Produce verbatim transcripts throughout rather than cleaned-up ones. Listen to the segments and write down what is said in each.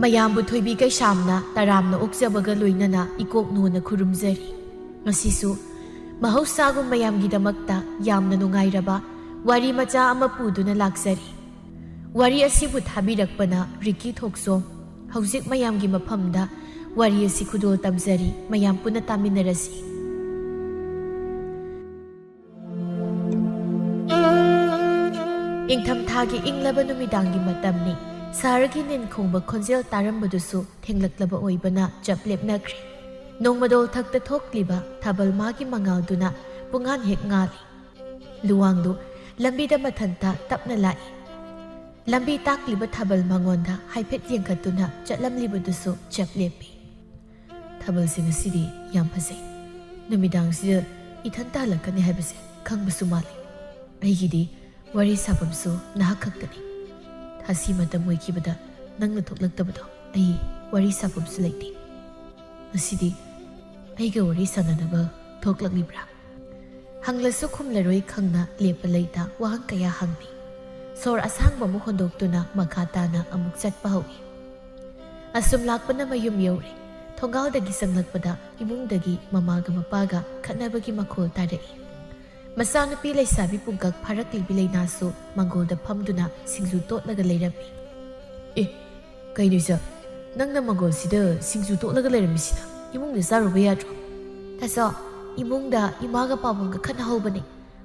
ꯃꯌꯥꯝꯕꯨ ꯊꯣꯏꯕꯤ ꯀꯩꯁꯥꯝꯅ ꯇꯔꯥꯝꯅ ꯑꯣꯛꯆꯕꯒ ꯂꯣꯏꯅꯅ ꯏꯀꯣꯛ ꯅꯣꯟꯅ ꯈꯨꯔꯨꯝꯖꯔꯤ꯫ ꯉꯁꯤꯁꯨ ꯃꯍꯧꯁꯥꯒꯨꯝ ꯃꯌꯥꯝꯒꯤꯗꯃꯛꯇ ꯌꯥꯝꯅ ꯅꯨꯡꯉꯥꯏꯔꯕ ꯋꯥꯔꯤ ꯃꯆꯥ ꯑꯃ ꯄꯨꯗꯨꯅ ꯂꯥꯛꯆꯔꯤ꯫ ꯋꯥꯔꯤ ꯑꯁꯤꯕꯨ ꯊꯥꯕꯤꯔꯛꯄꯅ ꯔꯤꯀꯤ ꯊꯣꯛꯆꯣꯝ꯫ ꯍꯧꯖꯤꯛ ꯃꯌꯥꯝꯒꯤ ꯃꯐꯝꯗ ꯋꯥꯔꯤ ꯑꯁꯤ ꯈꯨꯗꯣꯜ ꯇꯝꯖꯔꯤ, ꯃꯌꯥꯝ ꯄꯨꯟꯅ ꯇꯥꯃꯤꯟꯅꯔꯁꯤ꯫ ꯏꯪꯊꯝꯊꯥꯒꯤ ꯏꯪꯂꯕ ꯅꯨꯃꯤꯗꯥꯡꯒꯤ ꯃꯇꯝꯅꯤ꯫ ꯁꯍꯔꯒꯤ ꯅꯤꯟ ꯈꯣꯡꯕ ꯈꯣꯟꯖꯦꯜ ꯇꯥꯔꯝꯕꯗꯨꯁꯨ ꯊꯦꯡꯂꯛꯂꯕ ꯑꯣꯏꯕꯅ ꯆꯞ ꯂꯦꯞꯅꯈ꯭ꯔꯦ꯫ ꯅꯣꯡꯃꯗꯣꯜ ꯊꯛꯇ ꯊꯣꯛꯂꯤꯕ ꯊꯥꯕꯜ ꯃꯥꯒꯤ ꯃꯉꯥꯜꯗꯨꯅ ꯄꯨꯡꯉꯥꯟ ꯍꯦꯛ ꯉꯥꯜꯂꯤ꯫ ꯂꯨꯋꯥꯡꯗꯨ ꯂꯝꯕꯤꯗ ꯃꯊꯟꯇ ꯇꯞꯅ ꯂꯥꯛꯏ꯫ ꯂꯝꯕꯤ ꯇꯥꯛꯂꯤꯕ ꯊꯥꯕꯜ ꯃꯉꯣꯟꯗ ꯍꯥꯏꯐꯦꯠ ꯌꯦꯡꯈꯠꯇꯨꯅ ꯆꯠꯂꯝꯂꯤꯕꯗꯨꯁꯨ ꯆꯞ ꯂꯦꯞꯄꯤ꯫ "ꯊꯥꯕꯜꯁꯦ ꯉꯁꯤꯗꯤ ꯌꯥꯝ ꯐꯖꯩ꯫ ꯅꯨꯃꯤꯗꯥꯡꯁꯤꯗ ꯏꯊꯟꯇ ꯍꯜꯂꯛꯀꯅꯤ ꯍꯥꯏꯕꯁꯦ ꯈꯪꯕꯁꯨ ꯃꯥꯜꯂꯤ꯫ ꯑꯩꯒꯤꯗꯤ ꯋꯥꯔꯤ ꯁꯥꯐꯝꯁꯨ ꯅꯍꯥꯛ ꯈꯛꯇꯅꯤ꯫ ꯊꯥꯁꯤ ꯃꯇꯝ ꯑꯣꯏꯈꯤꯕꯗ ꯅꯪꯅ ꯊꯣꯛꯂꯛꯇꯕꯗꯣ ꯑꯩ ꯋꯥꯔꯤ ꯁꯥꯐꯝꯁꯨ ꯂꯩꯇꯦ꯫ ꯉꯁꯤꯗꯤ ꯑꯩꯒ ꯋꯥꯔꯤ ꯁꯥꯟꯅꯅꯕ ꯊꯣꯛꯂꯛꯂꯤꯕ꯭ꯔꯥ?" ꯍꯪꯂꯁꯨ ꯈꯨꯝꯂꯔꯣꯏ ꯈꯪꯅ ꯂꯦꯞꯄ ꯂꯩꯇ ꯋꯥꯍꯪ ꯀꯌꯥ ꯍꯪꯂꯤ꯫ ꯁꯣꯔ ꯑꯁꯥꯡꯕ ꯑꯃ ꯍꯣꯟꯗꯣꯛꯇꯨꯅ ꯃꯈꯥ ꯇꯥꯅ ꯑꯃꯨꯛ ꯆꯠꯄ ꯍꯧꯏ꯫ ꯑꯁꯨꯝ ꯂꯥꯛꯄꯅ ꯃꯌꯨꯝ ꯌꯧꯔꯦ꯫ ꯊꯣꯡꯒꯥꯜꯗꯒꯤ ꯆꯪꯂꯛꯄꯗ ꯏꯃꯨꯡꯗꯒꯤ ꯃꯃꯥꯒ ꯃꯄꯥꯒ ꯈꯠꯅꯕꯒꯤ ꯃꯈꯣꯜ ꯇꯥꯔꯛꯏ꯫ ꯃꯆꯥꯅꯨꯄꯤ ꯂꯩꯁꯥꯕꯤ ꯄꯨꯡꯀꯛ ꯐꯥꯔꯛꯂꯤꯕꯤ ꯂꯩꯅꯥꯁꯨ ꯃꯪꯒꯣꯜꯗ ꯐꯝꯗꯨꯅ ꯁꯤꯡꯖꯨ ꯇꯣꯠꯂꯒ ꯂꯩꯔꯝꯃꯤ꯫ "ꯑꯦ, ꯀꯩꯅꯣ ꯏꯆꯥ, ꯅꯪꯅ ꯃꯪꯒꯣꯜꯁꯤꯗ ꯁꯤꯡꯖꯨ ꯇꯣꯠꯂꯒ ꯂꯩꯔꯝꯃꯤꯁꯤꯅ? ꯏꯃꯨꯡꯗ ꯆꯥꯔꯨꯕ ꯌꯥꯗ꯭ꯔꯣ?" "ꯇꯥꯆꯧ, ꯏꯃꯨꯡꯗ ꯏꯃꯥꯒ ꯄꯥꯕꯨꯡꯒ ꯈꯠꯅꯍꯧꯕꯅꯦ꯫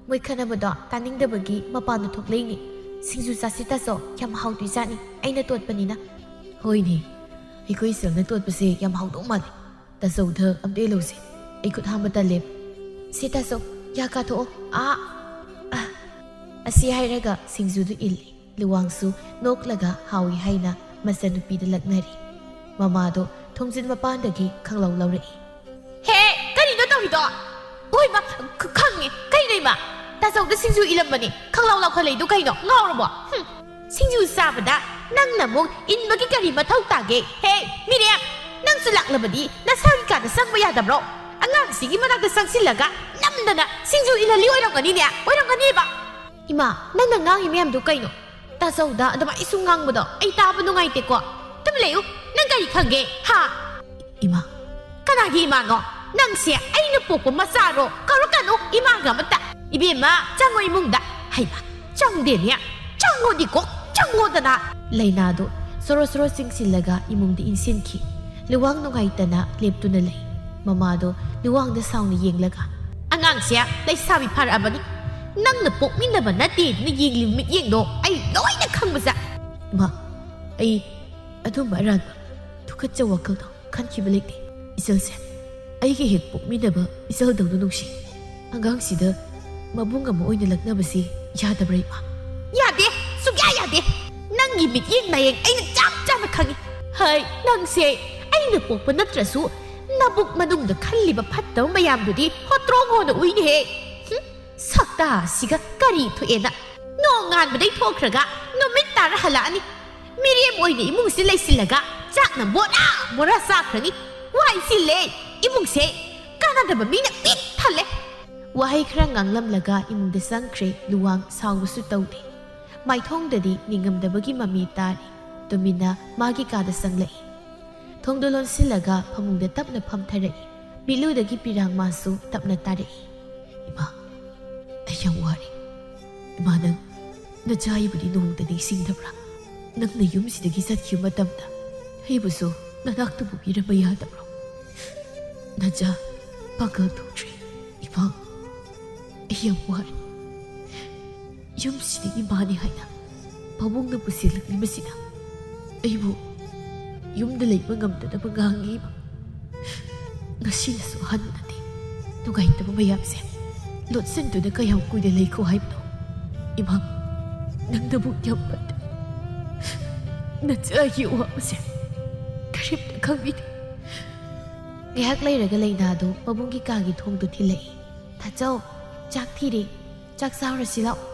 ꯃꯣꯏ ꯈꯠꯅꯕꯗꯣ ꯇꯥꯅꯤꯡꯗꯕꯒꯤ ꯃꯄꯥꯟꯗ ꯊꯣꯛꯂꯛꯏꯅꯦ꯫ ꯁꯤꯡꯖꯨ ꯆꯥꯁꯤ ꯇꯥꯆꯧ, ꯌꯥꯝ ꯍꯥꯎꯗꯣꯏꯖꯥꯠꯅꯤ, ꯑꯩꯅ ꯇꯣꯠꯄꯅꯤꯅ꯫" "ꯍꯣꯏꯅꯦ, ꯑꯩꯈꯣꯏ ꯏꯆꯜꯅ ꯇꯣꯠꯄꯁꯦ ꯌꯥꯝ ꯍꯥꯎꯗꯧ ꯃꯥꯜꯂꯦ꯫ ꯇꯥꯆꯧꯗ ꯑꯝꯇ ꯏꯜꯍꯧꯁꯦ, ꯑꯩ ꯈꯨꯠ ꯍꯥꯝꯕ ꯇꯜꯂꯦꯕ꯫" "ꯁꯦ ꯇꯥꯆꯧ, ꯌꯥ ꯀꯥꯊꯣꯛꯑꯣ, ꯑꯥ, ꯑꯥ꯫" ꯑꯁꯤ ꯍꯥꯏꯔꯒ ꯁꯤꯡꯖꯨꯗꯨ ꯏꯜꯂꯤ꯫ ꯂꯨꯋꯥꯡꯁꯨ ꯅꯣꯛꯂꯒ ꯍꯥꯎꯏ ꯍꯥꯏꯅ ꯃꯆꯟꯅꯨꯄꯤꯗ ꯂꯛꯅꯔꯤ꯫ ꯃꯃꯥꯗꯣ ꯊꯣꯡꯖꯤꯟ ꯃꯄꯥꯟꯗꯒꯤ ꯈꯪꯂꯧ ꯂꯧꯔꯛꯏ꯫ "ꯍꯦ, ꯀꯔꯤꯅꯣ ꯇꯧꯔꯤꯗꯣ? ꯍꯣꯏ ꯃꯥ, ꯈ-, ꯈꯪꯉꯦ꯫ ꯀꯩꯅꯣ ꯏꯃꯥ? ꯇꯥꯆꯧꯗ ꯁꯤꯡꯖꯨ ꯏꯜꯂꯝꯕꯅꯤ, ꯈꯪꯂꯥꯎ ꯂꯥꯎꯈꯠꯂꯛꯏꯗꯣ ꯀꯩꯅꯣ? ꯉꯥꯎꯔꯕꯣ? ꯍꯨꯝ, ꯁꯤꯡꯖꯨ ꯆꯥꯕꯗ ꯅꯪꯅ ꯑꯃꯨꯛ ꯏꯟꯕꯒꯤ ꯀꯔꯤ ꯃꯊꯧ ꯇꯥꯒꯦ? ꯍꯦ, ꯃꯤꯔꯦꯝ, ꯅꯪꯁꯨ ꯂꯥꯛꯂꯕꯗꯤ ꯅꯁꯥꯒꯤ ꯀꯥꯗ ꯆꯪꯕ ꯌꯥꯗꯕ꯭ꯔꯣ? ꯑꯉꯥꯡꯁꯤꯒꯤ ꯃꯅꯥꯛꯇ ꯆꯪꯁꯤꯜꯂꯒ ꯅꯝꯗꯅ ꯁꯤꯡꯖꯨ ꯏꯜꯍꯜꯂꯤ ꯑꯣꯏꯔꯝꯒꯅꯤꯅꯦ, ꯑꯣꯏꯔꯝꯒꯅꯤꯕ꯫" "ꯏꯃꯥ, ꯅꯪꯅ ꯉꯥꯡꯉꯤ ꯃꯌꯥꯝꯗꯣ ꯀꯩꯅꯣ? ꯇꯥꯆꯧꯗ ꯑꯗꯨꯃꯥꯏꯅ ꯁꯨꯝ ꯉꯥꯡꯕꯗꯣ ꯑꯩ ꯇꯥꯕ ꯅꯨꯡꯉꯥꯏꯇꯦꯀꯣ꯫ ꯇꯨꯝ ꯂꯩꯌꯨ꯫ ꯅꯪ ꯀꯔꯤ ꯈꯪꯒꯦ? ꯍꯥ? ꯏꯃꯥ꯫ ꯀꯅꯥꯒꯤ ꯏꯃꯥꯅꯣ? ꯅꯪꯁꯦ ꯑꯩꯅ ꯄꯣꯛꯄ ꯃꯆꯥꯔꯣ? ꯀꯧꯔꯛꯀꯅꯨ ꯏꯃꯥꯒ ꯑꯃꯠꯇ꯫ ꯏꯕꯦꯝꯃ, ꯆꯪꯉꯣ ꯏꯃꯨꯡꯗ꯫ ꯍꯩꯃꯥ, ꯆꯪꯗꯦꯅꯦ꯫ ꯆꯪꯉꯣꯗꯤ ꯀꯣꯛ ꯆꯪꯉꯣꯗꯅ꯫ ꯂꯩꯅꯥꯗꯣ ꯁꯣꯔꯣ ꯁꯣꯔꯣ ꯆꯤꯡꯁꯤꯜꯂꯒ ꯏꯃꯨꯡꯗ ꯏꯟꯁꯤꯟꯈꯤ꯫ ꯂꯨꯋꯥꯡ ꯅꯨꯡꯉꯥꯏꯇꯅ ꯂꯦꯞꯇꯨꯅ ꯂꯩ꯫ ꯃꯃꯥꯗꯣ ꯂꯨꯋꯥꯡꯗ ꯁꯥꯎꯅ ꯌꯦꯡꯂꯒ, "ꯑꯉꯥꯡꯁꯦ ꯂꯩꯁꯥꯕꯤ ꯐꯥꯔꯛꯑꯕꯅꯤ꯫ ꯅꯪꯅ ꯄꯣꯛꯃꯤꯟꯅꯕ ꯅꯠꯇꯦ ꯑꯗꯨꯅ ꯌꯦꯡꯂꯤꯕ ꯃꯤꯠꯌꯦꯡꯗꯣ ꯑꯩ ꯂꯣꯏꯅ ꯈꯪꯕꯖꯥꯠ꯫" "ꯏꯃꯥ, ꯑꯩ ꯑꯗꯨꯝꯕ ꯑꯔꯥꯟꯕ ꯇꯨꯀꯠꯆ ꯋꯥꯈꯜꯗꯣ ꯈꯟꯈꯤꯕ ꯂꯩꯇꯦ꯫ ꯏꯆꯜꯁꯦ ꯑꯩꯒ ꯍꯦꯛ ꯄꯣꯛꯃꯤꯟꯅꯕ ꯏꯆꯜꯗꯧꯅ ꯅꯨꯡꯁꯤ꯫ ꯑꯉꯥꯡꯁꯤꯗ ꯃꯕꯨꯡ ꯑꯃ ꯑꯣꯏꯅ ꯂꯛꯅꯕꯁꯤ ꯌꯥꯗꯕ꯭ꯔꯥ, ꯏꯃꯥ?" "ꯌꯥꯗꯦ, ꯁꯨꯛꯌꯥ ꯌꯥꯗꯦ꯫ ꯅꯪꯒꯤ ꯃꯤꯠꯌꯦꯡ ꯅꯥꯌꯦꯡ ꯑꯩꯅ ꯆꯞ ꯆꯥꯅ ꯈꯪꯉꯤ꯫ ꯍꯩ, ꯅꯪꯁꯦ ꯑꯩꯅ ꯄꯣꯛꯄ ꯅꯠꯇ꯭ꯔꯁꯨ ꯅꯕꯨꯛ ꯃꯅꯨꯡꯗ ꯈꯜꯂꯤꯕ ꯐꯠꯇꯕ ꯃꯌꯥꯝꯗꯨꯗꯤ ꯍꯣꯇ꯭ꯔꯣꯡ ꯍꯣꯅ ꯎꯏꯅꯦꯍꯦ꯫ ꯍꯨꯝ, ꯁꯛꯇꯥꯁꯤꯒ ꯀꯔꯤ ꯊꯣꯛꯑꯦꯅ꯫ ꯅꯣꯡ ꯉꯥꯟꯕꯗꯩ ꯊꯣꯛꯈ꯭ꯔꯒ ꯅꯨꯃꯤꯠ ꯇꯥꯔ ꯍꯜꯂꯛꯑꯅꯤ꯫ ꯃꯤꯔꯦꯝ ꯑꯣꯏꯅ ꯏꯃꯨꯡꯁꯤ ꯂꯩꯁꯤꯜꯂꯒ ꯆꯥꯛꯅ ꯕꯣꯔꯥ ꯕꯣꯔꯥ ꯆꯥꯈ꯭ꯔꯅꯤ꯫ ꯋꯥꯏ ꯆꯤꯜꯂꯦ ꯏꯃꯨꯡꯁꯦ꯫ ꯀꯥꯟꯅꯗꯕ ꯃꯤꯅ ꯄꯤꯛ ꯊꯜꯂꯦ꯫" ꯋꯥꯍꯩ ꯈꯔ ꯉꯥꯡꯂꯝꯂꯒ ꯏꯃꯨꯡꯗ ꯆꯪꯈ꯭ꯔꯦ ꯂꯨꯋꯥꯡ꯫ ꯁꯥꯎꯕꯁꯨ ꯇꯧꯗꯦ꯫ ꯃꯥꯏꯊꯣꯡꯗꯗꯤ ꯅꯤꯡꯉꯝꯗꯕꯒꯤ ꯃꯃꯤ ꯇꯥꯔꯤ꯫ ꯇꯨꯃꯤꯟꯅ ꯃꯥꯒꯤ ꯀꯥꯗ ꯆꯪꯂꯛꯏ꯫ ꯊꯣꯡꯗꯣ ꯂꯣꯟꯁꯤꯜꯂꯒ ꯐꯃꯨꯡꯗ ꯇꯞꯅ ꯐꯝꯊꯔꯛꯏ꯫ ꯃꯤꯠꯂꯨꯗꯒꯤ ꯄꯤꯔꯥꯡ ꯃꯥꯁꯨ ꯇꯞꯅ ꯇꯥꯔꯛꯏ꯫ "ꯏꯃꯥ, ꯑꯩ ꯌꯥꯝ ꯋꯥꯔꯦ꯫ ꯏꯃꯥ, ꯅꯪ ꯅꯆꯥ ꯑꯩꯕꯨꯗꯤ ꯅꯣꯡꯃꯇ ꯅꯤꯡꯁꯤꯡꯗꯕ꯭ꯔꯥ? ꯅꯪꯅ ꯌꯨꯝꯁꯤꯗꯒꯤ ꯆꯠꯈꯤꯕ ꯃꯇꯝꯗ ꯑꯩꯕꯨꯁꯨ ꯅꯅꯥꯛꯇ ꯄꯨꯕꯤꯔꯝꯕ ꯌꯥꯗꯕ꯭ꯔꯣ? ꯅꯆꯥ ꯄꯥꯡꯒꯜ ꯊꯣꯛꯇ꯭ꯔꯦ꯫ ꯏꯃꯥ, ꯑꯩ ꯌꯥꯝ ꯋꯥꯔꯦ꯫ ꯌꯨꯝꯁꯤꯗ ꯏꯃꯥꯅꯤ ꯍꯥꯏꯅ ꯄꯥꯕꯨꯡꯅ ꯄꯨꯁꯤꯜꯂꯛꯂꯤꯕꯁꯤꯅ ꯑꯩꯕꯨ ꯌꯨꯝꯗ ꯂꯩꯕ ꯉꯝꯗꯅꯕ ꯉꯥꯡꯉꯤ꯫ ꯉꯁꯤꯅꯁꯨ ꯑꯍꯥꯟꯕ ꯅꯠꯇꯦ꯫ ꯅꯨꯡꯉꯥꯏꯇꯕ ꯃꯌꯥꯝꯁꯦ ꯂꯣꯠꯁꯤꯟꯗꯨꯅ ꯀꯌꯥꯝ ꯀꯨꯏꯅ ꯂꯩꯈꯣ ꯍꯥꯏꯕꯅꯣ? ꯏꯃꯥ, ꯅꯪꯅꯕꯨ ꯌꯥꯝ ꯐꯠꯇꯦ꯫ ꯅꯆꯥꯒꯤ ꯑꯋꯥꯕꯁꯦ ꯀꯔꯤꯝꯇ ꯈꯪꯕꯤꯗꯦ꯫" ꯉꯥꯏꯍꯥꯛ ꯂꯩꯔꯒ ꯂꯩꯅꯥꯗꯣ ꯄꯥꯕꯨꯡꯒꯤ ꯀꯥꯒꯤ ꯊꯣꯡꯗꯣ ꯊꯤꯜꯂꯛꯏ꯫ "ꯇꯥꯆꯧ, ꯆꯥꯛ ꯊꯤꯔꯦ꯫ ꯆꯥꯛ ꯆꯥꯔꯨꯔꯁꯤ ꯂꯥꯛꯑꯣ꯫"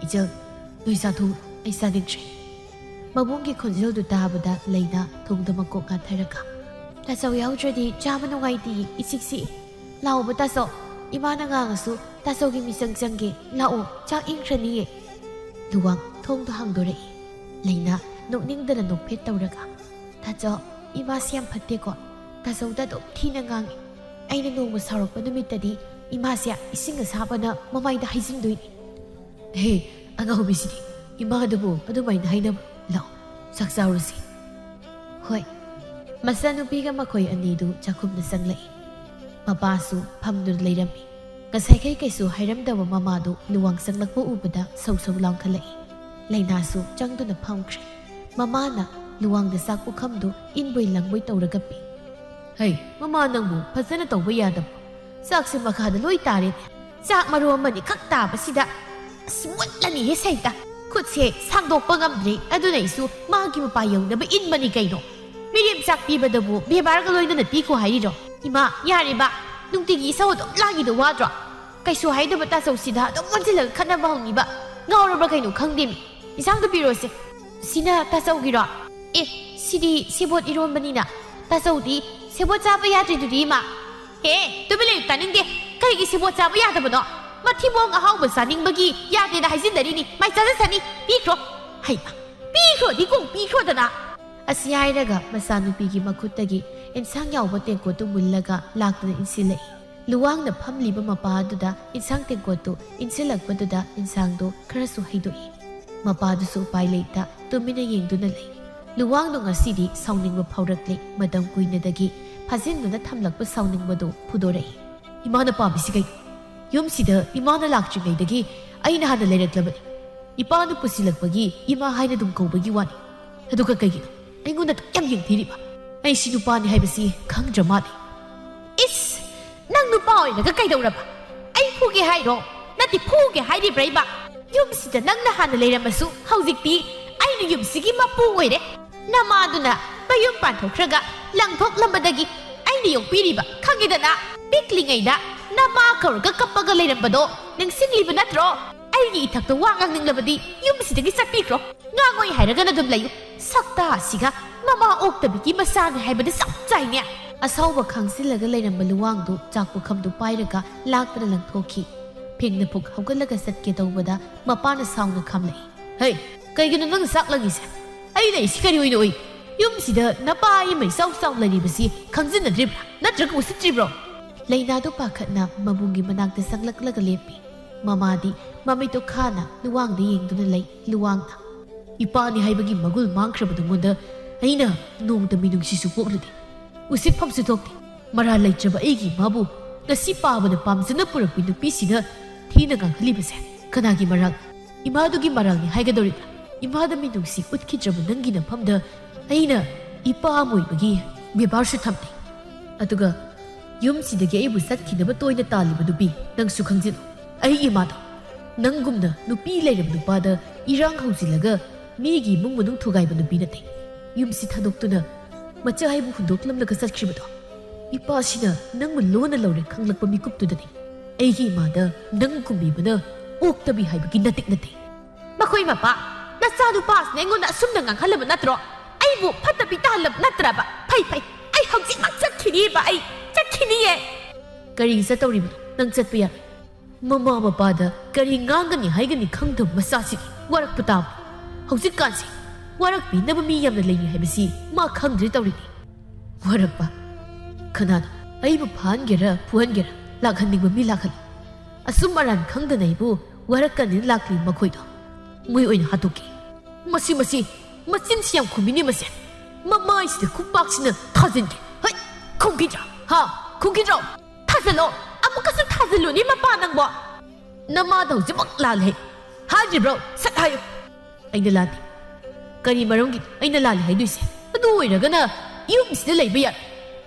"ꯏꯆꯜ, ꯅꯣꯏ ꯆꯥꯊꯣꯛꯎꯔꯣ, ꯑꯩ ꯆꯥꯅꯤꯡꯗ꯭ꯔꯦ꯫" ꯃꯕꯨꯡꯒꯤ ꯈꯣꯟꯖꯦꯜꯗꯨ ꯇꯥꯕꯗ ꯂꯩꯅꯥ ꯊꯣꯡꯗ ꯃꯀꯣꯛ ꯉꯥꯊꯔꯒ, "ꯇꯥꯆꯧ ꯌꯥꯎꯗ꯭ꯔꯗꯤ ꯆꯥꯕ ꯅꯨꯡꯉꯥꯏꯇꯦ, ꯏꯆꯤꯛ ꯆꯤꯛꯏ꯫ ꯂꯥꯛꯑꯣꯕ ꯇꯥꯆꯧ, ꯏꯃꯥꯅ ꯉꯥꯡꯉꯁꯨ ꯇꯥꯆꯧꯒꯤ ꯃꯤꯆꯪ ꯆꯪꯒꯦ꯫ ꯂꯥꯛꯑꯣ, ꯆꯥꯛ ꯏꯪꯈ꯭ꯔꯅꯤꯌꯦ꯫" ꯂꯨꯋꯥꯡ ꯊꯣꯡꯗꯣ ꯍꯥꯡꯗꯣꯔꯛꯏ꯫ ꯂꯩꯅꯥ ꯅꯣꯛꯅꯤꯡꯗꯅ ꯅꯣꯛꯐꯦꯠ ꯇꯧꯔꯒ, "ꯇꯥꯆꯧ, ꯏꯃꯥꯁꯤ ꯌꯥꯝ ꯐꯠꯇꯦꯀꯣ꯫ ꯇꯥꯆꯧꯗ ꯑꯗꯨꯝ ꯊꯤꯅ ꯉꯥꯡꯉꯤ꯫ ꯑꯩꯅ ꯅꯣꯡꯃ ꯁꯥꯎꯔꯛꯄ ꯅꯨꯃꯤꯠꯇꯗꯤ ꯏꯃꯥꯁꯦ ꯏꯁꯤꯡ ꯑꯁꯥꯕꯅ ꯃꯃꯥꯏꯗ ꯍꯩꯖꯤꯟꯗꯣꯏꯅꯤ꯫" "ꯍꯦ, ꯑꯉꯥꯎꯕꯤꯁꯤꯗꯤ, ꯏꯃꯥꯗꯨꯕꯨ ꯑꯗꯨꯃꯥꯏꯅ ꯍꯥꯏꯅꯕ꯭ꯔꯣ? ꯂꯥꯛꯑꯣ, ꯆꯥꯛ ꯆꯥꯔꯨꯁꯤ꯫" "ꯍꯣꯏ꯫" ꯃꯆꯥꯅꯨꯄꯤꯒ ꯃꯈꯣꯏ ꯑꯅꯤꯗꯨ ꯆꯥꯛꯈꯨꯝꯗ ꯆꯪꯂꯛꯏ꯫ ꯃꯄꯥꯁꯨ ꯐꯝꯗꯨꯅ ꯂꯩꯔꯝꯃꯤ꯫ ꯉꯁꯥꯏꯈꯩ ꯀꯩꯁꯨ ꯍꯥꯏꯔꯝꯗꯕ ꯃꯃꯥꯗꯨ ꯂꯨꯋꯥꯡ ꯆꯪꯂꯛꯄ ꯎꯕꯗ ꯁꯧ ꯁꯧ ꯂꯥꯎꯈꯠꯂꯛꯏ꯫ ꯂꯩꯅꯥꯁꯨ ꯆꯪꯗꯨꯅ ꯐꯝꯈ꯭ꯔꯦ꯫ ꯃꯃꯥꯅ ꯂꯨꯋꯥꯡꯗ ꯆꯥꯛ ꯄꯨꯈꯝꯗꯨ ꯏꯟꯕꯣꯏ ꯂꯪꯕꯣꯏ ꯇꯧꯔꯒ ꯄꯤ꯫ "ꯍꯩ, ꯃꯃꯥ ꯅꯪꯕꯨ ꯐꯖꯅ ꯇꯧꯕ ꯌꯥꯗꯕ꯭ꯔꯣ? ꯆꯥꯛꯁꯦ ꯃꯈꯥꯗ ꯂꯣꯏ ꯇꯥꯔꯦꯅꯦ꯫ ꯆꯥꯛ ꯃꯔꯨ ꯑꯃꯅꯤ ꯈꯛ ꯇꯥꯕꯁꯤꯗ꯫ ꯑꯁ, ꯃꯨꯠꯂꯅꯤꯍꯦ ꯁꯩꯇ꯫ ꯈꯨꯠꯁꯦ ꯁꯥꯡꯗꯣꯛꯄ ꯉꯝꯗ꯭ꯔꯦ, ꯑꯗꯨꯅ ꯑꯩꯁꯨ ꯃꯥꯒꯤ ꯃꯄꯥ ꯌꯧꯅꯕ ꯏꯟꯕꯅꯤ ꯀꯩꯅꯣ꯫ ꯃꯤꯔꯦꯝ ꯆꯥꯛ ꯄꯤꯕꯗꯕꯨ ꯕꯦꯕꯥꯔꯒ ꯂꯣꯏꯅꯅ ꯄꯤꯈꯣ ꯍꯥꯏꯔꯤꯔꯣ? ꯏꯃꯥ, ꯌꯥꯔꯦꯕ꯫ ꯅꯨꯡꯇꯤꯒꯤ ꯏꯁꯧ ꯑꯗꯨꯝ ꯂꯥꯡꯉꯤꯗꯣ ꯋꯥꯗ꯭ꯔꯣ? ꯀꯩꯁꯨ ꯍꯥꯏꯗꯕ ꯇꯥꯆꯧꯁꯤꯗ ꯑꯗꯨꯝ ꯑꯣꯟꯁꯤꯜꯂꯒ ꯈꯠꯅꯕ ꯍꯧꯅꯤꯕ꯫ ꯉꯥꯎꯔꯕ꯭ꯔꯥ ꯀꯩꯅꯣ ꯈꯪꯗꯦꯃꯤ꯫ ꯏꯟꯁꯥꯡꯗꯣ ꯄꯤꯔꯛꯑꯣꯁꯦ꯫" "ꯁꯤꯅ ꯇꯥꯆꯧꯒꯤꯔꯣ?" "ꯑꯦ, ꯁꯤꯗꯤ ꯁꯦꯕꯣꯠ ꯏꯔꯣꯟꯕꯅꯤꯅ꯫ ꯇꯥꯆꯧꯗꯤ ꯁꯦꯕꯣꯠ ꯆꯥꯕ ꯌꯥꯗ꯭ꯔꯤꯗꯨꯗꯤ, ꯏꯃꯥ꯫" "ꯍꯦ, ꯇꯨꯃꯤꯟ ꯂꯩꯌꯨ, ꯇꯥꯅꯤꯡꯗꯦ꯫ ꯀꯩꯒꯤ ꯁꯦꯕꯣꯠ ꯆꯥꯕ ꯌꯥꯗꯕꯅꯣ? ꯃꯊꯤꯕꯣꯡ ꯑꯍꯥꯎꯕ ꯆꯥꯅꯤꯡꯕꯒꯤ ꯌꯥꯗꯦꯅ ꯍꯥꯏꯖꯤꯟꯅꯔꯤꯅꯤ꯫ ꯃꯥꯏ ꯆꯥꯖꯁꯅꯤ꯫ ꯄꯤꯈ꯭ꯔꯣ꯫" "ꯍꯩꯃꯥ, ꯄꯤꯈ꯭ꯔꯣꯗꯤ ꯀꯣꯡ ꯄꯤꯈ꯭ꯔꯣꯗꯅ꯫" ꯑꯁꯤ ꯍꯥꯏꯔꯒ ꯃꯆꯥꯅꯨꯄꯤꯒꯤ ꯃꯈꯨꯠꯇꯒꯤ ꯏꯟꯁꯥꯡ ꯌꯥꯎꯕ ꯇꯦꯡꯀꯣꯠꯇꯨ ꯃꯨꯜꯂꯒ ꯂꯥꯛꯇꯨꯅ ꯏꯟꯁꯤꯜꯂꯛꯏ꯫ ꯂꯨꯋꯥꯡꯅ ꯐꯝꯂꯤꯕ ꯃꯄꯥ ꯑꯗꯨꯗ ꯏꯟꯁꯥꯡ ꯇꯦꯡꯀꯣꯠꯇꯨ ꯏꯟꯁꯤꯜꯂꯛꯄꯗꯨꯗ ꯏꯟꯁꯥꯡꯗꯨ ꯈꯔꯁꯨ ꯍꯩꯗꯣꯛꯏ꯫ ꯃꯄꯥꯗꯨꯁꯨ ꯎꯄꯥꯏ ꯂꯩꯇ ꯇꯨꯃꯤꯟꯅ ꯌꯦꯡꯗꯨꯅ ꯂꯩ꯫ ꯂꯨꯋꯥꯡꯗꯣ ꯉꯁꯤꯗꯤ ꯁꯥꯎꯅꯤꯡꯕ ꯐꯥꯎꯔꯛꯂꯦ꯫ ꯃꯇꯝ ꯀꯨꯏꯅꯗꯒꯤ ꯐꯥꯖꯤꯟꯗꯨꯅ ꯊꯝꯂꯛꯄ ꯁꯥꯎꯅꯤꯡꯕꯗꯨ ꯐꯨꯗꯣꯔꯛꯏ꯫ "ꯏꯃꯥꯅ ꯄꯥꯝꯃꯤꯁꯤ ꯀꯩꯅꯣ? ꯌꯨꯝꯁꯤꯗ ꯏꯃꯥꯅ ꯂꯥꯛꯇ꯭ꯔꯤꯉꯩꯗꯒꯤ ꯑꯩꯅ ꯍꯥꯟꯅ ꯂꯩꯔꯛꯂꯕꯅꯤ꯫ ꯏꯄꯥꯅ ꯄꯨꯁꯤꯜꯂꯛꯄꯒꯤ ꯏꯃꯥ ꯍꯥꯏꯅ ꯑꯗꯨꯝ ꯀꯧꯕꯒꯤ ꯋꯥꯅꯤ꯫ ꯑꯗꯨꯒ ꯀꯩꯒꯤꯅꯣ ꯑꯩꯉꯣꯟꯗ ꯑꯗꯨꯛ ꯌꯥꯝ ꯌꯦꯡꯊꯤꯔꯤꯕ? ꯑꯩ ꯁꯤ ꯅꯨꯄꯥꯅꯤ ꯍꯥꯏꯕꯁꯤ ꯈꯪꯗ꯭ꯔ ꯃꯥꯜꯂꯦ꯫" "ꯏꯁ! ꯅꯪ ꯅꯨꯄꯥ ꯑꯣꯏꯔꯒ ꯀꯩꯗꯧꯔꯕ? ꯑꯩ ꯐꯨꯒꯦ ꯍꯥꯏꯔꯣ? ꯅꯠꯇꯦ, ꯐꯨꯒꯦ ꯍꯥꯏꯔꯤꯕ꯭ꯔꯥ ꯏꯃꯥ? ꯌꯨꯝꯁꯤꯗ ꯅꯪꯅ ꯍꯥꯟꯅ ꯂꯩꯔꯝꯃꯁꯨ ꯍꯧꯖꯤꯛꯇꯤ ꯑꯩꯅ ꯌꯨꯝꯁꯤꯒꯤ ꯃꯄꯨ ꯑꯣꯏꯔꯦ꯫ ꯅꯃꯥꯗꯨꯅ ꯃꯌꯨꯝ ꯄꯥꯟꯊꯣꯛꯈ꯭ꯔꯒ ꯂꯪꯊꯣꯛꯂꯝꯕꯗꯒꯤ ꯑꯩꯅ ꯌꯣꯛꯄꯤꯔꯤꯕ, ꯈꯪꯉꯤꯗꯅ? ꯄꯤꯛꯂꯤꯉꯩꯗ ꯅꯃꯥ ꯀꯧꯔꯒ ꯀꯞꯄꯒ ꯂꯩꯔꯝꯕꯗꯣ ꯅꯤꯡꯁꯤꯡꯂꯤꯕ ꯅꯠꯇ꯭ꯔꯣ? ꯑꯩꯒꯤ ꯏꯊꯛꯇ ꯋꯥ ꯉꯥꯡꯅꯤꯡꯂꯕꯗꯤ ꯌꯨꯝꯁꯤꯗꯒꯤ ꯆꯠꯄꯤꯈ꯭ꯔꯣ꯫ ꯉꯥꯡꯉꯣꯏ ꯍꯥꯏꯔꯒꯅ ꯑꯗꯨꯝ ꯂꯩꯌꯨ꯫ ꯁꯛꯇꯥꯁꯤꯒ ꯃꯃꯥ ꯑꯣꯛꯇꯕꯤꯒꯤ ꯃꯆꯥꯅꯤ ꯍꯥꯏꯕꯗ ꯆꯞ ꯆꯥꯏꯅꯦ꯫" ꯑꯁꯥꯎꯕ ꯈꯥꯡꯖꯤꯜꯂꯒ ꯂꯩꯔꯝꯕ ꯂꯨꯋꯥꯡꯗꯨ ꯆꯥꯛ ꯄꯨꯈꯝꯗꯨ ꯄꯥꯏꯔꯒ ꯂꯥꯛꯇꯅ ꯂꯪꯊꯣꯛꯈꯤ꯫ ꯐꯤꯡꯅ ꯐꯨꯛ ꯍꯧꯒꯠꯂꯒ ꯆꯠꯀꯦ ꯇꯧꯕꯗ ꯃꯄꯥꯅ ꯁꯥꯎꯅ ꯈꯥꯝꯂꯛꯏ꯫ "ꯍꯩ, ꯀꯩꯒꯤꯅꯣ ꯅꯪꯅ ꯆꯥꯛ ꯂꯪꯉꯤꯁꯦ? ꯑꯩ ꯂꯩꯔꯤꯁꯤ ꯀꯔꯤ ꯑꯣꯏꯅ ꯎꯏ? ꯌꯨꯝꯁꯤꯗ ꯅꯄꯥ ꯑꯃ ꯏꯆꯥꯎ ꯆꯥꯎ ꯂꯩꯔꯤꯕꯁꯤ ꯈꯪꯖꯤꯟꯅꯗ꯭ꯔꯤꯕ꯭ꯔꯥ? ꯅꯠꯇ꯭ꯔꯒ ꯎꯁꯤꯠꯇ꯭ꯔꯤꯕ꯭ꯔꯣ? ꯂꯩꯅꯥꯗꯨ ꯄꯥꯈꯠꯅ ꯃꯕꯨꯡꯒꯤ ꯃꯅꯥꯛꯇ ꯆꯪꯂꯛꯂꯒ ꯂꯦꯞꯄꯤ꯫ ꯃꯃꯥꯗꯤ ꯃꯃꯤꯠꯇꯣ ꯈꯥꯅ ꯂꯨꯋꯥꯡꯗ ꯌꯦꯡꯗꯨꯅ ꯂꯩ꯫ ꯂꯨꯋꯥꯡꯅ, "ꯏꯄꯥꯅꯤ ꯍꯥꯏꯕꯒꯤ ꯃꯒꯨꯜ ꯃꯥꯡꯈ꯭ꯔꯕ ꯅꯉꯣꯟꯗ ꯑꯩꯅ ꯅꯣꯡꯃꯇ ꯃꯤꯅꯨꯡꯁꯤꯁꯨ ꯄꯣꯛꯂꯨꯗꯦ꯫ ꯎꯁꯤꯠꯐꯝꯁꯨ ꯊꯣꯛꯇꯦ꯫ ꯃꯔꯥꯜ ꯂꯩꯇ꯭ꯔꯕ ꯑꯩꯒꯤ ꯏꯃꯥꯕꯨ ꯉꯁꯤ ꯄꯥꯕꯅ ꯄꯥꯝꯖꯅ ꯄꯨꯔꯛꯄꯤ ꯅꯨꯄꯤꯁꯤꯅ ꯊꯤꯅ ꯉꯥꯡꯍꯜꯂꯤꯕꯁꯦ ꯀꯅꯥꯒꯤ ꯃꯔꯥꯜ? ꯏꯃꯥꯗꯨꯒꯤ ꯃꯔꯥꯜꯅꯤ ꯍꯥꯏꯒꯗꯧꯔꯤꯕ꯭ꯔꯥ? ꯏꯃꯥꯗ ꯃꯤꯅꯨꯡꯁꯤ ꯎꯠꯈꯤꯗ꯭ꯔꯕ ꯅꯪꯒꯤ ꯅꯐꯝꯗ ꯑꯩꯅ ꯏꯄꯥ ꯑꯃ ꯑꯣꯏꯕꯒꯤ ꯕꯦꯕꯥꯔꯁꯨ ꯊꯝꯗꯦ꯫ ꯑꯗꯨꯒ ꯌꯨꯝꯁꯤꯗꯒꯤ ꯑꯩꯕꯨ ꯆꯠꯈꯤꯅꯕ ꯇꯣꯏꯅ ꯇꯥꯜꯂꯤꯕ ꯅꯨꯄꯤ ꯅꯪꯁꯨ ꯈꯪꯖꯤꯜꯂꯨ꯫ ꯑꯩꯒꯤ ꯏꯃꯥꯗꯣ ꯅꯪꯒꯨꯝꯅ ꯅꯨꯄꯤ ꯂꯩꯔꯕ ꯅꯨꯄꯥꯗ ꯏꯔꯥꯡ ꯍꯧꯖꯤꯜꯂꯒ ꯃꯤꯒꯤ ꯏꯃꯨꯡ ꯃꯅꯨꯡ ꯊꯨꯒꯥꯏꯕ ꯅꯨꯄꯤ ꯅꯠꯇꯦ꯫ ꯌꯨꯝꯁꯤ ꯊꯥꯗꯣꯛꯇꯨꯅ ꯃꯆꯥ ꯑꯩꯕꯨ ꯍꯨꯟꯗꯣꯛꯂꯝꯂꯒ ꯆꯠꯈ꯭ꯔꯤꯕꯗꯣ ꯏꯄꯥꯁꯤꯅ ꯅꯪꯕꯨ ꯂꯣꯟꯅ ꯂꯧꯔꯦ ꯈꯪꯂꯛꯄ ꯃꯤꯀꯨꯞꯇꯨꯗꯅꯤ꯫ ꯑꯩꯒꯤ ꯏꯃꯥꯗ ꯅꯪ ꯀꯨꯝꯕꯤꯕꯅ ꯑꯣꯛꯇꯕꯤ ꯍꯥꯏꯕꯒꯤ ꯅꯇꯤꯛ ꯅꯠꯇꯦ꯫ ꯃꯈꯣꯏ ꯃꯄꯥ, ꯅꯆꯥꯅꯨꯄꯥꯁꯤꯅ ꯑꯩꯉꯣꯟꯗ ꯑꯁꯨꯝꯅ ꯉꯥꯡꯍꯜꯂꯕ ꯅꯠꯇ꯭ꯔꯣ? ꯑꯩꯕꯨ ꯐꯠꯇꯕꯤ ꯇꯥꯍꯜꯂꯕ ꯅꯠꯇ꯭ꯔꯕ? ꯐꯩ, ꯐꯩ, ꯑꯩ ꯍꯧꯖꯤꯛꯃꯛ ꯆꯠꯈꯤꯅꯤꯕ, ꯑꯩ ꯆꯠꯈꯤꯅꯤꯌꯦ꯫ ꯀꯔꯤ ꯆꯠꯇꯧꯔꯤꯕꯅꯣ? ꯅꯪ ꯆꯠꯄ ꯌꯥꯔꯣꯏ꯫ ꯃꯃꯥ ꯃꯄꯥꯗ ꯀꯔꯤ ꯉꯥꯡꯒꯅꯤ ꯍꯥꯏꯒꯅꯤ ꯈꯪꯗꯕ ꯃꯆꯥꯁꯤꯒꯤ ꯋꯥꯔꯛꯄ ꯇꯥꯕꯅꯤ꯫ ꯍꯧꯖꯤꯛꯀꯥꯟꯁꯤ ꯋꯥꯔꯛꯄꯤꯅꯕ ꯃꯤ ꯌꯥꯝꯅ ꯂꯩꯔꯤ ꯍꯥꯏꯕꯁꯤ ꯃꯥ ꯈꯪꯗ꯭ꯔꯦ ꯇꯧꯔꯤꯅꯤ꯫ ꯋꯥꯔꯛꯄ? ꯀꯅꯥꯅꯣ? ꯑꯩꯕꯨ ꯐꯍꯟꯒꯦꯔꯥ ꯐꯨꯍꯟꯒꯦꯔꯥ ꯂꯥꯛꯍꯟꯅꯤꯡꯕ ꯃꯤ ꯂꯥꯛꯍꯜꯂꯨ꯫ ꯑꯁꯨꯝ ꯑꯔꯥꯟ ꯈꯪꯗꯅ ꯑꯩꯕꯨ ꯋꯥꯔꯛꯀꯅꯤꯅ ꯂꯥꯛꯂꯤ ꯃꯈꯣꯏꯗꯣ꯫ ꯃꯣꯏ ꯑꯣꯏꯅ ꯍꯥꯠꯇꯣꯛꯀꯦ꯫ ꯃꯁꯤ, ꯃꯁꯤ, ꯃꯆꯤꯟꯁꯤ ꯌꯥꯝ ꯈꯨꯝꯃꯤꯅꯦ ꯃꯁꯦ꯫ ꯃꯃꯥꯏꯁꯤꯗ ꯈꯨꯄꯥꯛꯁꯤꯅ ꯊꯥꯖꯤꯟꯒꯦ꯫ ꯍꯩ! ꯈꯨꯝꯈꯤꯗ꯭ꯔꯣ? ꯍꯥ? ꯈꯨꯝꯈꯤꯗ꯭ꯔꯣ? ꯊꯥꯖꯤꯜꯂꯣ! ꯑꯃꯨꯛꯀꯁꯨ ꯊꯥꯖꯤꯜꯂꯨꯅꯦ ꯃꯄꯥ ꯅꯪꯕꯣ! ꯅꯃꯥꯗ ꯍꯧꯖꯤꯛꯃꯛ ꯂꯥꯜꯂꯦ ꯍꯥꯏꯗ꯭ꯔꯤꯕ꯭ꯔꯣ? ꯁꯠ ꯍꯥꯏꯌꯨ꯫ ꯑꯩꯅ ꯂꯥꯜꯂꯤ꯫ ꯀꯔꯤ ꯃꯔꯝꯒꯤ ꯑꯩꯅ ꯂꯥꯜꯂꯤ ꯍꯥꯏꯗꯣꯏꯁꯦ? ꯑꯗꯨ ꯑꯣꯏꯔꯒꯅ ꯌꯨꯝꯁꯤꯗ ꯂꯩꯕ ꯌꯥꯔꯣꯏ꯫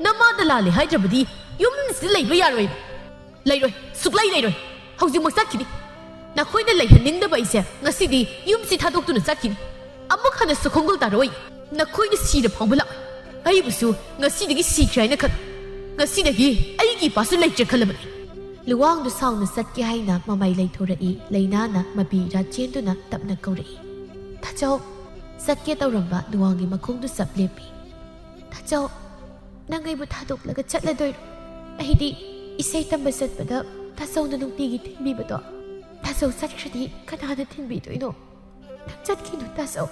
ꯅꯃꯥꯗ ꯂꯥꯜꯂꯦ ꯍꯥꯏꯗ꯭ꯔꯕꯗꯤ ꯌꯨꯝꯁꯤꯗ ꯂꯩꯕ ꯌꯥꯔꯣꯏꯕ꯫ ꯂꯩꯔꯣꯏ, ꯁꯨꯛꯂꯩ ꯂꯩꯔꯣꯏ꯫ ꯍꯧꯖꯤꯛꯃꯛ ꯆꯠꯈꯤꯅꯤ꯫ ꯅꯈꯣꯏꯅ ꯂꯩꯍꯟꯅꯤꯡꯗꯕ ꯑꯩꯁꯦ ꯉꯁꯤꯗꯤ ꯌꯨꯝꯁꯤ ꯊꯥꯗꯣꯛꯇꯨꯅ ꯆꯠꯈꯤꯅꯤ꯫ ꯑꯃꯨꯛ ꯍꯟꯅꯁꯨ ꯈꯣꯡꯒꯨꯜ ꯇꯥꯔꯛꯑꯣꯏ꯫ ꯅꯈꯣꯏꯅ ꯁꯤꯔ ꯐꯥꯎꯕ ꯂꯥꯛꯑꯣꯏ꯫ ꯑꯩꯕꯨꯁꯨ ꯉꯁꯤꯗꯒꯤ ꯁꯤꯈ꯭ꯔꯦ ꯍꯥꯏꯅ ꯈꯜꯂꯨ꯫ ꯉꯁꯤꯗꯒꯤ ꯑꯩꯒꯤ ꯏꯄꯥꯁꯨ ꯂꯩꯇ꯭ꯔꯦ ꯈꯜꯂꯕꯅꯤ꯫ ꯂꯨꯋꯥꯡꯗꯨ ꯁꯥꯎꯅ ꯆꯠꯀꯦ ꯍꯥꯏꯅ ꯃꯃꯥꯏ ꯂꯩꯊꯣꯔꯛꯏ꯫ ꯂꯩꯅꯥꯅ ꯃꯄꯤ ꯏꯔꯥ ꯆꯦꯟꯗꯨꯅ ꯇꯞꯅ ꯀꯧꯔꯛꯏ꯫ "ꯇꯥꯆꯧ!" ꯆꯠꯀꯦ ꯇꯧꯔꯝꯕ ꯂꯨꯋꯥꯡꯒꯤ ꯃꯈꯣꯡꯗꯨ ꯆꯞ ꯂꯦꯞꯄꯤ꯫ "ꯇꯥꯆꯧ, ꯅꯪ ꯑꯩꯕꯨ ꯊꯥꯗꯣꯛꯂꯒ ꯆꯠꯂꯗꯣꯏꯔꯣ? ꯑꯩꯗꯤ ꯏꯁꯩ ꯇꯝꯕ ꯆꯠꯄꯗ ꯇꯥꯆꯧꯅ ꯅꯨꯡꯇꯤꯒꯤ ꯊꯤꯟꯕꯤꯕꯗꯣ꯫ ꯇꯥꯆꯧ ꯆꯠꯈ꯭ꯔꯗꯤ ꯀꯅꯥꯅ ꯊꯤꯟꯕꯤꯗꯣꯏꯅꯣ? ꯅꯪ ꯆꯠꯈꯤꯅꯨ ꯇꯥꯆꯧ꯫"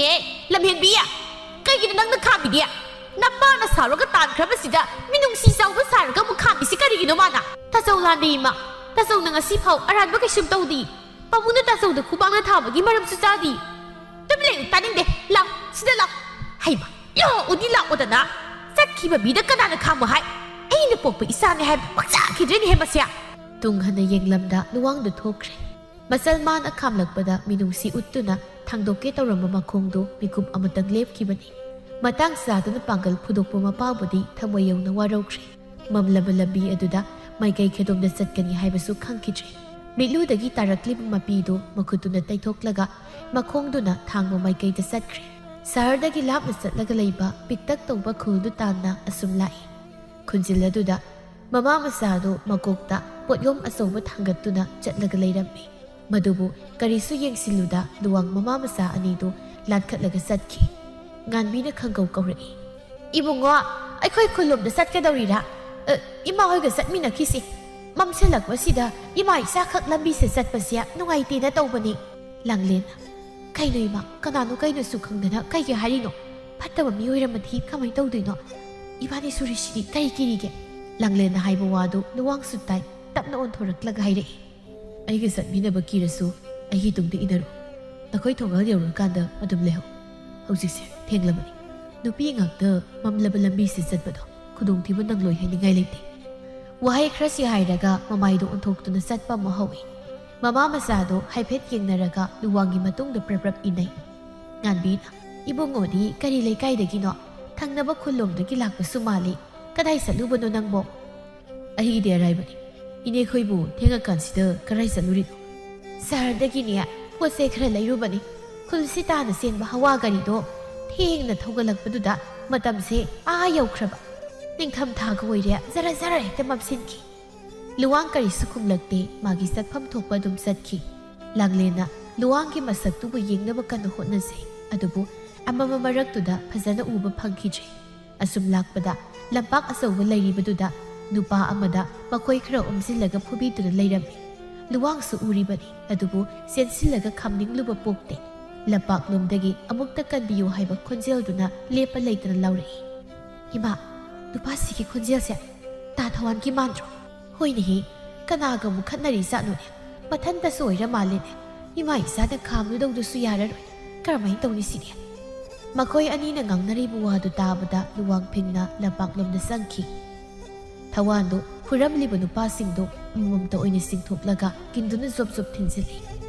"ꯑꯦ, ꯂꯝꯍꯦꯟꯕꯤ! ꯀꯩꯒꯤꯅꯣ ꯅꯪꯅ ꯈꯥꯝꯃꯤꯗꯤ? ꯅꯄꯥꯅ ꯁꯥꯎꯔꯒ ꯇꯥꯟꯈ꯭ꯔꯕꯁꯤꯗ ꯃꯤꯅꯨꯡꯁꯤ ꯆꯥꯎꯕ ꯁꯥꯔꯒ ꯑꯃꯨꯛ ꯈꯥꯝꯃꯤꯁꯤ ꯀꯔꯤꯒꯤꯅꯣ ꯃꯥꯅ? ꯇꯥꯆꯧ ꯂꯥꯟꯗꯦ ꯏꯃꯥ, ꯇꯥꯆꯧꯅ ꯉꯁꯤ ꯐꯥꯎ ꯑꯔꯥꯟꯕ ꯀꯩꯁꯨꯝ ꯇꯧꯗꯦ꯫ ꯄꯥꯕꯨꯡꯅ ꯇꯥꯆꯧꯗ ꯈꯨꯕꯥꯛꯅ ꯊꯥꯕꯒꯤ ꯃꯔꯝꯁꯨ ꯆꯥꯗꯦ꯫ ꯇꯨꯃꯤꯟ ꯂꯩꯌꯨ, ꯇꯥꯅꯤꯡꯗꯦ꯫ ꯂꯥꯎ, ꯁꯤꯗ ꯂꯥꯎ꯫ ꯍꯩꯃ, ꯂꯥꯛꯑꯣꯗꯤ ꯂꯥꯛꯑꯣꯗꯅ꯫ ꯆꯠꯈꯤꯕ ꯃꯤꯗ ꯀꯅꯥꯅ ꯈꯥꯝꯃꯣ ꯍꯥꯏ? ꯑꯩꯅ ꯄꯣꯛꯄ ꯏꯆꯥꯅꯦ ꯍꯥꯏꯕ ꯄꯪꯆꯥꯈꯤꯗ꯭ꯔꯦꯅꯦꯍꯦ ꯃꯁꯦ꯫ ꯇꯨꯡ ꯍꯟꯅ ꯌꯦꯡꯂꯝꯗ ꯂꯨꯋꯥꯡꯗ ꯊꯣꯛꯈ꯭ꯔꯦ꯫ ꯃꯆꯜ ꯃꯥꯅ ꯈꯥꯝꯂꯛꯄꯗ ꯃꯤꯅꯨꯡꯁꯤ ꯎꯠꯇꯨꯅ ꯊꯥꯡꯗꯣꯛꯀꯦ ꯇꯧꯔꯝꯕ ꯃꯈꯣꯡꯗꯨ ꯃꯤꯀꯨꯞ ꯑꯃꯇꯪ ꯂꯦꯞꯈꯤꯕꯅꯤ꯫ ꯃꯇꯥꯡ ꯆꯥꯗꯅ ꯄꯥꯡꯒꯜ ꯐꯨꯗꯣꯛꯄ ꯃꯄꯥꯕꯨꯗꯤ ꯊꯃꯣꯏ ꯌꯧꯅ ꯋꯥꯔꯧꯈ꯭ꯔꯦ꯫ ꯃꯝꯂꯕ ꯂꯝꯕꯤ ꯑꯗꯨꯗ ꯃꯥꯏꯀꯩ ꯈꯦꯗꯣꯝꯗ ꯆꯠꯀꯅꯤ ꯍꯥꯏꯕꯁꯨ ꯈꯪꯈꯤꯗ꯭ꯔꯦ꯫ ꯃꯤꯠꯂꯨꯗꯒꯤ ꯇꯥꯔꯛꯂꯤꯕ ꯃꯄꯤꯗꯨ ꯃꯈꯨꯠꯇꯨꯅ ꯇꯩꯊꯣꯛꯂꯒ ꯃꯈꯣꯡꯗꯨꯅ ꯊꯥꯡꯕ ꯃꯥꯏꯀꯩꯗ ꯆꯠꯈ꯭ꯔꯦ꯫ ꯁꯍꯔꯗꯒꯤ ꯂꯥꯞꯅ ꯆꯠꯂꯒ ꯂꯩꯕ ꯄꯤꯛꯇꯛ ꯇꯧꯕ ꯈꯨꯜꯗꯨ ꯇꯥꯟꯅ ꯑꯁꯨꯝ ꯂꯥꯛꯏ꯫ ꯈꯨꯟꯖꯤꯜ ꯑꯗꯨꯗ ꯃꯃꯥ ꯃꯆꯥꯗꯨ ꯃꯀꯣꯛꯇ ꯄꯣꯠꯌꯣꯝ ꯑꯆꯧꯕ ꯊꯥꯡꯒꯠꯇꯨꯅ ꯆꯠꯂꯒ ꯂꯩꯔꯝꯃꯤ꯫ ꯃꯗꯨꯕꯨ ꯀꯔꯤꯁꯨ ꯌꯦꯡꯁꯤꯜꯂꯨꯗ ꯂꯨꯋꯥꯡ ꯃꯃꯥ ꯃꯆꯥ ꯑꯅꯤꯗꯨ ꯂꯥꯟꯈꯠꯂꯒ ꯆꯠꯈꯤ꯫ ꯉꯥꯟꯕꯤꯅ ꯈꯪꯒꯧ ꯀꯧꯔꯛꯏ, "ꯏꯕꯨꯡꯉꯣ, ꯑꯩꯈꯣꯏ ꯈꯨꯜꯂꯣꯝꯗ ꯆꯠꯀꯗꯧꯔꯤꯔꯥ? ꯑ, ꯏꯃꯥ ꯍꯣꯏꯒ ꯆꯠꯃꯤꯟꯅꯈꯤꯁꯦ꯫ ꯃꯝꯁꯤꯜꯂꯛꯄꯁꯤꯗ ꯏꯃꯥ ꯏꯆꯥꯈꯛ ꯂꯝꯕꯤꯁꯦ ꯆꯠꯄꯁꯦ ꯅꯨꯡꯉꯥꯏꯇꯦꯅ ꯇꯧꯕꯅꯤ꯫" ꯂꯥꯡꯂꯦꯟ, "ꯀꯩꯅꯣ ꯏꯃꯥ, ꯀꯅꯥꯅꯣ ꯀꯩꯅꯣꯁꯨ ꯈꯪꯗꯅ ꯀꯩꯒꯤ ꯍꯥꯏꯔꯤꯅꯣ? ꯐꯠꯇꯕ ꯃꯤ ꯑꯣꯏꯔꯝꯃꯗꯤ ꯀꯃꯥꯏꯅ ꯇꯧꯗꯣꯏꯅꯣ? ꯏꯕꯥꯅꯤ ꯁꯨꯔꯤꯁꯤꯗꯤ ꯀꯔꯤ ꯀꯤꯔꯤꯒꯦ?" ꯂꯥꯡꯂꯦꯟꯅ ꯍꯥꯏꯕ ꯋꯥꯗꯨ ꯂꯨꯋꯥꯡꯁꯨ ꯇꯥꯏ, ꯇꯞꯅ ꯑꯣꯟꯊꯣꯔꯛꯂꯒ ꯍꯥꯏꯔꯛꯏ, "ꯑꯩꯒ ꯆꯠꯃꯤꯟꯅꯕ ꯀꯤꯔꯁꯨ ꯑꯩꯒꯤ ꯇꯨꯡꯗ ꯏꯟꯅꯔꯣ꯫ ꯅꯈꯣꯏ ꯊꯣꯡꯒꯥꯜ ꯌꯧꯔꯀꯥꯟꯗ ꯑꯗꯨꯝ ꯂꯩꯍꯧ꯫ ꯍꯧꯖꯤꯛꯁꯦ ꯊꯦꯡꯂꯕꯅꯤ꯫ ꯅꯨꯄꯤ ꯉꯥꯛꯇ ꯃꯝꯂꯕ ꯂꯝꯕꯤꯁꯤ ꯆꯠꯄꯗꯣ ꯈꯨꯗꯣꯡꯊꯤꯕ ꯅꯪꯂꯣꯏ ꯍꯥꯏꯅꯤꯡꯉꯥꯏ ꯂꯩꯇꯦ꯫" ꯋꯥꯍꯩ ꯈꯔꯁꯤ ꯍꯥꯏꯔꯒ ꯃꯃꯥꯏꯗꯨ ꯑꯣꯟꯊꯣꯛꯇꯨꯅ ꯆꯠꯄ ꯑꯃꯨꯛ ꯍꯧꯏ꯫ ꯃꯃꯥ ꯃꯆꯥꯗꯨ ꯍꯥꯏꯐꯦꯠ ꯌꯦꯡꯅꯔꯒ ꯂꯨꯋꯥꯡꯒꯤ ꯃꯇꯨꯡꯗ ꯄ꯭ꯔꯞ ꯄ꯭ꯔꯞ ꯏꯟꯅꯩ꯫ ꯉꯥꯟꯕꯤꯅ, "ꯏꯕꯨꯡꯉꯣꯗꯤ ꯀꯔꯤ ꯂꯩꯀꯥꯏꯗꯒꯤꯅꯣ? ꯊꯪꯅꯕ ꯈꯨꯜꯂꯣꯝꯗꯒꯤ ꯂꯥꯛꯄꯁꯨ ꯃꯥꯜꯂꯤ꯫ ꯀꯗꯥꯏ ꯆꯠꯂꯨꯕꯅꯣ ꯅꯪꯕꯣ?" "ꯑꯩꯒꯤꯗꯤ ꯑꯔꯥꯏꯕꯅꯤ꯫ ꯏꯅꯦꯈꯣꯏꯕꯨ ꯊꯦꯡꯉꯀꯥꯟꯁꯤꯗ ꯀꯔꯥꯏ ꯆꯠꯂꯨꯔꯤꯅꯣ?" "ꯁꯍꯔꯗꯒꯤꯅꯦ ꯄꯣꯠ ꯆꯩ ꯈꯔ ꯂꯩꯔꯨꯕꯅꯤ꯫ ꯈꯨꯜꯁꯤ ꯇꯥꯅ ꯆꯦꯟꯕ ꯍꯋꯥ ꯒꯥꯔꯤꯗꯣ ꯊꯦꯡꯅ ꯊꯧꯒꯠꯂꯛꯄꯗꯨꯗ ꯃꯇꯝꯁꯦ ꯑꯥ ꯌꯧꯈ꯭ꯔꯕ꯫ ꯅꯤꯡꯊꯝ ꯊꯥꯒ ꯑꯣꯏꯔꯦ, ꯖꯔ ꯖꯔ ꯍꯦꯛꯇ ꯃꯝꯁꯤꯟꯈꯤ꯫" ꯂꯨꯋꯥꯡ ꯀꯔꯤꯁꯨ ꯈꯨꯝꯂꯛꯇꯦ꯫ ꯃꯥꯒꯤ ꯆꯠꯐꯝ ꯊꯣꯛꯄ ꯑꯗꯨꯝ ꯆꯠꯈꯤ꯫ ꯂꯥꯡꯂꯦꯟꯅ ꯂꯨꯋꯥꯡꯒꯤ ꯃꯁꯛꯇꯨꯕꯨ ꯌꯦꯡꯅꯕ ꯀꯟꯅ ꯍꯣꯠꯅꯖꯩ꯫ ꯑꯗꯨꯕꯨ ꯑꯃꯝꯕ ꯃꯔꯛꯇꯨꯗ ꯐꯖꯅ ꯎꯕ ꯐꯪꯈꯤꯗ꯭ꯔꯦ꯫ ꯑꯁꯨꯝ ꯂꯥꯛꯄꯗ ꯂꯝꯄꯥꯛ ꯑꯆꯧꯕ ꯂꯩꯔꯤꯕꯗꯨꯗ ꯅꯨꯄꯥ ꯑꯃꯗ ꯃꯈꯣꯏ ꯈꯔ ꯑꯣꯝꯁꯤꯜꯂꯒ ꯐꯨꯕꯤꯗꯨꯅ ꯂꯩꯔꯝꯃꯤ꯫ ꯂꯨꯋꯥꯡꯁꯨ ꯎꯔꯤꯕꯅꯤ, ꯑꯗꯨꯕꯨ ꯆꯦꯟꯁꯤꯜꯂꯒ ꯈꯥꯝꯅꯤꯡꯂꯨꯕ ꯄꯣꯛꯇꯦ꯫ ꯂꯝꯄꯥꯛꯂꯣꯝꯗꯒꯤ ꯑꯃꯨꯛꯇ ꯀꯟꯕꯤꯌꯨ ꯍꯥꯏꯕ ꯈꯣꯟꯖꯦꯜꯗꯨꯅ ꯂꯦꯞꯄ ꯂꯩꯇꯅ ꯂꯥꯎꯔꯛꯏ꯫ "ꯏꯃꯥ, ꯅꯨꯄꯥꯁꯤꯒꯤ ꯈꯣꯟꯖꯦꯜꯁꯦ ꯇꯥ ꯊꯋꯥꯟꯒꯤ ꯃꯥꯟꯗ꯭ꯔꯣ?" "ꯍꯣꯏꯅꯦꯍꯦ, ꯀꯅꯥꯒ ꯑꯃꯨꯛ ꯈꯠꯅꯔꯤ ꯖꯥꯠꯅꯣꯅꯦ? ꯃꯊꯟꯇꯁꯨ ꯑꯣꯏꯔ ꯃꯥꯜꯂꯦꯅꯦ꯫ ꯏꯃꯥ ꯏꯆꯥꯅ ꯈꯥꯝꯂꯨꯗꯧꯗꯨꯁꯨ ꯌꯥꯔꯔꯣꯏ꯫ ꯀꯔꯝꯍꯥꯏꯅ ꯇꯧꯅꯤ ꯁꯤꯗꯤ?" ꯃꯈꯣꯏ ꯑꯅꯤꯅ ꯉꯥꯡꯅꯔꯤꯕ ꯋꯥꯗꯨ ꯇꯥꯕꯗ ꯂꯨꯋꯥꯡꯐꯤꯡꯅ ꯂꯝꯄꯥꯛꯂꯣꯝꯗ ꯆꯪꯈꯤ꯫ ꯊꯋꯥꯟꯗꯨ ꯐꯨꯔꯝꯂꯤꯕ ꯅꯨꯄꯥꯁꯤꯡꯗꯨ ꯑꯃꯃꯝꯇ ꯑꯣꯏꯅ ꯆꯤꯡꯊꯣꯛꯂꯒ ꯀꯤꯟꯗꯨꯅ ꯖꯣꯞ ꯖꯣꯞ ꯊꯤꯟꯖꯤꯜꯂꯤ꯫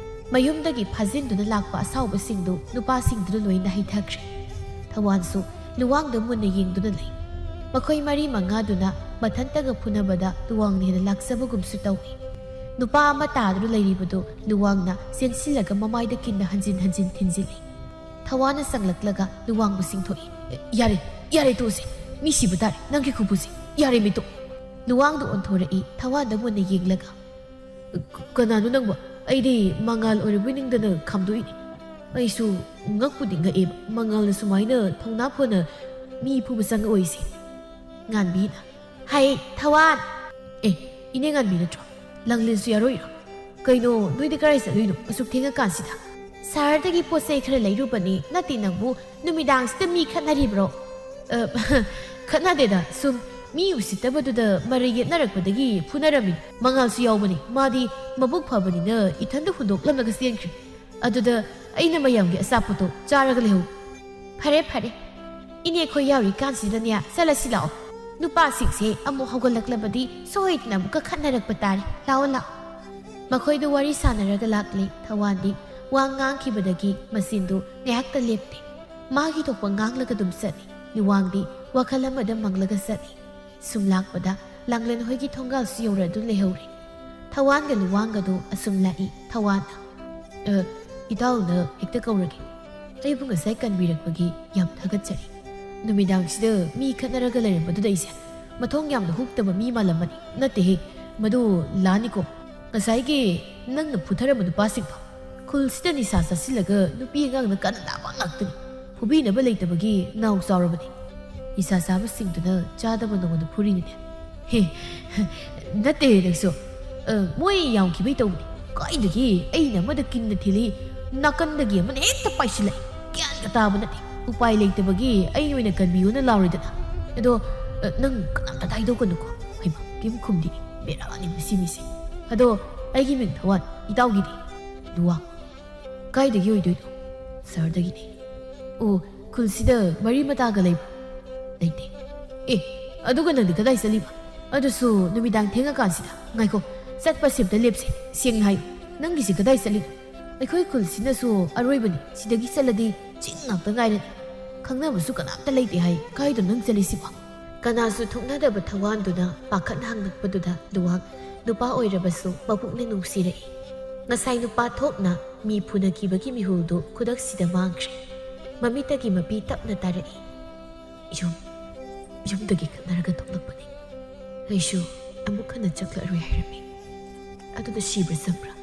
ꯃꯌꯨꯝꯗꯒꯤ ꯐꯥꯖꯤꯟꯗꯨꯅ ꯂꯥꯛꯄ ꯑꯁꯥꯎꯕꯁꯤꯡꯗꯨ ꯅꯨꯄꯥꯁꯤꯡꯗꯨꯅ ꯂꯣꯏꯅ ꯍꯩꯊꯈ꯭ꯔꯦ꯫ ꯊꯋꯥꯟꯁꯨ ꯂꯨꯋꯥꯡꯗ ꯃꯨꯟꯅ ꯌꯦꯡꯗꯨꯅ ꯂꯩ꯫ ꯃꯈꯣꯏ ꯃꯔꯤ ꯃꯉꯥꯗꯨꯅ ꯃꯊꯟꯇꯒ ꯐꯨꯅꯕꯗ ꯂꯨꯋꯥꯡꯅ ꯍꯦꯟꯅ ꯂꯥꯛꯆꯕꯒꯨꯝꯁꯨ ꯇꯧꯏ꯫ ꯅꯨꯄꯥ ꯑꯃ ꯇꯥꯗꯨꯅ ꯂꯩꯔꯤꯕꯗꯨ ꯂꯨꯋꯥꯡꯅ ꯆꯦꯟꯁꯤꯜꯂꯒ ꯃꯃꯥꯏꯗ ꯀꯤꯟꯅ ꯍꯟꯖꯤꯟ ꯍꯟꯖꯤꯟ ꯊꯤꯟꯖꯤꯜꯂꯤ꯫ ꯊꯋꯥꯟꯅ ꯆꯪꯂꯛꯂꯒ ꯂꯨꯋꯥꯡꯕꯨ ꯆꯤꯡꯊꯣꯛꯏ꯫ "ꯌꯥꯔꯦ, ꯌꯥꯔꯦ, ꯇꯣꯛꯑꯁꯦ꯫ ꯃꯤ ꯁꯤꯕ ꯇꯥꯔꯦ, ꯅꯪꯒꯤ ꯈꯨꯐꯨꯁꯦ꯫ ꯌꯥꯔꯦ, ꯃꯤꯇꯣ!" ꯂꯨꯋꯥꯡꯗꯨ ꯑꯣꯟꯊꯣꯔꯛꯏ, ꯊꯋꯥꯟꯗ ꯃꯨꯟꯅ ꯌꯦꯡꯂꯒ꯫ "ꯀ-, ꯀꯅꯥꯅꯣ ꯅꯪꯕꯣ? ꯑꯩꯗꯤ ꯃꯉꯥꯜ ꯑꯣꯏꯔꯕꯣꯏ ꯅꯤꯡꯗꯅ ꯈꯥꯝꯗꯣꯛꯏꯅꯤ꯫ ꯑꯩꯁꯨ ꯉꯛꯄꯨꯗꯤ ꯉꯛꯑꯦꯕ, ꯃꯉꯥꯜꯅ ꯁꯨꯃꯥꯏꯅ ꯊꯧꯅꯥ ꯐꯅ ꯃꯤ ꯐꯨꯕ ꯆꯪꯉꯛꯑꯣꯏꯁꯦ꯫" ꯉꯥꯟꯕꯤꯅ, "ꯍꯩ, ꯊꯋꯥꯟ!" "ꯑꯦ, ꯏꯅꯦ ꯉꯥꯟꯕꯤ ꯅꯠꯇ꯭ꯔꯣ? ꯂꯥꯡꯂꯦꯟꯁꯨ ꯌꯥꯔꯣꯏꯔꯣ? ꯀꯩꯅꯣ, ꯅꯣꯏꯗꯤ ꯀꯔꯥꯏ ꯆꯠꯂꯨꯏꯅꯣ ꯑꯁꯨꯛ ꯊꯦꯡꯉꯀꯥꯟꯁꯤꯗ?" "ꯁꯍꯔꯗꯒꯤ ꯄꯣꯠ ꯆꯩ ꯈꯔ ꯂꯩꯔꯨꯕꯅꯤ꯫ ꯅꯠꯇꯦ ꯅꯪꯕꯨ, ꯅꯨꯃꯤꯗꯥꯡꯁꯤꯗ ꯃꯤ ꯈꯠꯅꯔꯤꯕ꯭ꯔꯣ?" "ꯑ, ꯈꯠꯅꯗꯦꯗ, ꯁꯨꯝ ꯃꯤ ꯎꯁꯤꯠꯇꯕꯗꯨꯗ ꯃꯔꯩ ꯌꯦꯠꯅꯔꯛꯄꯗꯒꯤ ꯐꯨꯅꯔꯝꯃꯤ꯫ ꯃꯉꯥꯜꯁꯨ ꯌꯥꯎꯕꯅꯤ꯫ ꯃꯥꯗꯤ ꯃꯕꯨꯛ ꯐꯕꯅꯤꯅ ꯏꯊꯟꯗ ꯍꯨꯟꯗꯣꯛꯂꯝꯂꯒ ꯆꯦꯟꯈ꯭ꯔꯦ꯫ ꯑꯗꯨꯗ ꯑꯩꯅ ꯃꯌꯥꯝꯒꯤ ꯑꯆꯥꯄꯣꯠꯇꯣ ꯆꯥꯔꯒ ꯂꯩꯍꯧ꯫" "ꯐꯔꯦ, ꯐꯔꯦ꯫ ꯏꯅꯦ ꯈꯣꯏ ꯌꯥꯎꯔꯤꯀꯥꯟꯁꯤꯗꯅꯦ, ꯆꯠꯂꯁꯤ ꯂꯥꯛꯑꯣ꯫ ꯅꯨꯄꯥꯁꯤꯡꯁꯦ ꯑꯃꯨꯛ ꯍꯧꯒꯠꯂꯛꯂꯕꯗꯤ ꯁꯣꯏꯗꯅ ꯑꯃꯨꯛꯀ ꯈꯠꯅꯔꯛꯄ ꯇꯥꯔꯦ꯫ ꯂꯥꯛꯑꯣ, ꯂꯥꯛꯑꯣ꯫" ꯃꯈꯣꯏꯗꯨ ꯋꯥꯔꯤ ꯁꯥꯟꯅꯔꯒ ꯂꯥꯛꯂꯤ꯫ ꯊꯋꯥꯟꯗꯤ ꯋꯥ ꯉꯥꯡꯈꯤꯕꯗꯒꯤ ꯃꯆꯤꯟꯗꯨ ꯉꯥꯏꯍꯥꯛꯇ ꯂꯦꯞꯇꯦ꯫ ꯃꯥꯒꯤ ꯊꯣꯛꯄ ꯉꯥꯡꯂꯒ ꯑꯗꯨꯝ ꯆꯠꯂꯤ꯫ ꯂꯨꯋꯥꯡꯗꯤ ꯋꯥꯈꯜ ꯑꯃꯗ ꯃꯪꯂꯒ ꯆꯠꯂꯤ꯫ ꯁꯨꯝ ꯂꯥꯛꯄꯗ ꯂꯥꯡꯂꯦꯟ ꯍꯣꯏꯒꯤ ꯊꯣꯡꯒꯥꯜꯁꯨ ꯌꯧꯔꯗꯨꯅ ꯂꯩꯍꯧꯔꯦ꯫ ꯊꯋꯥꯟꯒ ꯂꯨꯋꯥꯡꯒꯗꯨ ꯑꯁꯨꯝ ꯂꯥꯛꯏ꯫ ꯊꯋꯥꯟꯅ, "ꯑ, ꯏꯇꯥꯎꯅ ꯍꯦꯛꯇ ꯀꯧꯔꯒꯦ꯫ ꯑꯩꯕꯨ ꯉꯁꯥꯏ ꯀꯟꯕꯤꯔꯛꯄꯒꯤ ꯌꯥꯝ ꯊꯥꯒꯠꯆꯔꯤ꯫ ꯅꯨꯃꯤꯗꯥꯡꯁꯤꯗ ꯃꯤ ꯈꯠꯅꯔꯒ ꯂꯩꯔꯝꯕꯗꯨꯗ ꯑꯩꯁꯦ ꯃꯊꯣꯡ ꯌꯥꯝꯅ ꯍꯨꯛꯇꯕ ꯃꯤ ꯃꯥꯜꯂꯝꯃꯅꯤ꯫ ꯅꯠꯇꯦꯍꯦ, ꯃꯗꯨ ꯂꯥꯟꯅꯤꯀꯣ꯫ ꯉꯁꯥꯏꯒꯤ ꯅꯪꯅ ꯐꯨꯊꯔꯝꯕ ꯅꯨꯄꯥꯁꯤꯡꯗꯣ ꯈꯨꯜꯁꯤꯗ ꯅꯤꯁꯥ ꯆꯥꯁꯤꯜꯂꯒ ꯅꯨꯄꯤ ꯑꯉꯥꯡꯅ ꯀꯟꯅ ꯂꯥꯕ ꯉꯥꯛꯇꯅꯤ꯫ ꯐꯨꯕꯤꯅꯕ ꯂꯩꯇꯕꯒꯤ ꯅꯥꯎ ꯆꯥꯎꯔꯕꯅꯤ꯫ ꯅꯤꯁꯥ ꯆꯥꯕꯁꯤꯡꯗꯨꯅ ꯆꯥꯗꯕ ꯅꯉꯣꯟꯗ ꯐꯨꯔꯤꯅꯤꯅꯦ꯫" "ꯍꯦ, ꯅꯠꯇꯦ ꯅꯪꯁꯨ꯫ ꯑ, ꯃꯣꯏ ꯌꯥꯝꯈꯤꯕꯩ ꯇꯧꯕꯅꯤ꯫ ꯀꯥꯏꯗꯒꯤ ꯑꯩꯅ ꯑꯃꯗ ꯀꯤꯟꯅ ꯊꯤꯜꯂꯤ, ꯅꯥꯀꯟꯗꯒꯤ ꯑꯃꯅ ꯍꯦꯛꯇ ꯄꯥꯏꯁꯤꯜꯂꯛꯏ꯫ ꯒ꯭ꯌꯥꯟꯒ ꯇꯥꯕ ꯅꯠꯇꯦ꯫ ꯎꯄꯥꯏ ꯂꯩꯇꯕꯒꯤ ꯑꯩ ꯑꯣꯏꯅ ꯀꯟꯕꯤꯌꯨꯅ ꯂꯥꯎꯔꯦꯗꯅ꯫ ꯑꯗꯣ, ꯑ, ꯅꯪ ꯀꯅꯥꯝꯇꯗ ꯍꯥꯏꯗꯣꯛꯀꯅꯨꯀꯣ꯫ ꯍꯩꯃꯥ, ꯀꯩꯝ ꯈꯨꯝꯗꯦꯅꯦ꯫ ꯕꯦꯔꯥꯅꯤ ꯃꯁꯤ ꯃꯤꯁꯦ꯫ ꯑꯗꯣ, ꯑꯩꯒꯤ ꯃꯤꯡ ꯊꯋꯥꯟ, ꯏꯇꯥꯎꯒꯤꯗꯤ? ꯂꯨꯋꯥꯡ꯫ ꯀꯥꯏꯗꯒꯤ ꯑꯣꯏꯗꯣꯏꯅꯣ? ꯁꯍꯔꯗꯒꯤꯅꯦ꯫ ꯑꯣ, ꯈꯨꯜꯁꯤꯗ ꯃꯔꯤ ꯃꯇꯥꯒ ꯂꯩꯕ꯭ꯔꯣ? ꯂꯩꯇꯦ꯫ ꯑꯦ, ꯑꯗꯨꯒ ꯅꯪꯗꯤ ꯀꯗꯥꯏ ꯆꯠꯂꯤꯕ? ꯑꯗꯨꯁꯨ ꯅꯨꯃꯤꯗꯥꯡ ꯊꯦꯡꯉꯀꯥꯟꯁꯤꯗ꯫ ꯉꯥꯏꯈꯣ, ꯆꯠꯄꯁꯦ ꯑꯝꯇ ꯂꯦꯞꯁꯦ꯫ ꯁꯦꯡꯅ ꯍꯥꯏꯌꯨ, ꯅꯪꯒꯤꯁꯦ ꯀꯗꯥꯏ ꯆꯠꯂꯤꯅꯣ? ꯑꯩꯈꯣꯏ ꯈꯨꯜꯁꯤꯅꯁꯨ ꯑꯔꯣꯏꯕꯅꯤ, ꯁꯤꯗꯒꯤ ꯆꯠꯂꯗꯤ ꯆꯤꯡ ꯉꯥꯛꯇ ꯉꯥꯏꯔꯅꯤ꯫ ꯈꯪꯅꯕꯁꯨ ꯀꯅꯥꯝꯇ ꯂꯩꯇꯦ ꯍꯥꯏ꯫ ꯀꯥꯏꯗꯅꯣ ꯅꯪ ꯆꯠꯂꯤꯁꯤꯕꯣ? ꯀꯅꯥꯁꯨ ꯊꯣꯛꯅꯗꯕ ꯊꯋꯥꯟꯗꯨꯅ ꯄꯥꯈꯠꯅ ꯍꯪꯂꯛꯄꯗꯨꯗ ꯂꯨꯋꯥꯡ ꯅꯨꯄꯥ ꯑꯣꯏꯔꯕꯁꯨ ꯃꯄꯨꯛꯅꯤꯡ ꯅꯨꯡꯁꯤꯔꯛꯏ꯫ ꯉꯁꯥꯏ ꯅꯨꯄꯥ ꯊꯣꯛꯅ ꯃꯤ ꯐꯨꯅꯈꯤꯕꯒꯤ ꯃꯤꯍꯨꯜꯗꯨ ꯈꯨꯗꯛꯁꯤꯗ ꯃꯥꯡꯈ꯭ꯔꯦ꯫ ꯃꯃꯤꯠꯇꯒꯤ ꯃꯄꯤ ꯇꯞꯅ ꯇꯥꯔꯛꯏ꯫ ꯌꯨꯝ, ꯌꯨꯝꯗꯒꯤ ꯈꯠꯅꯔꯒ ꯊꯣꯛꯂꯛꯄꯅꯤ꯫ ꯑꯩꯁꯨ ꯑꯃꯨꯛ ꯍꯟꯅ ꯆꯠꯂꯔꯣꯏ ꯍꯥꯏꯔꯝꯃꯤ꯫ ꯑꯗꯨꯗ ꯁꯤꯕ꯭ꯔꯥ ꯆꯪꯕ꯭ꯔꯥ,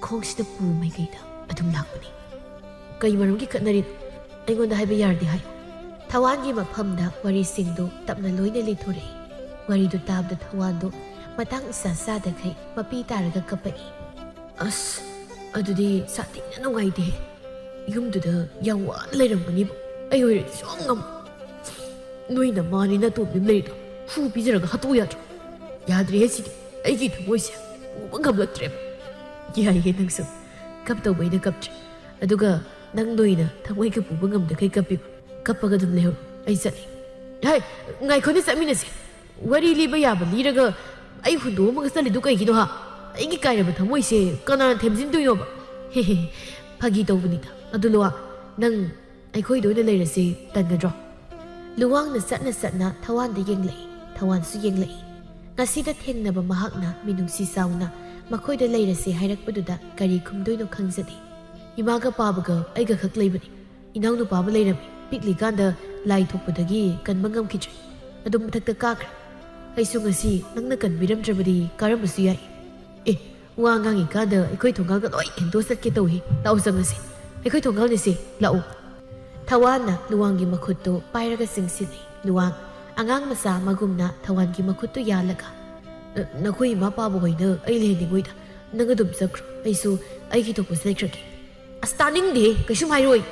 ꯈꯣꯡꯁꯤꯗ ꯄꯨ ꯃꯥꯏꯀꯩꯗ ꯑꯗꯨꯝ ꯂꯥꯛꯄꯅꯤ꯫ ꯀꯩ ꯃꯔꯝꯒꯤ ꯈꯠꯅꯔꯤꯅꯣ? ꯑꯩꯉꯣꯟꯗ ꯍꯥꯏꯕ ꯌꯥꯔꯗꯤ ꯍꯥꯏꯌꯨ꯫ ꯊꯋꯥꯟꯒꯤ ꯃꯐꯝꯗ ꯋꯥꯔꯤꯁꯤꯡꯗꯨ ꯇꯞꯅ ꯂꯣꯏꯅ ꯂꯤꯊꯣꯔꯛꯏ꯫ ꯋꯥꯔꯤꯗꯨ ꯇꯥꯕꯗ ꯊꯋꯥꯟꯗꯨ ꯃꯇꯥꯡ ꯏꯆꯥ ꯆꯥꯗꯈꯩ ꯃꯄꯤ ꯇꯥꯔꯒ ꯀꯞꯄꯛꯏ꯫ ꯑꯁ, ꯑꯗꯨꯗꯤ ꯁꯥꯊꯤꯅ ꯅꯨꯡꯉꯥꯏꯇꯦꯍꯦ꯫ ꯌꯨꯝꯗꯨꯗ ꯌꯥꯝ ꯋꯥꯅ ꯂꯩꯔꯝꯒꯅꯤꯕꯨ꯫ ꯑꯩ ꯑꯣꯏꯔꯗꯤ ꯁꯨꯡꯉꯝ ꯉꯝꯃꯣꯏ꯫ ꯅꯣꯏ ꯅꯃꯥꯅꯦ ꯅꯇꯣꯝꯕꯤ ꯑꯃ ꯂꯩꯔꯤꯗꯣ ꯍꯨ ꯄꯤꯖꯔꯒ ꯍꯥꯠꯇꯣꯛꯎ ꯌꯥꯗ꯭ꯔꯣ? ꯌꯥꯗ꯭ꯔꯦꯍꯦ ꯁꯤꯗꯤ꯫ ꯑꯩꯒꯤ ꯊꯃꯣꯏꯁꯦ ꯄꯨꯕ ꯉꯝꯂꯛꯇ꯭ꯔꯦꯕ꯫ ꯌꯥꯏꯍꯦ ꯅꯪꯁꯨ꯫ ꯀꯞꯇꯧꯕ ꯑꯩꯅ ꯀꯞꯇ꯭ꯔꯦ꯫ ꯑꯗꯨꯒ ꯅꯪ ꯅꯣꯏꯅ ꯊꯃꯣꯏꯒ ꯄꯨꯕ ꯉꯝꯗꯈꯩ ꯀꯞꯄꯤꯕ꯫ ꯀꯞꯄꯒ ꯑꯗꯨꯝ ꯂꯩꯍꯧꯔꯣ꯫ ꯑꯩ ꯆꯠꯂꯤ꯫ ꯍꯥꯏ, ꯉꯥꯏꯈꯣꯅꯦ, ꯆꯠꯃꯤꯟꯅꯁꯦ꯫ ꯋꯥꯔꯤ ꯂꯤꯕ ꯌꯥꯕ ꯂꯤꯔꯒ ꯑꯩ ꯍꯨꯟꯗꯣꯛꯑꯝꯃꯒ ꯆꯠꯂꯤꯗꯨ ꯀꯩꯒꯤꯅꯣ ꯍꯥ? ꯑꯩꯒꯤ ꯀꯥꯏꯔꯕ ꯊꯃꯣꯏꯁꯦ ꯀꯅꯥꯅ ꯊꯦꯝꯖꯤꯟꯗꯣꯏꯅꯣꯕ? ꯍꯦ ꯍꯦ, ꯐꯥꯒꯤ ꯇꯧꯕꯅꯤꯗ꯫ ꯑꯗꯨ ꯂꯨꯋꯥ, ꯅꯪ ꯑꯩꯈꯣꯏꯗ ꯑꯣꯏꯅ ꯂꯩꯔꯁꯤ ꯇꯟꯒꯗ꯭ꯔꯣ? ꯂꯨꯋꯥꯡꯅ ꯆꯠꯅ ꯆꯠꯅ ꯊꯋꯥꯟꯗ ꯌꯦꯡꯂꯛꯏ, ꯊꯋꯥꯟꯁꯨ ꯌꯦꯡꯂꯛꯏ꯫ ꯉꯁꯤꯗ ꯊꯦꯡꯅꯕ ꯃꯍꯥꯛꯅ ꯃꯤꯅꯨꯡꯁꯤ ꯆꯥꯎꯅ ꯃꯈꯣꯏꯗ ꯂꯩꯔꯁꯤ ꯍꯥꯏꯔꯛꯄꯗꯨꯗ ꯀꯔꯤ ꯈꯨꯝꯗꯣꯏꯅꯣ ꯈꯪꯖꯗꯦ꯫ ꯏꯃꯥꯒ ꯄꯥꯕꯒ ꯑꯩꯒ ꯈꯛ ꯂꯩꯕꯅꯤ꯫ ꯏꯅꯥꯎꯅꯨꯄꯥ ꯑꯃ ꯂꯩꯔꯝꯃꯤ, ꯄꯤꯛꯂꯤꯀꯥꯟꯗ ꯂꯥꯏ ꯊꯣꯛꯄꯗꯒꯤ ꯀꯟꯕ ꯉꯝꯈꯤꯗ꯭ꯔꯦ꯫ ꯑꯗꯨꯝ ꯃꯊꯛꯇ ꯀꯥꯈ꯭ꯔꯦ꯫ ꯑꯩꯁꯨ ꯉꯁꯤ ꯅꯪꯅ ꯀꯟꯕꯤꯔꯝꯗ꯭ꯔꯕꯗꯤ ꯀꯥꯔꯝꯕꯁꯨ ꯌꯥꯏ꯫ ꯑꯦ, ꯋꯥ ꯉꯥꯡꯉꯤꯀꯥꯟꯗ ꯑꯩꯈꯣꯏ ꯊꯣꯡꯒꯥꯜꯒ ꯂꯣꯏ ꯍꯦꯟꯗꯣꯛꯑ ꯆꯠꯀꯦ ꯇꯧꯏ꯫ ꯂꯥꯛꯑꯣ ꯆꯪꯉꯁꯤ꯫ ꯑꯩꯈꯣꯏ ꯊꯣꯡꯒꯥꯜꯅꯤꯁꯦ, ꯂꯥꯛꯑꯣ꯫ ꯊꯋꯥꯟꯅ ꯂꯨꯋꯥꯡꯒꯤ ꯃꯈꯨꯠꯇꯨ ꯄꯥꯏꯔꯒ ꯆꯤꯡꯁꯤꯜꯂꯤ꯫ ꯂꯨꯋꯥꯡ, ꯑꯉꯥꯡ ꯃꯆꯥ ꯑꯃꯒꯨꯝꯅ ꯊꯋꯥꯟꯒꯤ ꯃꯈꯨꯠꯇꯨ ꯌꯥꯜꯂꯒ, "ꯑ, ꯅꯈꯣꯏ ꯏꯃꯥ ꯄꯥꯕ ꯍꯣꯏꯅ ꯑꯩ ꯂꯩꯍꯟꯅꯤꯡꯉꯣꯏꯗ꯫ ꯅꯪ ꯑꯗꯨꯝ ꯆꯠꯈ꯭ꯔꯣ꯫ ꯑꯩꯁꯨ ꯑꯩꯒꯤ ꯊꯣꯛꯄ ꯆꯠꯈ꯭ꯔꯒꯦ"꯫ ꯑꯁ, ꯇꯥꯅꯤꯡꯗꯦ, ꯀꯩꯁꯨꯝ ꯍꯥꯏꯔꯣꯏ꯫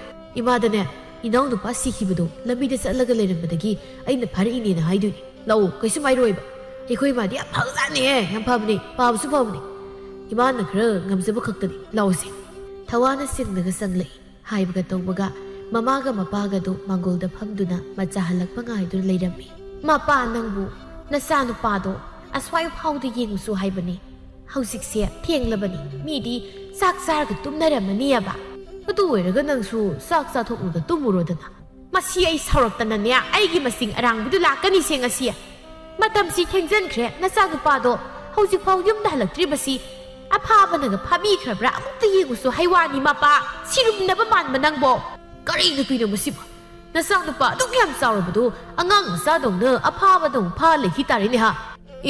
ꯏꯃꯥꯗꯅꯦ, ꯏꯅꯥꯎꯅꯨꯄꯥ ꯁꯤꯈꯤꯕꯗꯣ ꯂꯝꯕꯤꯗ ꯆꯠꯂꯒ ꯂꯩꯔꯝꯕꯗꯒꯤ ꯑꯩꯅ ꯐꯥꯔꯛꯏꯅꯦꯅ ꯍꯥꯏꯗꯣꯏꯅꯦ꯫ ꯂꯥꯛꯑꯣ, ꯀꯩꯁꯨꯝ ꯍꯥꯏꯔꯣꯏꯕ꯫ ꯑꯩꯈꯣꯏ ꯏꯃꯥꯗꯤ ꯌꯥꯝ ꯐꯕꯖꯥꯠꯅꯦꯍꯦ, ꯌꯥꯝ ꯐꯕꯅꯦ, ꯐꯕꯁꯨ ꯐꯕꯅꯦ꯫ ꯏꯃꯥꯅ ꯈꯔ ꯉꯝꯖꯕ ꯈꯛꯇꯅꯤ꯫ ꯂꯥꯛꯑꯣꯁꯦ꯫ ꯊꯋꯥꯟꯅ ꯁꯤꯡꯅꯒ ꯆꯪꯂꯛꯏ꯫ ꯍꯥꯏꯕꯒ ꯇꯧꯕꯒ ꯃꯃꯥꯒ ꯃꯄꯥꯒꯗꯨ ꯃꯥꯡꯒꯣꯜꯗ ꯐꯝꯗꯨꯅ ꯃꯆꯥ ꯍꯜꯂꯛꯄ ꯉꯥꯏꯗꯨꯅ ꯂꯩꯔꯝꯃꯤ꯫ "ꯃꯄꯥ, ꯅꯪꯕꯨ ꯅꯆꯥꯅꯨꯄꯥꯗꯣ ꯑꯁ꯭ꯋꯥꯏ ꯐꯥꯎꯗ ꯌꯦꯡꯉꯨꯁꯨ ꯍꯥꯏꯕꯅꯤ꯫ ꯍꯧꯖꯤꯛꯁꯦ ꯊꯦꯡꯂꯕꯅꯤ, ꯃꯤꯗꯤ ꯆꯥꯛ ꯆꯥꯔꯒ ꯇꯨꯝꯅꯔꯝꯃꯅꯤꯑꯕ꯫ ꯑꯗꯨ ꯑꯣꯏꯔꯒ ꯅꯪꯁꯨ ꯆꯥꯛ ꯆꯥꯊꯣꯛꯂꯒ ꯇꯨꯝꯃꯨꯔꯣꯗꯅ꯫ ꯃꯁꯤ ꯑꯩ ꯁꯥꯎꯔꯛꯇꯅꯅꯦ, ꯑꯩꯒꯤ ꯃꯁꯤꯡ ꯑꯔꯥꯡꯕꯤꯗꯨ ꯂꯥꯛꯀꯅꯤꯁꯦ ꯉꯁꯤ꯫ ꯃꯇꯝꯁꯤ ꯊꯦꯡꯖꯟꯈ꯭ꯔꯦ, ꯅꯆꯥꯅꯨꯄꯥꯗꯣ ꯍꯧꯖꯤꯛꯐꯥꯎ ꯌꯨꯝꯗ ꯍꯜꯂꯛꯇ꯭ꯔꯤꯕꯁꯤ ꯑꯐꯥꯕꯅꯒ ꯐꯥꯕꯤꯈ꯭ꯔꯕ꯭ꯔꯥ? ꯑꯃꯨꯛꯇ ꯌꯦꯡꯉꯨꯁꯨ ꯍꯥꯏꯋꯥꯅꯤ, ꯃꯄꯥ꯫ ꯁꯤꯔꯨꯝꯅꯕ ꯃꯥꯟꯕ ꯅꯪꯕꯣ꯫ ꯀꯔꯤ ꯅꯨꯄꯤꯅꯣ ꯃꯁꯤꯕꯣ? ꯅꯆꯥꯅꯨꯄꯥ ꯑꯗꯨꯛ ꯌꯥꯝ ꯆꯥꯎꯔꯕꯗꯨ ꯑꯉꯥꯡ ꯃꯆꯥꯗꯧꯅ ꯑꯐꯥꯕꯗꯧ ꯐꯥ ꯂꯩꯈꯤ ꯇꯥꯔꯦꯅꯦ ꯍꯥ?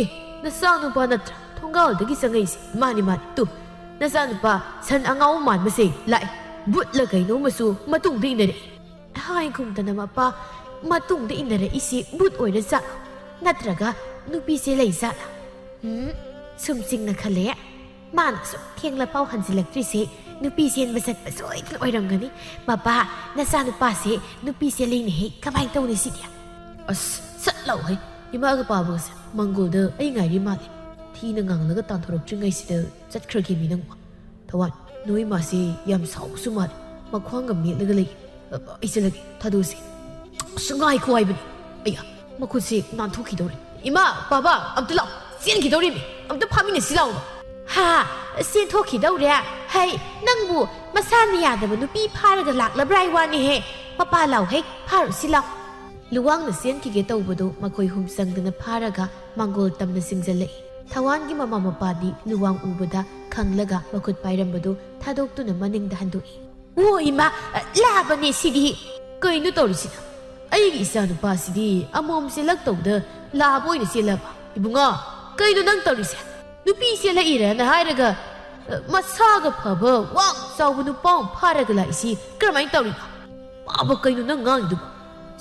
ꯑꯦ, ꯅꯆꯥꯅꯨꯄꯥ ꯅꯠꯇ꯭ꯔꯥ ꯊꯣꯡꯒꯥꯜꯗꯒꯤ ꯆꯪꯉꯛꯏꯁꯦ? ꯃꯥꯅꯤ, ꯃꯥꯅꯤ꯫ ꯇꯨ, ꯅꯆꯥꯅꯨꯄꯥ ꯁꯟ ꯑꯉꯥꯎꯕ ꯃꯥꯟꯕꯁꯦ ꯂꯥꯛꯑꯦ꯫ ꯕꯨꯠꯂ ꯀꯩꯅꯣꯝꯃꯁꯨ ꯃꯇꯨꯡꯗ ꯏꯟꯅꯔꯛꯏ꯫ ꯍꯥꯏꯒꯨꯝꯗꯅ ꯃꯄꯥ, ꯃꯇꯨꯡꯗ ꯏꯟꯅꯔꯛꯏꯁꯤ ꯕꯨꯠ ꯑꯣꯏꯔ ꯖꯥꯠꯂꯣ? ꯅꯠꯇ꯭ꯔꯒ ꯅꯨꯄꯤꯁꯦ ꯂꯩ ꯖꯥꯠꯂꯥ? ꯎꯝ, ꯁꯨꯝ ꯆꯤꯡꯅ ꯈꯜꯂꯦ꯫ ꯃꯥꯅ ꯁꯨꯝ ꯊꯦꯡꯂ ꯐꯥꯎ ꯍꯟꯖꯤꯜꯂꯛꯇ꯭ꯔꯤꯁꯦ ꯅꯨꯄꯤ ꯆꯦꯟꯕ ꯆꯠꯄ ꯁꯣꯏꯗꯅ ꯑꯣꯏꯔꯝꯒꯅꯤ꯫ ꯃꯄꯥ, ꯅꯆꯥꯅꯨꯄꯥꯁꯦ ꯅꯨꯄꯤ ꯆꯦꯜꯂꯛꯏꯅꯦꯍꯦ, ꯀꯃꯥꯏꯅ ꯇꯧꯅꯤ ꯁꯤꯗꯤ? ꯑꯁ, ꯆꯠꯂꯧꯍꯦ, ꯏꯃꯥꯒ ꯄꯥꯕꯒꯁꯦ ꯃꯪꯒꯣꯜꯗ ꯑꯩ ꯉꯥꯏꯔꯤ ꯃꯥꯜꯂꯦ꯫ ꯊꯤꯅ ꯉꯥꯡꯂꯒ ꯇꯥꯟꯊꯣꯔꯛꯇ꯭ꯔꯤꯉꯩꯁꯤꯗ ꯆꯠꯈ꯭ꯔꯒꯦꯃꯤ ꯅꯪꯕꯨ꯫ ꯊꯋꯥꯟ, ꯅꯣꯏ ꯃꯥꯁꯦ ꯌꯥꯝ ꯁꯥꯎꯕꯁꯨ ꯃꯥꯜꯂꯦ, ꯃꯈ꯭ꯋꯥꯡꯒ ꯃꯦꯠꯂꯒ ꯂꯩ꯫ ꯑ, ꯑꯩ ꯆꯠꯂꯒꯦ, ꯊꯥꯗꯣꯛꯑꯁꯤ꯫ ꯑꯁ, ꯉꯥꯏꯈꯣ ꯍꯥꯏꯕꯅꯤ꯫ ꯑꯩꯌꯥ, ꯃꯈꯨꯠꯁꯦ ꯅꯥꯟꯊꯣꯛꯈꯤꯗꯧꯔꯦ꯫ ꯏꯃꯥ, ꯕꯥꯕꯥ, ꯑꯝꯇ ꯂꯥꯛꯑꯣ, ꯆꯦꯟꯈꯤꯗꯧꯔꯤꯃꯤ, ꯑꯝꯇ ꯐꯥꯃꯤꯟꯅꯁꯤ ꯂꯥꯛꯑꯣ꯫ ꯍꯥ, ꯆꯦꯟꯊꯣꯛꯈꯤꯗꯧꯔꯦ? ꯍꯩ, ꯅꯪꯕꯨ ꯃꯁꯥꯅ ꯌꯥꯗꯕ ꯅꯨꯄꯤ ꯐꯥꯔꯒ ꯂꯥꯛꯂꯕ꯭ꯔꯥ ꯍꯥꯏ ꯋꯥꯅꯤꯍꯦ꯫ ꯃꯄꯥ ꯂꯥꯎ ꯍꯦꯛ, ꯐꯥꯔꯨꯁꯤ ꯂꯥꯎ꯫ ꯂꯨꯋꯥꯡꯅ ꯆꯦꯟꯈꯤꯒꯦ ꯇꯧꯕꯗꯨ ꯃꯈꯣꯏ ꯍꯨꯝ ꯆꯪꯗꯅ ꯐꯥꯔꯒ ꯃꯥꯡꯒꯣꯜ ꯇꯝꯅ ꯆꯤꯡꯖꯜꯂꯛꯏ꯫ ꯊꯋꯥꯟꯒꯤ ꯃꯃꯥ ꯃꯄꯥꯗꯤ ꯂꯨꯋꯥꯡ ꯎꯕꯗ ꯈꯪꯂꯒ ꯃꯈꯨꯠ ꯄꯥꯏꯔꯝꯕꯗꯨ ꯊꯥꯗꯣꯛꯇꯨꯅ ꯃꯅꯤꯡꯗ ꯍꯟꯗꯣꯛꯏ꯫ "ꯑꯣ ꯏꯃꯥ, ꯂꯥꯕꯅꯦ ꯁꯤꯗꯤ!" "ꯀꯩꯅꯣ ꯇꯧꯔꯤꯁꯤꯅ? ꯑꯩꯒꯤ ꯏꯆꯥꯅꯨꯄꯥꯁꯤꯗꯤ ꯑꯃꯣꯝ ꯆꯦꯜꯂꯛꯇꯧꯗ ꯂꯥꯕ ꯑꯣꯏꯅ ꯆꯦꯜꯂꯕ? ꯏꯕꯨꯡꯉꯣ, ꯀꯩꯅꯣ ꯅꯪ ꯇꯧꯔꯤꯁꯦ? ꯅꯨꯄꯤ ꯆꯦꯜꯂꯛꯏꯔꯅ ꯍꯥꯏꯔꯒ, ꯑ, ꯃꯁꯥꯒ ꯐꯕ ꯋꯥꯡ ꯆꯥꯎꯕ ꯅꯨꯄꯥ ꯑꯃ ꯐꯥꯔꯒ ꯂꯥꯛꯏꯁꯤ ꯀꯔꯝꯍꯥꯏꯅ ꯇꯧꯔꯤꯅꯣ? ꯄꯥꯕ, ꯀꯩꯅꯣ ꯅꯪ ꯉꯥꯡꯉꯤꯗꯨꯕꯣ?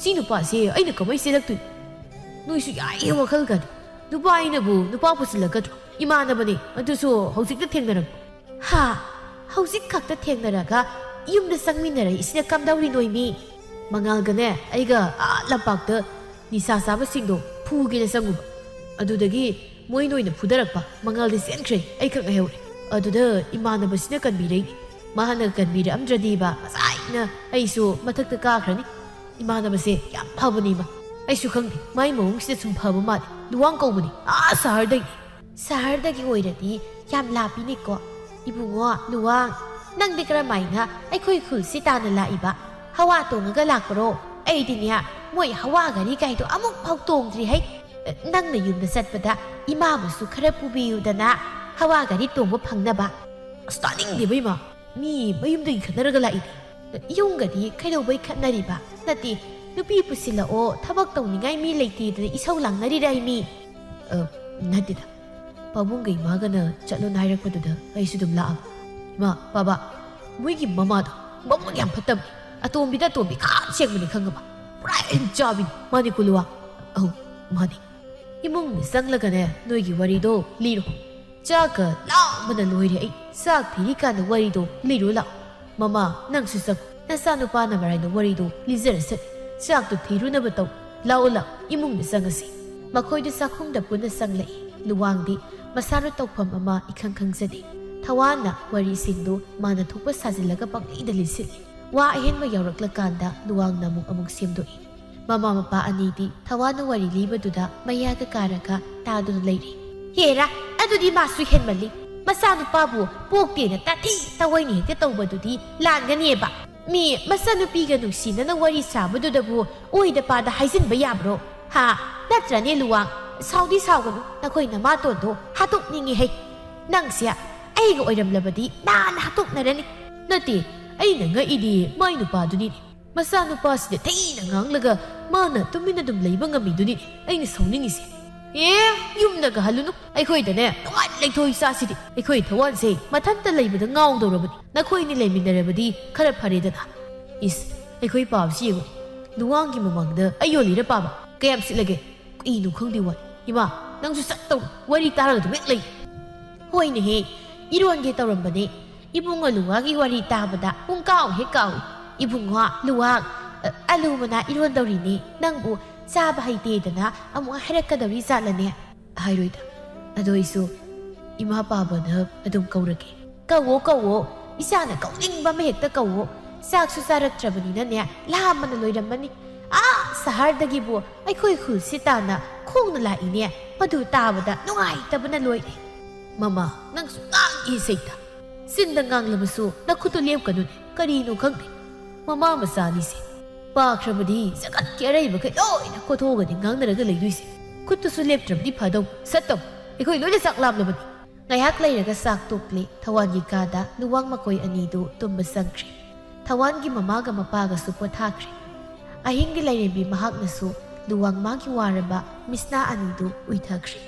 ꯁꯤ ꯅꯨꯄꯥꯁꯦ ꯑꯩꯅ ꯀꯃꯥꯏꯅ ꯆꯦꯜꯂꯛꯇꯣꯏꯅꯣ? ꯅꯣꯏꯁꯨ ꯌꯥꯏꯌꯦ ꯋꯥꯈꯜꯒꯗꯤ꯫ ꯅꯨꯄꯥ ꯑꯩꯅꯕꯨ ꯅꯨꯄꯥ ꯄꯨꯁꯤꯜꯂꯛꯀꯗ꯭ꯔꯣ? ꯏꯃꯥꯟꯅꯕꯅꯦ, ꯑꯗꯨꯁꯨ ꯍꯧꯖꯤꯛꯇ ꯊꯦꯡꯅꯔꯛꯄ꯫ ꯍꯥ? ꯍꯧꯖꯤꯛ ꯈꯛꯇ ꯊꯦꯡꯅꯔꯒ ꯌꯨꯝꯗ ꯆꯪꯃꯤꯟꯅꯔꯛꯏꯁꯤꯅ ꯀꯝꯗꯧꯔꯤꯅꯣꯏꯃꯤ? ꯃꯉꯥꯜꯒꯅꯦ ꯑꯩꯒ ꯑꯥ ꯂꯝꯄꯥꯛꯇ ꯅꯤꯁꯥ ꯆꯥꯕꯁꯤꯡꯗꯣ ꯐꯨꯒꯦꯅ ꯆꯪꯉꯨꯕ꯫ ꯑꯗꯨꯗꯒꯤ ꯃꯣꯏꯅ ꯑꯣꯏꯅ ꯐꯨꯗꯔꯛꯄ꯫ ꯃꯉꯥꯜꯗꯤ ꯆꯦꯟꯈ꯭ꯔꯦ, ꯑꯩꯈꯛ ꯉꯥꯏꯍꯧꯔꯦ꯫ ꯑꯗꯨꯗ ꯏꯃꯥꯟꯅꯕꯁꯤꯅ ꯀꯟꯕꯤꯔꯛꯏꯅꯦ꯫ ꯃꯥꯅ ꯀꯟꯕꯤꯔꯛꯑꯝꯗ꯭ꯔꯗꯤꯕ ꯉꯁꯥꯏꯅ ꯑꯩꯁꯨ ꯃꯊꯛꯇ ꯀꯥꯈ꯭ꯔꯅꯤ꯫ ꯏꯃꯥꯟꯅꯕꯁꯦ ꯌꯥꯝ ꯐꯕꯅꯤ ꯏꯃꯥ꯫ ꯑꯩꯁꯨ ꯈꯪꯗꯦ, ꯃꯥꯏ ꯃꯑꯣꯡꯁꯤꯗ ꯁꯨꯝ ꯐꯕ ꯃꯥꯜꯂꯦ꯫ ꯂꯨꯋꯥꯡ ꯀꯧꯕꯅꯤ, ꯑꯥ ꯁꯍꯔꯗꯒꯤ꯫ ꯁꯍꯔꯗꯒꯤ ꯑꯣꯏꯔꯗꯤ ꯌꯥꯝ ꯂꯥꯞꯄꯤꯅꯦꯀꯣ꯫ ꯏꯕꯨꯡꯉꯣ ꯂꯨꯋꯥꯡ, ꯅꯪꯗꯤ ꯀꯔꯝꯍꯥꯏꯅ ꯑꯩꯈꯣꯏ ꯈꯨꯜꯁꯤ ꯇꯥꯟꯅ ꯂꯥꯛꯏꯕ? ꯍꯋꯥ ꯇꯣꯡꯉꯒ ꯂꯥꯛꯄꯔꯣ? ꯑꯩꯗꯤꯅꯦ, ꯃꯣꯏ ꯍꯋꯥ ꯒꯥꯔꯤ ꯀꯥꯏꯗꯣ ꯑꯃꯨꯛ ꯐꯥꯎ ꯇꯣꯡꯗ꯭ꯔꯤ ꯍꯩ꯫ ꯅꯪꯅ ꯌꯨꯝꯗ ꯆꯠꯄꯗ ꯏꯃꯥꯕꯨꯁꯨ ꯈꯔ ꯄꯨꯕꯤꯌꯨꯗꯅ, ꯍꯋꯥ ꯒꯥꯔꯤ ꯇꯣꯡꯕ ꯐꯪꯅꯕ꯫ ꯑꯁ, ꯇꯥꯅꯤꯡꯗꯦꯕ ꯏꯃꯥ, ꯃꯤ ꯃꯌꯨꯝꯗꯒꯤ ꯈꯠꯅꯔꯒ ꯂꯥꯛꯏꯅꯦ꯫ ꯌꯨꯝꯒꯗꯤ ꯀꯩꯗꯧꯕꯩ ꯈꯠꯅꯔꯤꯕ? ꯅꯠꯇꯦ, ꯅꯨꯄꯤ ꯄꯨꯁꯤꯜꯂꯛꯑꯣ, ꯊꯕꯛ ꯇꯧꯅꯤꯡꯉꯥꯏ ꯃꯤ ꯂꯩꯇꯦꯗꯅ ꯏꯁꯧ ꯂꯥꯡꯅꯔꯤꯔꯥ ꯍꯥꯏꯃꯤ? ꯑ, ꯅꯠꯇꯦꯗ, ꯄꯥꯕꯨꯡꯒ ꯏꯃꯥꯒꯅ ꯆꯠꯂꯣꯅ ꯍꯥꯏꯔꯛꯄꯗꯨꯗ ꯑꯩꯁꯨ ꯑꯗꯨꯝ ꯂꯥꯛꯑꯕ꯫ ꯏꯃꯥ, ꯕꯥꯕꯥ, ꯃꯣꯏꯒꯤ ꯃꯃꯥꯗꯣ ꯃꯕꯨꯛ ꯌꯥꯝ ꯐꯠꯇꯕꯅꯤ꯫ ꯑꯇꯣꯝꯕꯤꯗ ꯑꯇꯣꯝꯕꯤ ꯈꯥ ꯁꯦꯡꯕꯅꯤ ꯈꯪꯉꯕ? ꯄꯨꯔꯥ ꯍꯦꯟ ꯆꯥꯕꯤꯅꯤ꯫ ꯃꯥꯅꯤ ꯀꯣ ꯂꯨꯋꯥꯡ? ꯑꯧ, ꯃꯥꯅꯤ꯫ ꯏꯃꯨꯡꯗ ꯆꯪꯂꯒꯅꯦ ꯅꯣꯏꯒꯤ ꯋꯥꯔꯤꯗꯣ ꯂꯤꯔꯣ꯫ ꯆꯥꯛꯀ ꯂꯥꯝꯕꯅ ꯂꯣꯏꯔꯦ ꯑꯩ꯫ ꯆꯥꯛ ꯊꯤꯔꯤꯀꯥꯟꯗ ꯋꯥꯔꯤꯗꯣ ꯂꯤꯔꯣ ꯂꯥꯛꯑꯣ꯫ ꯃꯃꯥ, ꯅꯪꯁꯨ ꯆꯪꯉꯣ꯫ ꯅꯆꯥꯅꯨꯄꯥꯅ ꯃꯔꯥꯏꯅ ꯋꯥꯔꯤꯗꯣ ꯂꯤꯖꯔꯁꯅꯤ꯫ ꯆꯥꯛꯇꯣ ꯊꯤꯔꯨꯅꯕ ꯇꯧ꯫ ꯂꯥꯛꯑꯣ, ꯂꯥꯛꯑꯣ, ꯏꯃꯨꯡꯗ ꯆꯪꯉꯁꯤ꯫ ꯃꯈꯣꯏꯗꯨ ꯆꯥꯛꯈꯨꯝꯗ ꯄꯨꯟꯅ ꯆꯪꯂꯛꯏ꯫ ꯂꯨꯋꯥꯡꯗꯤ ꯃꯁꯥꯅ ꯇꯧꯐꯝ ꯑꯃ ꯏꯈꯪ ꯈꯪꯖꯗꯦ꯫ ꯊꯋꯥꯟꯅ ꯋꯥꯔꯤꯁꯤꯡꯗꯨ ꯃꯥꯅ ꯊꯣꯛꯄ ꯁꯥꯖꯤꯜꯂꯒ ꯄꯪꯂꯤꯗ ꯂꯤꯁꯤꯜꯂꯤ꯫ ꯋꯥ ꯑꯍꯦꯟꯕ ꯌꯥꯎꯔꯛꯂꯀꯥꯟꯗ ꯂꯨꯋꯥꯡꯅ ꯑꯃꯨꯛ ꯑꯃꯨꯛ ꯁꯦꯝꯗꯣꯛꯏ꯫ ꯃꯃꯥ ꯃꯄꯥ ꯑꯅꯤꯗꯤ ꯊꯋꯥꯟꯅ ꯋꯥꯔꯤ ꯂꯤꯕꯗꯨꯗ ꯃꯌꯥꯒ ꯀꯥꯔꯒ ꯇꯥꯗꯨꯅ ꯂꯩꯔꯤ꯫ ꯍꯦꯔꯥ, ꯑꯗꯨꯗꯤ ꯃꯥꯁꯨ ꯍꯦꯟꯃꯜꯂꯤ꯫ ꯃꯆꯥꯅꯨꯄꯥꯕꯨ ꯄꯣꯛꯇꯦꯅ ꯇꯥꯊꯤ ꯇꯥꯑꯣꯏꯅ ꯍꯦꯛꯇ ꯇꯧꯕꯗꯨꯗꯤ ꯂꯥꯟꯒꯅꯦꯕ꯫ ꯃꯤ ꯃꯆꯥꯅꯨꯄꯤꯒ ꯅꯨꯡꯁꯤꯅꯅ ꯋꯥꯔꯤ ꯁꯥꯕꯗꯨꯗꯕꯨ ꯑꯣꯏꯗ ꯄꯥꯗ ꯍꯥꯏꯖꯤꯟꯕ ꯌꯥꯕ꯭ꯔꯣ? ꯍꯥ? ꯅꯠꯇ꯭ꯔꯅꯦ ꯂꯨꯋꯥꯡ? ꯁꯥꯎꯗꯤ ꯁꯥꯎꯒꯅꯨ, ꯅꯈꯣꯏ ꯅꯃꯥꯇꯣꯟꯗꯣ ꯍꯥꯠꯇꯣꯛꯅꯤꯡꯉꯤ ꯍꯩ꯫ ꯅꯪꯁꯦ ꯑꯩꯒ ꯑꯣꯏꯔꯝꯂꯕꯗꯤ ꯅꯍꯥꯟꯅ ꯍꯥꯠꯇꯣꯛꯅꯔꯅꯤ꯫ ꯅꯠꯇꯦ, ꯑꯩꯅ ꯉꯛꯏꯗꯤ ꯃꯥꯏ ꯅꯨꯄꯥꯗꯨꯅꯤꯅꯦ꯫ ꯃꯆꯥꯅꯨꯄꯥꯁꯤꯗ ꯊꯤꯅ ꯉꯥꯡꯂꯒ ꯃꯥꯅ ꯇꯨꯃꯤꯟꯅ ꯑꯗꯨꯝ ꯂꯩꯕ ꯉꯝꯃꯤꯗꯨꯅꯤꯅꯦ ꯑꯩꯅ ꯁꯥꯎꯅꯤꯡꯉꯤꯁꯦ꯫ ꯑꯦ, ꯌꯨꯝꯗꯒ ꯍꯜꯂꯨꯅꯨ, ꯑꯩꯈꯣꯏꯗꯅꯦ ꯅꯨꯡꯉꯥꯏꯅ ꯂꯩꯊꯣꯛꯏ ꯆꯥꯁꯤꯗꯤ꯫ ꯑꯩꯈꯣꯏ ꯊꯋꯥꯟꯁꯦ ꯃꯊꯟꯇ ꯂꯩꯕꯗ ꯉꯥꯎꯗꯧꯔꯕꯅꯤ꯫ ꯅꯈꯣꯏ ꯑꯅꯤ ꯂꯩꯃꯤꯟꯅꯔꯕꯗꯤ ꯈꯔ ꯐꯔꯦꯗꯅ꯫ ꯏꯁ, ꯑꯩꯈꯣꯏ ꯄꯥꯕꯁꯤ ꯌꯦꯡꯉꯨ, ꯂꯨꯋꯥꯡꯒꯤ ꯃꯃꯥꯡꯗ ꯑꯩ ꯌꯣꯜꯂꯤꯔ ꯄꯥꯕ? ꯀꯌꯥꯝ ꯁꯤꯠꯂꯒꯦ? ꯀꯩꯅꯣ ꯈꯪꯗꯦ ꯋꯥꯅꯤ꯫ ꯏꯃꯥ, ꯅꯪꯁꯨ ꯆꯠ ꯇꯧ, ꯋꯥꯔꯤ ꯇꯥꯔꯒ ꯑꯗꯨꯝ ꯍꯦꯛ ꯂꯩ꯫ ꯍꯣꯏꯅꯦꯍꯦ, ꯏꯔꯣꯟꯒꯦ ꯇꯧꯔꯝꯕꯅꯦ꯫ ꯏꯕꯨꯡꯉꯣ ꯂꯨꯋꯥꯒꯤ ꯋꯥꯔꯤ ꯇꯥꯕꯗ ꯄꯨꯡ ꯀꯥꯎ ꯍꯦꯛ ꯀꯥꯎꯏ꯫ "ꯏꯕꯨꯡꯉꯣ ꯂꯨꯋꯥ, ꯑ, ꯑꯂꯨ ꯃꯅꯥ ꯏꯔꯣꯟꯗꯧꯔꯤꯅꯦ, ꯅꯪꯕꯨ ꯆꯥꯕ ꯍꯩꯇꯦꯗꯅ ꯑꯃꯨꯛ ꯍꯥꯏꯔꯛꯀꯗꯧꯔꯤ ꯖꯥꯠꯂꯅꯦ?" ꯍꯥꯏꯔꯣꯏꯗ꯫ ꯑꯗꯣ ꯑꯩꯁꯨ ꯏꯃꯥ ꯄꯥꯕꯅ ꯑꯗꯨꯝ ꯀꯧꯔꯒꯦ꯫ "ꯀꯧꯋꯣ, ꯀꯧꯋꯣ, ꯏꯆꯥꯅ ꯀꯧꯅꯤꯡꯕ ꯑꯃ ꯍꯦꯛꯇ ꯀꯧꯋꯣ꯫ ꯆꯥꯛꯁꯨ ꯆꯥꯔꯛꯇ꯭ꯔꯕꯅꯤꯅꯅꯦ, ꯂꯥꯝꯕꯅ ꯂꯣꯏꯔꯝꯃꯅꯤ꯫ ꯑꯥ ꯁꯍꯔꯗꯒꯤꯕꯨ ꯑꯩꯈꯣꯏ ꯈꯨꯜꯁꯤ ꯇꯥꯟꯅ ꯈꯣꯡꯅ ꯂꯥꯛꯏꯅꯦ, ꯃꯗꯨ ꯇꯥꯕꯗ ꯅꯨꯡꯉꯥꯏꯇꯕꯅ ꯂꯣꯏꯔꯦ꯫" "ꯃꯃꯥ, ꯅꯪꯁꯨ ꯉꯥꯡꯉꯤ ꯁꯩꯇ꯫ ꯆꯤꯟꯗ ꯉꯥꯡꯂꯕꯁꯨ ꯅꯈꯨꯠꯇꯨ ꯂꯦꯞꯀꯅꯨꯅꯦ, ꯀꯔꯤꯅꯣ ꯈꯪꯗꯦ꯫ ꯃꯃꯥ ꯃꯆꯥ ꯑꯅꯤꯁꯦ ꯄꯥꯈ꯭ꯔꯕꯗꯤ ꯖꯒꯠꯀꯤ ꯑꯔꯩꯕꯈꯩ ꯂꯣꯏꯅ ꯀꯣꯊꯣꯛꯑꯒꯅꯤ ꯉꯥꯡꯅꯔꯒ ꯂꯩꯗꯣꯏꯁꯦ꯫ ꯈꯨꯠꯇꯨꯁꯨ ꯂꯦꯞꯇ꯭ꯔꯕꯗꯤ ꯐꯗꯧ, ꯁꯠꯇꯧ꯫ ꯑꯩꯈꯣꯏ ꯂꯣꯏꯅ ꯆꯥꯛ ꯂꯥꯝꯂꯕꯅꯤ꯫" ꯉꯥꯏꯍꯥꯛ ꯂꯩꯔꯒ ꯆꯥꯛ ꯇꯣꯛꯂꯦ꯫ ꯊꯋꯥꯟꯒꯤ ꯀꯥꯗ ꯂꯨꯋꯥꯡ ꯃꯈꯣꯏ ꯑꯅꯤꯗꯨ ꯇꯨꯝꯕ ꯆꯪꯈ꯭ꯔꯦ꯫ ꯊꯋꯥꯟꯒꯤ ꯃꯃꯥꯒ ꯃꯄꯥꯒꯁꯨ ꯄꯣꯊꯥꯈ꯭ꯔꯦ꯫ ꯑꯍꯤꯡꯒꯤ ꯂꯥꯏꯔꯦꯝꯕꯤ ꯃꯍꯥꯛꯅꯁꯨ ꯂꯨꯋꯥꯡ ꯃꯥꯒꯤ ꯋꯥꯔꯕ ꯃꯤꯁꯅꯥ ꯑꯅꯤꯗꯨ ꯎꯏꯊꯈ꯭ꯔꯦ꯫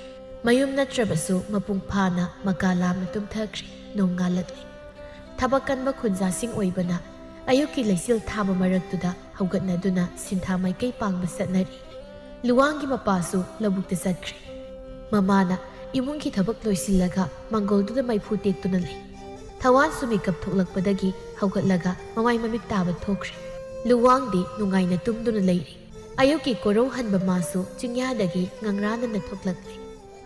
ꯃꯌꯨꯝ ꯅꯠꯇ꯭ꯔꯕꯁꯨ ꯃꯄꯨꯡ ꯐꯥꯅ ꯃꯀꯥ ꯂꯥꯝꯅ ꯇꯨꯝꯊꯈ꯭ꯔꯦ꯫ ꯅꯣꯡ ꯉꯥꯜꯂꯛꯂꯦ꯫ ꯊꯕꯛ ꯀꯟꯕ ꯈꯨꯟꯖꯥꯁꯤꯡ ꯑꯣꯏꯕꯅ ꯑꯌꯨꯛꯀꯤ ꯂꯩꯆꯤꯜ ꯊꯥꯕ ꯃꯔꯛꯇꯨꯗ ꯍꯧꯒꯠꯅꯗꯨꯅ ꯁꯤꯟꯊꯥ ꯃꯥꯏꯀꯩ ꯄꯥꯡꯕ ꯆꯠꯅꯔꯤ꯫ ꯂꯨꯋꯥꯡꯒꯤ ꯃꯄꯥꯁꯨ ꯂꯧꯕꯨꯛꯇ ꯆꯠꯈ꯭ꯔꯦ꯫ ꯃꯃꯥꯅ ꯏꯃꯨꯡꯒꯤ ꯊꯕꯛ ꯂꯣꯏꯁꯤꯜꯂꯒ ꯃꯪꯒꯣꯜꯗꯨꯗ ꯃꯩꯐꯨ ꯇꯦꯛꯇꯨꯅ ꯂꯩ꯫ ꯊꯋꯥꯟꯁꯨ ꯃꯤꯀꯞ ꯊꯣꯛꯂꯛꯄꯗꯒꯤ ꯍꯧꯒꯠꯂꯒ ꯃꯃꯥꯏ ꯃꯃꯤꯠ ꯇꯥꯕ ꯊꯣꯛꯈ꯭ꯔꯦ꯫ ꯂꯨꯋꯥꯡꯗꯤ ꯅꯨꯡꯉꯥꯏꯅ ꯇꯨꯝꯗꯨꯅ ꯂꯩꯔꯤ꯫ ꯑꯌꯨꯛꯀꯤ ꯀꯣꯔꯧ ꯍꯟꯕ ꯃꯥꯁꯨ ꯆꯤꯡꯌꯥꯗꯒꯤ ꯉꯪꯔꯥꯅꯅ ꯊꯣꯛꯂꯛꯂꯦ꯫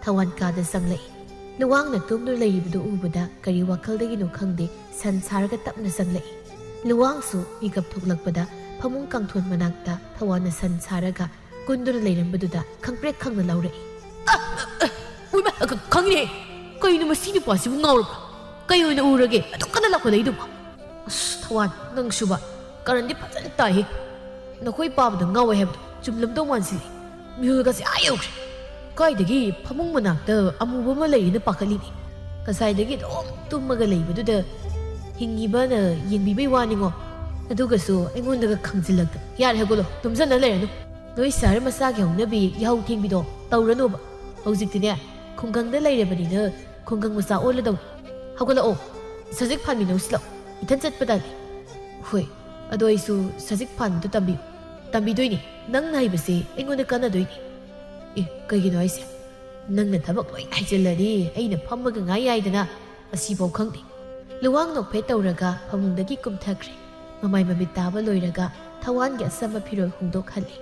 ꯊꯋꯥꯟ ꯀꯥꯗ ꯆꯪꯂꯛꯏ꯫ ꯂꯨꯋꯥꯡꯅ ꯇꯨꯝꯗꯨꯅ ꯂꯩꯔꯤꯕꯗꯨ ꯎꯕꯗ ꯀꯔꯤ ꯋꯥꯈꯜꯗꯒꯤꯅꯣ ꯈꯪꯗꯦ, ꯁꯟ ꯁꯥꯔꯒ ꯇꯞꯅ ꯆꯪꯂꯛꯏ꯫ ꯂꯨꯋꯥꯡꯁꯨ ꯃꯤꯀꯞ ꯊꯣꯛꯂꯛꯄꯗ ꯐꯃꯨꯡ ꯀꯥꯡꯊꯣꯟ ꯃꯅꯥꯛꯇ ꯊꯋꯥꯟꯅ ꯁꯟ ꯁꯥꯔꯒ ꯀꯨꯟꯗꯨꯅ ꯂꯩꯔꯝꯕꯗꯨꯗ ꯈꯪꯄ꯭ꯔꯦꯛ ꯈꯪꯅ ꯂꯥꯎꯔꯛꯏ꯫ "ꯑ, ꯑ, ꯑ, ꯎꯏꯃꯥ, ꯑ, ꯈ-, ꯈꯪꯉꯤꯅꯦ꯫ ꯀꯩꯅꯣ ꯃꯁꯤ ꯅꯨꯄꯥꯁꯤꯕꯨ ꯉꯥꯎꯔꯕ꯭ꯔꯥ? ꯀꯩ ꯑꯣꯏꯅ ꯎꯔꯒꯦ ꯑꯗꯨꯛ ꯀꯟꯅ ꯂꯥꯎꯈꯠꯂꯛꯏꯗꯨꯕꯣ?" "ꯑꯁ, ꯊꯋꯥꯟ, ꯅꯪꯁꯨꯕ, ꯀꯔꯟꯗꯤ ꯐꯖꯅ ꯇꯥꯏꯍꯦ꯫ ꯅꯈꯣꯏ ꯄꯥꯕꯗ ꯉꯥꯎꯋꯦ ꯍꯥꯏꯕꯗꯣ ꯆꯨꯝꯂꯝꯗꯧ ꯃꯥꯟꯁꯤꯜꯂꯤ꯫ ꯃꯤꯍꯨꯜꯒꯁꯦ ꯑꯥ ꯌꯧꯈ꯭ꯔꯦ꯫ ꯀꯥꯏꯗꯒꯤ ꯐꯃꯨꯡ ꯃꯅꯥꯛꯇ ꯑꯃꯨꯕ ꯑꯃ ꯂꯩꯔꯦꯅ ꯄꯥꯈꯠꯂꯤꯅꯤ꯫ ꯉꯁꯥꯏꯗꯒꯤ ꯑꯗꯨꯝ ꯇꯨꯝꯃꯒ ꯂꯩꯕꯗꯨꯗ ꯍꯤꯡꯉꯤꯕꯅ ꯌꯦꯡꯕꯤꯕꯩ ꯋꯥꯅꯤꯉꯣ꯫ ꯑꯗꯨꯒꯁꯨ ꯑꯩꯉꯣꯟꯗꯒ ꯈꯪꯖꯤꯜꯂꯛꯇꯅ꯫ ꯌꯥꯔꯦ, ꯍꯧꯒꯠꯂꯣ, ꯇꯨꯝꯖꯟꯅ ꯂꯩꯔꯅꯨ꯫ ꯅꯣꯏ ꯁꯍꯔ ꯃꯆꯥꯒꯤ ꯍꯧꯅꯕꯤ ꯌꯥꯍꯧ ꯊꯦꯡꯕꯤꯗꯣ ꯇꯧꯔꯅꯣꯕ꯫ ꯍꯧꯖꯤꯛꯇꯤꯅꯦ, ꯈꯨꯡꯒꯪꯗ ꯂꯩꯔꯕꯅꯤꯅ ꯈꯨꯡꯒꯪ ꯃꯆꯥ ꯑꯣꯜꯂꯗꯧꯅꯤ꯫ ꯍꯧꯒꯠꯂꯛꯑꯣ, ꯁꯖꯤꯛ ꯐꯥꯟꯃꯤꯟꯅꯧꯁꯤ ꯂꯥꯛꯑꯣ, ꯏꯊꯟ ꯆꯠꯄ ꯇꯜꯂꯤ꯫" "ꯍꯣꯏ, ꯑꯗꯣ ꯑꯩꯁꯨ ꯁꯖꯤꯛ ꯐꯥꯟꯕꯗꯨ ꯇꯝꯕꯤꯌꯨ꯫" "ꯇꯝꯕꯤꯗꯣꯏꯅꯤ, ꯅꯪꯅ ꯍꯩꯕꯁꯦ ꯑꯩꯉꯣꯟꯗ ꯀꯥꯟꯅꯗꯣꯏꯅꯤ꯫" "ꯑꯦ, ꯀꯩꯒꯤꯅꯣ ꯍꯥꯏꯁꯦ? ꯅꯪꯅ ꯊꯕꯛ ꯂꯣꯏ ꯍꯩꯖꯤꯜꯂꯗꯤ ꯑꯩꯅ ꯐꯝꯃꯒ ꯉꯥꯏ ꯌꯥꯏꯗꯅ, ꯑꯁꯤꯐꯥꯎ ꯈꯪꯗꯦ꯫" ꯂꯨꯋꯥꯡ ꯅꯣꯛꯐꯦꯠ ꯇꯧꯔꯒ ꯐꯃꯨꯡꯗꯒꯤ ꯀꯨꯝꯊꯈ꯭ꯔꯦ꯫ ꯃꯃꯥꯏ ꯃꯃꯤꯠ ꯇꯥꯕ ꯂꯣꯏꯔꯒ ꯊꯋꯥꯟꯒꯤ ꯑꯁꯝꯕ ꯐꯤꯔꯣꯜ ꯍꯣꯡꯗꯣꯛꯍꯜꯂꯦ꯫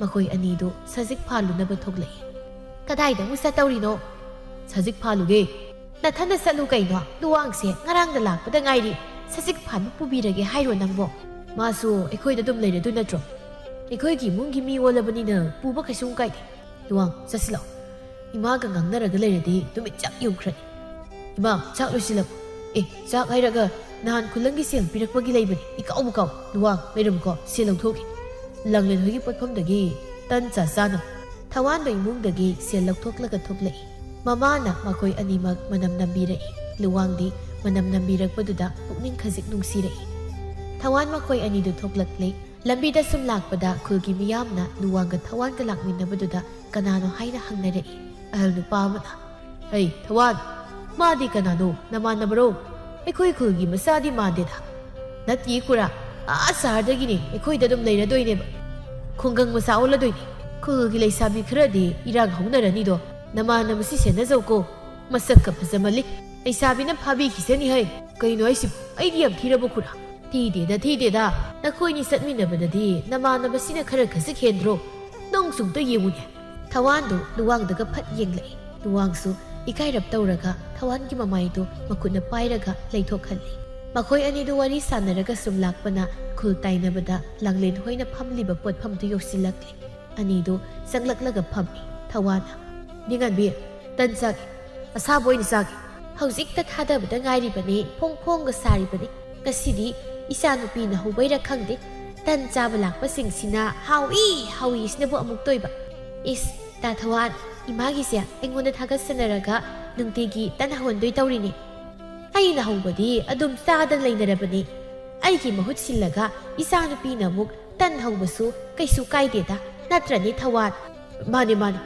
ꯃꯈꯣꯏ ꯑꯅꯤꯗꯨ ꯁꯖꯤꯛ ꯐꯥꯜꯂꯨꯅꯕ ꯊꯣꯛꯂꯛꯏ꯫ "ꯀꯗꯥꯏꯗ ꯑꯃꯨꯛ ꯆꯠꯇꯧꯔꯤꯅꯣ?" "ꯁꯖꯤꯛ ꯐꯥꯜꯂꯨꯒꯦ꯫" "ꯅꯊꯟꯗ ꯆꯠꯂꯨ ꯀꯩꯅꯣ? ꯂꯨꯋꯥꯡꯁꯦ ꯉꯔꯥꯡꯗ ꯂꯥꯛꯄꯗ ꯉꯥꯏꯔꯤ꯫ ꯁꯖꯤꯛ ꯐꯥꯟꯕ ꯄꯨꯕꯤꯔꯒꯦ ꯍꯥꯏꯔꯣ ꯅꯪꯕꯣ? ꯃꯥꯁꯨ ꯑꯩꯈꯣꯏꯗ ꯑꯗꯨꯝ ꯂꯩꯔꯗꯣꯏ ꯅꯠꯇ꯭ꯔꯣ? ꯑꯩꯈꯣꯏꯒꯤ ꯏꯃꯨꯡꯒꯤ ꯃꯤ ꯑꯣꯜꯂꯕꯅꯤꯅ ꯄꯨꯕ ꯀꯩꯁꯨꯝ ꯀꯥꯏꯗꯦ꯫ ꯂꯨꯋꯥꯡ, ꯆꯠꯁꯤꯜꯂꯣ꯫ ꯏꯃꯥꯒ ꯉꯥꯡꯅꯔꯒ ꯂꯩꯔꯗꯤ ꯅꯨꯃꯤꯠ ꯆꯞ ꯌꯨꯡꯈ꯭ꯔꯅꯤ꯫ ꯏꯃꯥ, ꯆꯥꯛ ꯂꯣꯏꯁꯤꯜꯂꯝꯃꯨ꯫ ꯑꯦ, ꯆꯥꯛ ꯍꯥꯏꯔꯒ ꯅꯍꯥꯟ ꯈꯨꯂꯪꯒꯤ ꯁꯦꯜ ꯄꯤꯔꯛꯄꯒꯤ ꯂꯩꯕꯅꯤ꯫ ꯏꯀꯥꯎꯕꯨ ꯀꯥꯎ꯫ ꯂꯨꯋꯥꯡ, ꯂꯩꯔꯝꯃꯨꯀꯣ, ꯁꯦꯜ ꯂꯧꯊꯣꯛꯀꯦ꯫ ꯂꯥꯡꯂꯦꯟ ꯍꯣꯏꯒꯤ ꯄꯣꯠꯐꯝꯗꯒꯤ ꯇꯟ ꯆꯥ ꯆꯥꯅꯕ꯫ ꯊꯋꯥꯟꯗꯣ ꯏꯃꯨꯡꯗꯒꯤ ꯁꯦꯜ ꯂꯧꯊꯣꯛꯂꯒ ꯊꯣꯛꯂꯛꯏ꯫ ꯃꯃꯥꯅ ꯃꯈꯣꯏ ꯑꯅꯤꯃꯛ ꯃꯅꯝ ꯅꯝꯕꯤꯔꯛꯏ꯫ ꯂꯨꯋꯥꯡꯗꯤ ꯃꯅꯝ ꯅꯝꯕꯤꯔꯛꯄꯗꯨꯗ ꯄꯨꯛꯅꯤꯡ ꯈꯖꯤꯛ ꯅꯨꯡꯁꯤꯔꯛꯏ꯫ ꯊꯋꯥꯟ ꯃꯈꯣꯏ ꯑꯅꯤꯗꯨ ꯊꯣꯛꯂꯛꯂꯦ꯫ ꯂꯝꯕꯤꯗ ꯁꯨꯝ ꯂꯥꯛꯄꯗ ꯈꯨꯜꯒꯤ ꯃꯤꯌꯥꯝꯅ ꯂꯨꯋꯥꯡꯒ ꯊꯋꯥꯟꯒ ꯂꯥꯛꯃꯤꯟꯅꯕꯗꯨꯗ ꯀꯅꯥꯅꯣ ꯍꯥꯏꯅ ꯍꯪꯅꯔꯛꯏ꯫ ꯑꯍꯜ ꯅꯨꯄꯥ ꯑꯃꯅ, "ꯍꯩ, ꯊꯋꯥꯟ, ꯃꯥꯗꯤ ꯀꯅꯥꯅꯣ? ꯅꯃꯥꯟꯅꯕꯔꯣ? ꯑꯩꯈꯣꯏ ꯈꯨꯜꯒꯤ ꯃꯆꯥꯗꯤ ꯃꯥꯟꯗꯦꯗ꯫" "ꯅꯠꯇꯦ ꯈꯨꯔꯥ, ꯑꯥ ꯁꯍꯔꯗꯒꯤꯅꯦ, ꯑꯩꯈꯣꯏꯗ ꯑꯗꯨꯝ ꯂꯩꯔꯗꯣꯏꯅꯦꯕ꯫ ꯈꯨꯡꯒꯪ ꯃꯆꯥ ꯑꯣꯜꯂꯗꯣꯏꯅꯦ꯫ ꯈꯨꯜꯒꯤ ꯂꯩꯁꯥꯕꯤ ꯈꯔꯗꯤ ꯏꯔꯥꯡ ꯍꯧꯅꯔꯅꯤꯗꯣ꯫ ꯅꯃꯥꯟꯅꯕꯁꯤ ꯁꯦꯟꯅꯖꯧꯀꯣ, ꯃꯁꯛꯀ ꯐꯖꯃꯜꯂꯤ꯫ ꯂꯩꯁꯥꯕꯤꯅ ꯐꯥꯕꯤꯈꯤꯁꯅꯤ ꯍꯩ꯫" "ꯀꯩꯅꯣ ꯍꯥꯏꯁꯤꯕꯨ? ꯑꯩꯗꯤ ꯌꯥꯝ ꯊꯤꯔꯕꯣ ꯈꯨꯔꯥ?" "ꯊꯤꯗꯦꯗ, ꯊꯤꯗꯦꯗ꯫ ꯅꯈꯣꯏꯅꯤ ꯆꯠꯃꯤꯟꯅꯕꯗꯗꯤ ꯅꯃꯥꯟꯅꯕꯁꯤꯅ ꯈꯔ ꯈꯖꯤꯛ ꯍꯦꯟꯗ꯭ꯔꯣ? ꯅꯪꯁꯨ ꯑꯝꯇ ꯌꯦꯡꯉꯨꯅꯦ꯫" ꯊꯋꯥꯟꯗꯨ ꯂꯨꯋꯥꯡꯗꯒ ꯐꯠ ꯌꯦꯡꯂꯛꯏ꯫ ꯂꯨꯋꯥꯡꯁꯨ ꯏꯀꯥꯏꯔꯞ ꯇꯧꯔꯒ ꯊꯋꯥꯟꯒꯤ ꯃꯃꯥꯏꯗꯨ ꯃꯈꯨꯠꯅ ꯄꯥꯏꯔꯒ ꯂꯩꯊꯣꯛꯍꯜꯂꯤ꯫ ꯃꯈꯣꯏ ꯑꯅꯤꯗꯨ ꯋꯥꯔꯤ ꯁꯥꯟꯅꯔꯒ ꯁꯨꯝ ꯂꯥꯛꯄꯅ ꯈꯨꯜ ꯇꯥꯏꯅꯕꯗ ꯂꯥꯡꯂꯦꯟ ꯍꯣꯏꯅ ꯐꯝꯂꯤꯕ ꯄꯣꯠꯐꯝꯗꯨ ꯌꯧꯁꯤꯜꯂꯛꯂꯤ꯫ ꯑꯅꯤꯗꯨ ꯆꯪꯂꯛꯂꯒ ꯐꯝꯃꯤ꯫ ꯊꯋꯥꯟꯅ, "ꯅꯤꯡꯉꯥꯟꯕꯤ, ꯇꯟ ꯆꯥꯒꯦ꯫ ꯑꯁꯥꯕ ꯑꯣꯏꯅ ꯆꯥꯒꯦ꯫ ꯍꯧꯖꯤꯛꯇ ꯊꯥꯗꯕꯗ ꯉꯥꯏꯔꯤꯕꯅꯤ, ꯐꯣꯡ ꯐꯣꯡꯒ ꯁꯥꯔꯤꯕꯅꯤ꯫ ꯉꯁꯤꯗꯤ ꯏꯆꯥꯅꯨꯄꯤꯅ ꯍꯧꯕꯩꯔꯥ ꯈꯪꯗꯦ, ꯇꯟ ꯆꯥꯕ ꯂꯥꯛꯄꯁꯤꯡꯁꯤꯅ ꯍꯥꯎꯏ, ꯍꯥꯎꯏ ꯁꯤꯅꯕꯨ ꯑꯃꯨꯛꯇꯣꯏꯕ꯫ ꯏꯁ, ꯇꯥ ꯊꯋꯥꯟ, ꯏꯃꯥꯒꯤꯁꯦ ꯑꯩꯉꯣꯟꯗ ꯊꯥꯒꯠꯁꯟꯅꯔꯒ ꯅꯨꯡꯇꯤꯒꯤ ꯇꯟ ꯍꯧꯍꯟꯗꯣꯏ ꯇꯧꯔꯤꯅꯦ꯫ ꯑꯩꯅ ꯍꯧꯕꯗꯤ ꯑꯗꯨꯝ ꯆꯥꯗꯅ ꯂꯩꯅꯔꯕꯅꯤ꯫ ꯑꯩꯒꯤ ꯃꯍꯨꯠ ꯁꯤꯜꯂꯒ ꯏꯆꯥꯅꯨꯄꯤꯅ ꯑꯃꯨꯛ ꯇꯟ ꯍꯧꯕꯁꯨ ꯀꯩꯁꯨ ꯀꯥꯏꯗꯦꯗ, ꯅꯠꯇ꯭ꯔꯅꯦ ꯊꯋꯥꯟ?" "ꯃꯥꯅꯦ, ꯃꯥꯅꯦ꯫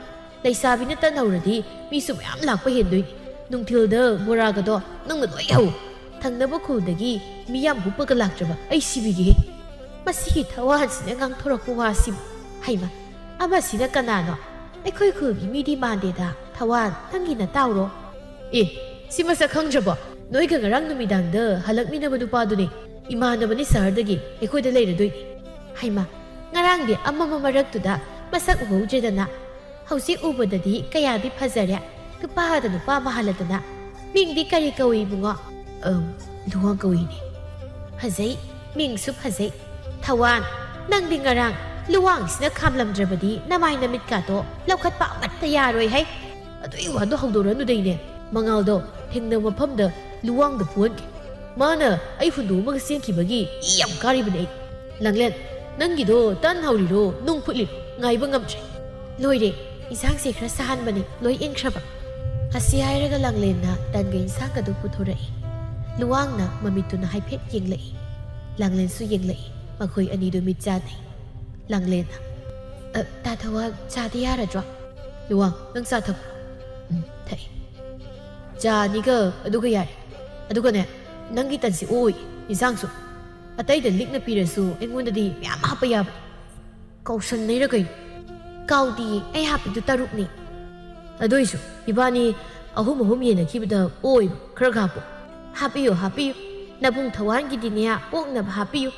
ꯂꯩꯁꯥꯕꯤꯅ ꯇꯟ ꯍꯧꯔꯗꯤ ꯃꯤꯁꯨ ꯃꯌꯥꯝ ꯂꯥꯛꯄ ꯍꯦꯟꯗꯣꯏꯅꯤ꯫ ꯅꯨꯡꯊꯤꯜꯗ ꯕꯣꯔꯥꯒꯗꯣ ꯅꯪꯅ ꯂꯣꯏ ꯍꯧ꯫ ꯊꯪꯅꯕ ꯈꯨꯜꯗꯒꯤ ꯃꯤꯌꯥꯝ ꯍꯨꯞꯄꯒ ꯂꯥꯛꯇ꯭ꯔꯕ ꯑꯩ ꯁꯤꯕꯤꯒꯦꯍꯦ꯫" "ꯃꯁꯤꯒꯤ ꯊꯋꯥꯟꯁꯤꯅ ꯉꯥꯡꯊꯣꯔꯛꯄ ꯋꯥꯁꯤꯕꯨ꯫ ꯍꯩꯃ, ꯑꯃꯁꯤꯅ ꯀꯅꯥꯅꯣ? ꯑꯩꯈꯣꯏ ꯈꯨꯜꯒꯤ ꯃꯤꯗꯤ ꯃꯥꯟꯗꯦꯗ꯫ ꯊꯋꯥꯟ, ꯅꯪꯒꯤ ꯅꯇꯥꯎꯔꯣ?" "ꯑꯦ, ꯁꯤ ꯃꯁꯛ ꯈꯪꯗ꯭ꯔꯕꯣ? ꯅꯣꯏꯒ ꯉꯔꯥꯡ ꯅꯨꯃꯤꯗꯥꯡꯗ ꯍꯜꯂꯛꯃꯤꯟꯅꯕ ꯅꯨꯄꯥꯗꯨꯅꯦ꯫ ꯏꯃꯥꯟꯅꯕꯅꯤ ꯁꯍꯔꯗꯒꯤ, ꯑꯩꯈꯣꯏꯗ ꯂꯩꯔꯗꯣꯏꯅꯤ꯫ ꯍꯩꯃꯥ, ꯉꯔꯥꯡꯗꯤ ꯑꯃꯝꯕ ꯃꯔꯛꯇꯨꯗ ꯃꯁꯛ ꯎꯍꯧꯗ꯭ꯔꯦꯗꯅ꯫ ꯍꯧꯖꯤꯛ ꯎꯕꯗꯗꯤ ꯀꯌꯥꯗꯤ ꯐꯖꯔꯦ꯫ ꯅꯨꯄꯥꯗ ꯅꯨꯄꯥ ꯃꯥꯜꯂꯗꯅ꯫ ꯃꯤꯡꯗꯤ ꯀꯔꯤ ꯀꯧꯏ, ꯏꯕꯨꯡꯉꯣ? ꯑꯝ, ꯂꯨꯋꯥꯡ ꯀꯧꯏꯅꯦ꯫ ꯐꯖꯩ, ꯃꯤꯡꯁꯨ ꯐꯖꯩ꯫ ꯊꯋꯥꯟ, ꯅꯪꯗꯤ ꯉꯔꯥꯡ ꯂꯨꯋꯥꯡꯁꯤꯅ ꯈꯥꯝꯂꯝꯗ꯭ꯔꯕꯗꯤ ꯅꯃꯥꯏ ꯅꯃꯤꯠꯀꯥꯗꯣ ꯂꯧꯈꯠꯄ ꯑꯃꯠꯇ ꯌꯥꯔꯣꯏ ꯍꯥꯏ꯫ ꯑꯗꯨꯏ ꯋꯥꯗꯣ ꯍꯧꯗꯣꯔꯛꯑꯅꯨꯗꯩꯅꯦ꯫ ꯃꯉꯥꯜꯗꯣ ꯊꯦꯡꯅꯕ ꯃꯐꯝꯗ ꯂꯨꯋꯥꯡꯗ ꯐꯨꯍꯟꯒꯦ꯫ ꯃꯥꯅ ꯑꯩ ꯍꯨꯟꯗꯣꯛꯑꯝꯃꯒ ꯆꯦꯟꯈꯤꯕꯒꯤ ꯏ ꯌꯥꯝ ꯀꯥꯔꯤꯕꯅꯦ ꯑꯩ꯫ ꯂꯥꯡꯂꯦꯟ, ꯅꯪꯒꯤꯗꯣ ꯇꯟ ꯍꯧꯔꯤꯔꯣ, ꯅꯨꯡ ꯐꯨꯠꯂꯤꯔꯣ? ꯉꯥꯏꯕ ꯉꯝꯗ꯭ꯔꯦ꯫ ꯂꯣꯏꯔꯦ, ꯏꯟꯁꯥꯡꯁꯦ ꯈꯔ ꯁꯥꯍꯟꯕꯅꯦ, ꯂꯣꯏ ꯏꯪꯈ꯭ꯔꯕ꯫ ꯑꯁꯤ ꯍꯥꯏꯔꯒ ꯂꯥꯡꯂꯦꯟꯅ ꯇꯟꯒ ꯏꯟꯁꯥꯡꯒꯗꯨ ꯄꯨꯊꯣꯔꯛꯏ꯫ ꯂꯨꯋꯥꯡꯅ ꯃꯃꯤꯠꯇꯨꯅ ꯍꯥꯏꯐꯦꯠ ꯌꯦꯡꯂꯛꯏ꯫ ꯂꯥꯡꯂꯦꯟꯁꯨ ꯌꯦꯡꯂꯛꯏ꯫ ꯃꯈꯣꯏ ꯑꯅꯤꯗꯨ ꯃꯤꯠ ꯆꯥꯟꯅꯩ꯫ ꯂꯥꯡꯂꯦꯟꯅ, "ꯑ, ꯇꯥ ꯊꯋꯥꯟ, ꯆꯥꯗꯤ ꯌꯥꯔꯗ꯭ꯔꯣ?" ꯂꯨꯋꯥꯡ, "ꯅꯪ ꯆꯥ ꯊꯛꯄ꯭ꯔꯣ?" "ꯎꯝ, ꯊꯛꯏ꯫ ꯆꯥ ꯑꯅꯤꯒ ꯑꯗꯨꯒ ꯌꯥꯔꯦ꯫ ꯑꯗꯨꯒꯅꯦ, ꯅꯪꯒꯤ ꯇꯟꯁꯤ ꯑꯣꯏ, ꯏꯟꯁꯥꯡꯁꯨ꯫ ꯑꯇꯩꯗ ꯂꯤꯛꯅ ꯄꯤꯔꯁꯨ ꯑꯩꯉꯣꯟꯗꯗꯤ ꯃꯌꯥꯝ ꯍꯥꯞꯄ ꯌꯥꯕꯅꯤ꯫ ꯀꯥꯎꯁꯟꯅꯩꯔ ꯀꯩꯅꯣ?" "ꯀꯥꯎꯗꯤꯌꯦ, ꯑꯩ ꯍꯥꯞꯄꯤꯗꯨ ꯇꯔꯨꯛꯅꯤ꯫" "ꯑꯗꯨꯏꯁꯨ ꯏꯕꯥꯅꯤ ꯑꯍꯨꯝ ꯑꯍꯨꯝ ꯌꯦꯟꯅꯈꯤꯕꯗ ꯑꯣꯏꯕ ꯈꯔ ꯍꯥꯞꯄꯣ꯫" "ꯍꯥꯞꯄꯤꯌꯨ, ꯍꯥꯞꯄꯤꯌꯨ꯫ ꯅꯕꯨꯡ ꯊꯋꯥꯟꯒꯤꯗꯤꯅꯦ, ꯑꯣꯛꯅꯕ ꯍꯥꯞꯄꯤꯌꯨ꯫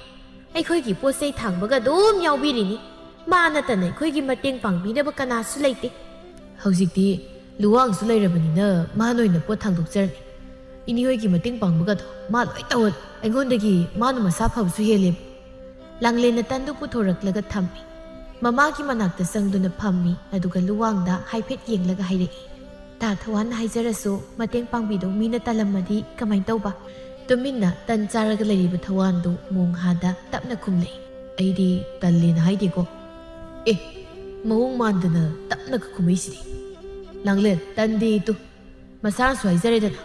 ꯑꯩꯈꯣꯏꯒꯤ ꯄꯣꯠ ꯆꯩ ꯊꯥꯡꯕꯒ ꯑꯗꯨꯝ ꯌꯥꯎꯕꯤꯔꯤꯅꯤ꯫ ꯃꯥ ꯅꯠꯇꯅ ꯑꯩꯈꯣꯏꯒꯤ ꯃꯇꯦꯡ ꯄꯥꯡꯕꯤꯅꯕ ꯀꯅꯥꯁꯨ ꯂꯩꯇꯦ꯫" "ꯍꯧꯖꯤꯛꯇꯤ ꯂꯨꯋꯥꯡꯁꯨ ꯂꯩꯔꯕꯅꯤꯅ ꯃꯥꯅ ꯑꯣꯏꯅ ꯄꯣꯠ ꯊꯥꯡꯗꯣꯛꯆꯔꯅꯤ꯫ ꯏꯅꯦ ꯍꯣꯏꯒꯤ ꯃꯇꯦꯡ ꯄꯥꯡꯕꯒꯗꯣ ꯃꯥ ꯂꯣꯏ ꯇꯧꯍꯜꯂꯨ꯫ ꯑꯩꯉꯣꯟꯗꯒꯤ ꯃꯥꯅ ꯃꯁꯥ ꯐꯕꯁꯨ ꯍꯦꯜꯂꯦꯕ꯫" ꯂꯥꯡꯂꯦꯟꯅ ꯇꯟꯗꯨ ꯄꯨꯊꯣꯔꯛꯂꯒ ꯊꯝꯃꯤ꯫ ꯃꯃꯥꯒꯤ ꯃꯅꯥꯛꯇ ꯆꯪꯗꯨꯅ ꯐꯝꯃꯤ, ꯑꯗꯨꯒ ꯂꯨꯋꯥꯡꯗ ꯍꯥꯏꯐꯦꯠ ꯌꯦꯡꯂꯒ ꯍꯥꯏꯔꯛꯏ, "ꯇꯥ ꯊꯋꯥꯟꯅ ꯍꯥꯏꯖꯔꯁꯨ ꯃꯇꯦꯡ ꯄꯥꯡꯕꯤꯗꯧ ꯃꯤꯅ ꯇꯜꯂꯝꯃꯗꯤ ꯀꯃꯥꯏ ꯇꯧꯕ?" ꯇꯨꯃꯤꯟꯅ ꯇꯟ ꯆꯥꯔꯒ ꯂꯩꯔꯤꯕ ꯊꯋꯥꯟꯗꯨ ꯃꯣꯡꯍꯥꯗ ꯇꯞꯅ ꯈꯨꯝꯂꯛꯏ꯫ "ꯑꯩꯗꯤ ꯇꯜꯂꯦꯅ ꯍꯥꯏꯗꯦꯀꯣ꯫" "ꯑꯦ, ꯃꯑꯣꯡ ꯃꯥꯟꯗꯅ ꯇꯞꯅꯒ ꯈꯨꯝꯃꯛꯏꯁꯤꯗꯤ꯫" "ꯂꯥꯡꯂꯦꯟ, ꯇꯟꯗꯦ ꯇꯨ꯫ ꯃꯁꯥꯅꯁꯨ ꯍꯥꯏꯖꯔꯦꯗꯅ,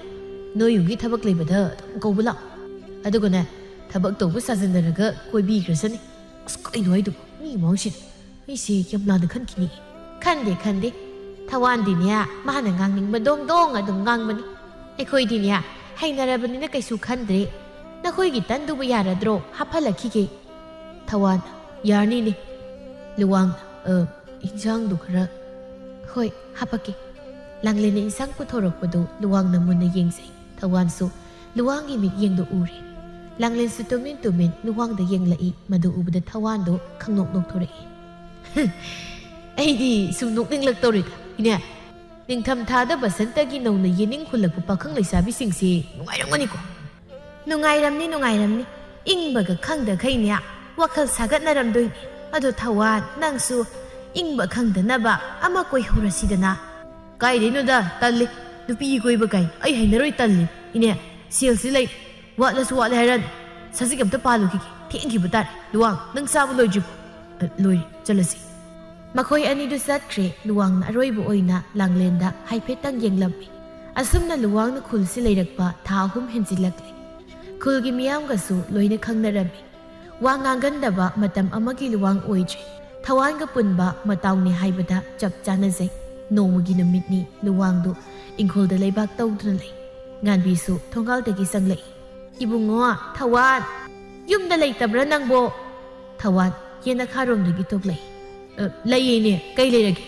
ꯅꯣꯏ ꯌꯨꯝꯒꯤ ꯊꯕꯛ ꯂꯩꯕꯗ ꯑꯗꯨꯝ ꯀꯧꯕ ꯂꯥꯛꯑꯣ꯫ ꯑꯗꯨꯒꯅꯦ, ꯊꯕꯛ ꯇꯧꯕ ꯁꯥꯖꯤꯟꯅꯔꯒ ꯀꯣꯏꯕꯤꯈ꯭ꯔꯁꯅꯤ꯫" "ꯑꯁ, ꯀꯩꯅꯣ ꯍꯥꯏꯗꯨꯕꯨ? ꯃꯤ ꯃꯃꯥꯡꯁꯤꯗ ꯑꯩꯁꯦ ꯌꯥꯝ ꯂꯥꯟꯅ ꯈꯟꯈꯤꯅꯤ꯫" "ꯈꯟꯗꯦ, ꯈꯟꯗꯦ꯫ ꯊꯋꯥꯟꯗꯤꯅꯦ, ꯃꯥꯅ ꯉꯥꯡꯅꯤꯡꯕ ꯗꯣꯡ ꯗꯣꯡ ꯑꯗꯨꯝ ꯉꯥꯡꯕꯅꯤ꯫ ꯑꯩꯈꯣꯏꯗꯤꯅꯦ, ꯍꯩꯅꯔꯕꯅꯤꯅ ꯀꯩꯁꯨ ꯈꯟꯗ꯭ꯔꯦ꯫ ꯅꯈꯣꯏꯒꯤ ꯇꯟꯗꯨꯕꯨ ꯌꯥꯔꯗ꯭ꯔꯣ? ꯍꯥꯞꯍꯜꯂꯛꯈꯤꯒꯦ꯫" ꯊꯋꯥꯟ, "ꯌꯥꯔꯅꯤꯅꯦ꯫" ꯂꯨꯋꯥꯡ, "ꯑ, ꯏꯟꯁꯥꯡꯗꯨ ꯈꯔ꯫" "ꯍꯣꯏ, ꯍꯥꯄꯛꯀꯦ꯫" ꯂꯥꯡꯂꯦꯟꯅ ꯏꯟꯁꯥꯡ ꯄꯨꯊꯣꯔꯛꯄꯗꯨ ꯂꯨꯋꯥꯡꯅ ꯃꯨꯟꯅ ꯌꯦꯡꯖꯩ꯫ ꯊꯋꯥꯟꯁꯨ ꯂꯨꯋꯥꯡꯒꯤ ꯃꯤꯠꯌꯦꯡꯗꯨ ꯎꯔꯦ꯫ ꯂꯥꯡꯂꯦꯟꯁꯨ ꯇꯨꯃꯤꯟ ꯇꯨꯃꯤꯟ ꯂꯨꯋꯥꯡꯗ ꯌꯦꯡꯂꯛꯏ꯫ ꯃꯗꯨ ꯎꯕꯗ ꯊꯋꯥꯟꯗꯨ ꯈꯪꯅꯣꯛ ꯅꯣꯛꯊꯣꯔꯛꯏ꯫ "ꯑꯩꯗꯤ ꯁꯨꯝ ꯅꯣꯛꯅꯤꯡꯂꯛꯇꯧꯔꯦꯗ꯫ ꯏꯅꯦ, ꯅꯤꯡꯊꯝ ꯊꯥꯗ ꯕꯁꯟꯇꯒꯤ ꯅꯧꯅ ꯌꯦꯅꯤꯡ ꯍꯨꯜꯂꯛꯄ ꯄꯥꯈꯪ ꯂꯩꯁꯥꯕꯤꯁꯤꯡꯁꯤ ꯅꯨꯡꯉꯥꯏꯔꯝꯒꯅꯤꯀꯣ?" "ꯅꯨꯡꯉꯥꯏꯔꯝꯅꯤ, ꯅꯨꯡꯉꯥꯏꯔꯝꯅꯤ꯫ ꯏꯪꯕꯒ ꯈꯪꯗꯈꯩꯅꯦ ꯋꯥꯈꯜ ꯁꯥꯒꯠꯅꯔꯝꯗꯣꯏꯅꯤ꯫ ꯑꯗꯣ ꯊꯋꯥꯟ, ꯅꯪꯁꯨ ꯏꯪꯕ ꯈꯪꯗꯅꯕ ꯑꯃ ꯀꯣꯏꯍꯧꯔꯁꯤꯗꯅ?" "ꯀꯥꯏꯗꯩꯅꯣꯗ, ꯇꯜꯂꯤ꯫ ꯅꯨꯄꯤ ꯀꯣꯏꯕ ꯀꯥꯏ ꯑꯩ ꯍꯩꯅꯔꯣꯏ, ꯇꯜꯂꯤ꯫ ꯏꯅꯦ, ꯁꯦꯜꯁꯤ ꯂꯩ, ꯋꯥꯠꯂꯁꯨ ꯋꯥꯠꯂꯦ ꯍꯥꯏꯔꯅꯤ꯫ ꯁꯖꯤꯛ ꯑꯝꯇ ꯄꯥꯜꯂꯨꯈꯤꯒꯦ, ꯊꯦꯡꯈꯤꯕ ꯇꯥꯔꯦ꯫ ꯂꯨꯋꯥꯡ, ꯅꯪ ꯆꯥꯕ ꯂꯣꯏꯗ꯭ꯔꯤꯕꯣ?" "ꯑ, ꯂꯣꯏꯔꯦ, ꯆꯠꯂꯁꯤ꯫" ꯃꯈꯣꯏ ꯑꯅꯤꯗꯨ ꯆꯠꯈ꯭ꯔꯦ꯫ ꯂꯨꯋꯥꯡꯅ ꯑꯔꯣꯏꯕ ꯑꯣꯏꯅ ꯂꯥꯡꯂꯦꯟꯗ ꯍꯥꯏꯐꯦꯠꯇꯪ ꯌꯦꯡꯂꯝꯃꯤ꯫ ꯑꯁꯨꯝꯅ ꯂꯨꯋꯥꯡꯅ ꯈꯨꯜꯁꯤ ꯂꯩꯔꯛꯄ ꯊꯥ ꯑꯍꯨꯝ ꯍꯦꯟꯖꯤꯜꯂꯛꯂꯦ꯫ ꯈꯨꯜꯒꯤ ꯃꯤꯌꯥꯝꯒꯁꯨ ꯂꯣꯏꯅ ꯈꯪꯅꯔꯝꯃꯤ꯫ ꯋꯥ ꯉꯥꯡꯒꯟꯗꯕ ꯃꯇꯝ ꯑꯃꯒꯤ ꯂꯨꯋꯥꯡ ꯑꯣꯏꯗ꯭ꯔꯦ꯫ ꯊꯋꯥꯟꯒ ꯄꯨꯟꯕ ꯃꯇꯥꯎꯅꯤ ꯍꯥꯏꯕꯗ ꯆꯞ ꯆꯥꯅꯖꯩ꯫ ꯅꯣꯡꯃꯒꯤ ꯅꯨꯃꯤꯠꯅꯤ꯫ ꯂꯨꯋꯥꯡꯗꯨ ꯏꯪꯈꯣꯜꯗ ꯂꯩꯕꯥꯛ ꯇꯧꯗꯨꯅ ꯂꯩ꯫ ꯉꯥꯟꯕꯤꯁꯨ ꯊꯣꯡꯒꯥꯜꯗꯒꯤ ꯆꯪꯂꯛꯏ꯫ "ꯏꯕꯨꯡꯉꯣ, ꯊꯋꯥꯟ, ꯌꯨꯝꯗ ꯂꯩꯇꯕ꯭ꯔꯥ ꯅꯪꯕꯣ?" ꯊꯋꯥꯟ ꯌꯦꯅꯈꯥꯔꯣꯝꯗꯒꯤ ꯊꯣꯛꯂꯛꯏ꯫ "ꯑ, ꯂꯩꯌꯦ ꯏꯅꯦ, ꯀꯩ ꯂꯩꯔꯒꯦ?"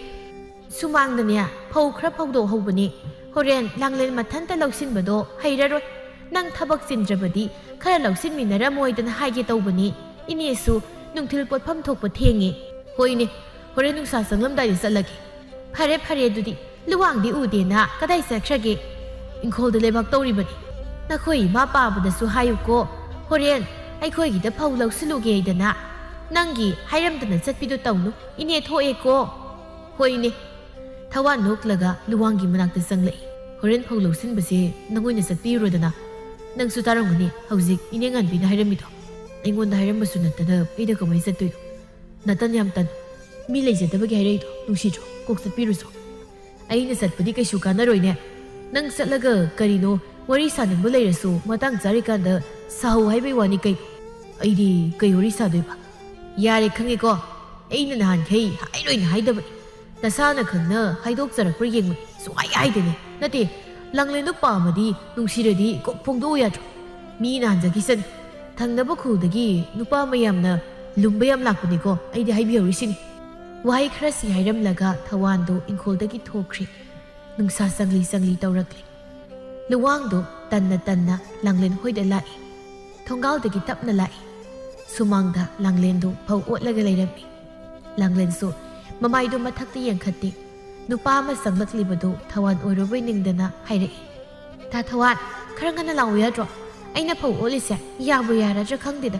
"ꯁꯨꯃꯥꯡꯗꯅꯦ ꯐꯧ ꯈꯔ ꯐꯧꯗꯣꯛꯍꯧꯕꯅꯦ꯫ ꯍꯣꯔꯦꯟ ꯂꯥꯡꯂꯦꯟ ꯃꯊꯟꯇ ꯂꯧꯁꯤꯟꯕꯗꯣ ꯍꯩꯔꯔꯣꯏ꯫ ꯅꯪ ꯊꯕꯛ ꯆꯤꯟꯗ꯭ꯔꯕꯗꯤ ꯈꯔ ꯂꯧꯁꯤꯟꯃꯤꯟꯅꯔꯝꯃꯣꯏꯗꯅ ꯍꯥꯏꯒꯦ ꯇꯧꯕꯅꯤ꯫ ꯏꯅꯦꯁꯨ ꯅꯨꯡꯊꯤꯜ ꯄꯣꯠꯐꯝ ꯊꯣꯛꯄ ꯊꯦꯡꯉꯦ꯫" "ꯍꯣꯏꯅꯦ, ꯍꯣꯔꯦꯟ ꯅꯨꯡꯁꯥ ꯆꯪꯂꯝꯗꯥꯏꯗ ꯆꯠꯂꯒꯦ꯫" "ꯐꯔꯦ, ꯐꯔꯦ, ꯑꯗꯨꯗꯤ ꯂꯨꯋꯥꯡꯗꯤ ꯎꯗꯦꯅ ꯀꯗꯥꯏ ꯆꯠꯈ꯭ꯔꯒꯦ?" "ꯏꯪꯈꯣꯜꯗ ꯂꯩꯕꯥꯛ ꯇꯧꯔꯤꯕꯅꯤ꯫" "ꯅꯈꯣꯏ ꯏꯃꯥ ꯄꯥꯕꯗꯁꯨ ꯍꯥꯏꯌꯨꯀꯣ, ꯍꯣꯔꯦꯟ ꯑꯩꯈꯣꯏꯒꯤꯗ ꯐꯧ ꯂꯧꯁꯤꯜꯂꯨꯒꯦ ꯍꯥꯏꯗꯅ꯫ ꯅꯪꯒꯤ ꯍꯥꯏꯔꯝꯗꯅ ꯆꯠꯄꯤꯗꯣ ꯇꯧꯅꯨ, ꯏꯅꯦ ꯊꯣꯛꯑꯦꯀꯣ꯫" "ꯍꯣꯏꯅꯦ꯫" ꯊꯋꯥꯟ ꯅꯣꯛꯂꯒ ꯂꯨꯋꯥꯡꯒꯤ ꯃꯅꯥꯛꯇ ꯆꯪꯂꯛꯏ꯫ "ꯍꯣꯔꯦꯟ ꯐꯧ ꯂꯧꯁꯤꯟꯕꯁꯦ ꯅꯪ ꯑꯣꯏꯅ ꯆꯠꯄꯤꯔꯨꯔꯣꯗꯅ꯫ ꯅꯪꯁꯨ ꯇꯥꯔꯝꯒꯅꯤ ꯍꯧꯖꯤꯛ ꯏꯅꯦ ꯉꯥꯟꯕꯤꯅ ꯍꯥꯏꯔꯝꯃꯤꯗꯣ꯫ ꯑꯩꯉꯣꯟꯗ ꯍꯥꯏꯔꯝꯕꯁꯨ ꯅꯠꯇꯅ ꯑꯩꯅ ꯀꯃꯥꯏꯅ ꯆꯠꯇꯣꯏꯅꯣ? ꯅꯇꯟ ꯌꯥꯝ ꯇꯟ꯫ ꯃꯤ ꯂꯩꯖꯗꯕꯒꯤ ꯍꯥꯏꯔꯛꯏꯗꯣ ꯅꯨꯡꯁꯤꯗ꯭ꯔꯣ? ꯀꯣꯛ ꯆꯠꯄꯤꯔꯨꯁꯣ꯫" "ꯑꯩꯅ ꯆꯠꯄꯗꯤ ꯀꯩꯁꯨ ꯀꯥꯟꯅꯔꯣꯏꯅꯦ꯫ ꯅꯪ ꯆꯠꯂꯒ ꯀꯔꯤꯅꯣ ꯋꯥꯔꯤ ꯁꯥꯅꯤꯡꯕ ꯂꯩꯔꯁꯨ ꯃꯇꯥꯡ ꯆꯥꯔꯤꯀꯥꯟꯗ ꯁꯥꯍꯧ ꯍꯥꯏꯕꯩ ꯋꯥꯅꯤ ꯀꯩꯅꯣ꯫ ꯑꯩꯗꯤ ꯀꯩ ꯋꯥꯔꯤ ꯁꯥꯗꯣꯏꯕ?" "ꯌꯥꯔꯦ, ꯈꯪꯉꯦꯀꯣ꯫ ꯑꯩꯅ ꯅꯍꯥꯟꯈꯩ ꯍꯥꯏꯔꯣꯏꯅ ꯍꯥꯏꯗꯕꯅꯤ꯫ ꯅꯁꯥꯅ ꯈꯪꯅ ꯍꯥꯏꯗꯣꯛꯆꯔꯛꯄ꯭ꯔꯥ ꯌꯦꯡꯕꯅꯤ꯫ ꯁꯨꯡꯍꯥꯏ ꯍꯥꯏꯗꯦꯅꯦ꯫ ꯅꯠꯇꯦ, ꯂꯥꯡꯂꯦꯟꯗꯣ ꯄꯥꯝꯃꯗꯤ ꯅꯨꯡꯁꯤꯔꯗꯤ ꯀꯣꯛ ꯐꯣꯡꯗꯣꯛꯎ ꯌꯥꯗ꯭ꯔꯣ? ꯃꯤꯅ ꯍꯟꯖꯈꯤꯁꯅꯤ꯫ ꯊꯪꯅꯕ ꯈꯨꯜꯗꯒꯤ ꯅꯨꯄꯥ ꯃꯌꯥꯝꯅ ꯂꯨꯝꯕ ꯌꯥꯝ ꯂꯥꯛꯄꯅꯤꯀꯣ, ꯑꯩꯗꯤ ꯍꯥꯏꯕꯤꯍꯧꯔꯤꯁꯤꯅꯤ꯫" ꯋꯥꯍꯩ ꯈꯔꯁꯤ ꯍꯥꯏꯔꯝꯂꯒ ꯊꯋꯥꯟꯗꯨ ꯏꯪꯈꯣꯜꯗꯒꯤ ꯊꯣꯛꯈ꯭ꯔꯦ꯫ ꯅꯨꯡꯁꯥ ꯆꯪꯂꯤ ꯆꯪꯂꯤ ꯇꯧꯔꯛꯂꯦ꯫ ꯂꯨꯋꯥꯡꯗꯨ ꯇꯟꯅ ꯇꯟꯅ ꯂꯥꯡꯂꯦꯟ ꯍꯣꯏꯗ ꯂꯥꯛꯏ꯫ ꯊꯣꯡꯒꯥꯜꯗꯒꯤ ꯇꯞꯅ ꯂꯥꯛꯏ꯫ ꯁꯨꯃꯥꯡꯗ ꯂꯥꯡꯂꯦꯟꯗꯨ ꯐꯧ ꯑꯣꯠꯂꯒ ꯂꯩꯔꯝꯃꯤ꯫ ꯂꯥꯡꯂꯦꯟꯁꯨ ꯃꯃꯥꯏꯗꯨ ꯃꯊꯛꯇ ꯌꯦꯡꯈꯠꯇꯦ꯫ ꯅꯨꯄꯥ ꯑꯃ ꯆꯪꯂꯛꯂꯤꯕꯗꯨ ꯊꯋꯥꯟ ꯑꯣꯏꯔꯕꯣꯏ ꯅꯤꯡꯗꯅ ꯍꯥꯏꯔꯛꯏ, "ꯇꯥ ꯊꯋꯥꯟ, ꯈꯔ ꯉꯟꯅ ꯂꯥꯛꯎ ꯌꯥꯗ꯭ꯔꯣ? ꯑꯩꯅ ꯐꯧ ꯑꯣꯠꯂꯤꯁꯦ ꯌꯥꯕꯨ ꯌꯥꯔꯗ꯭ꯔꯥ ꯈꯪꯗꯦꯗ꯫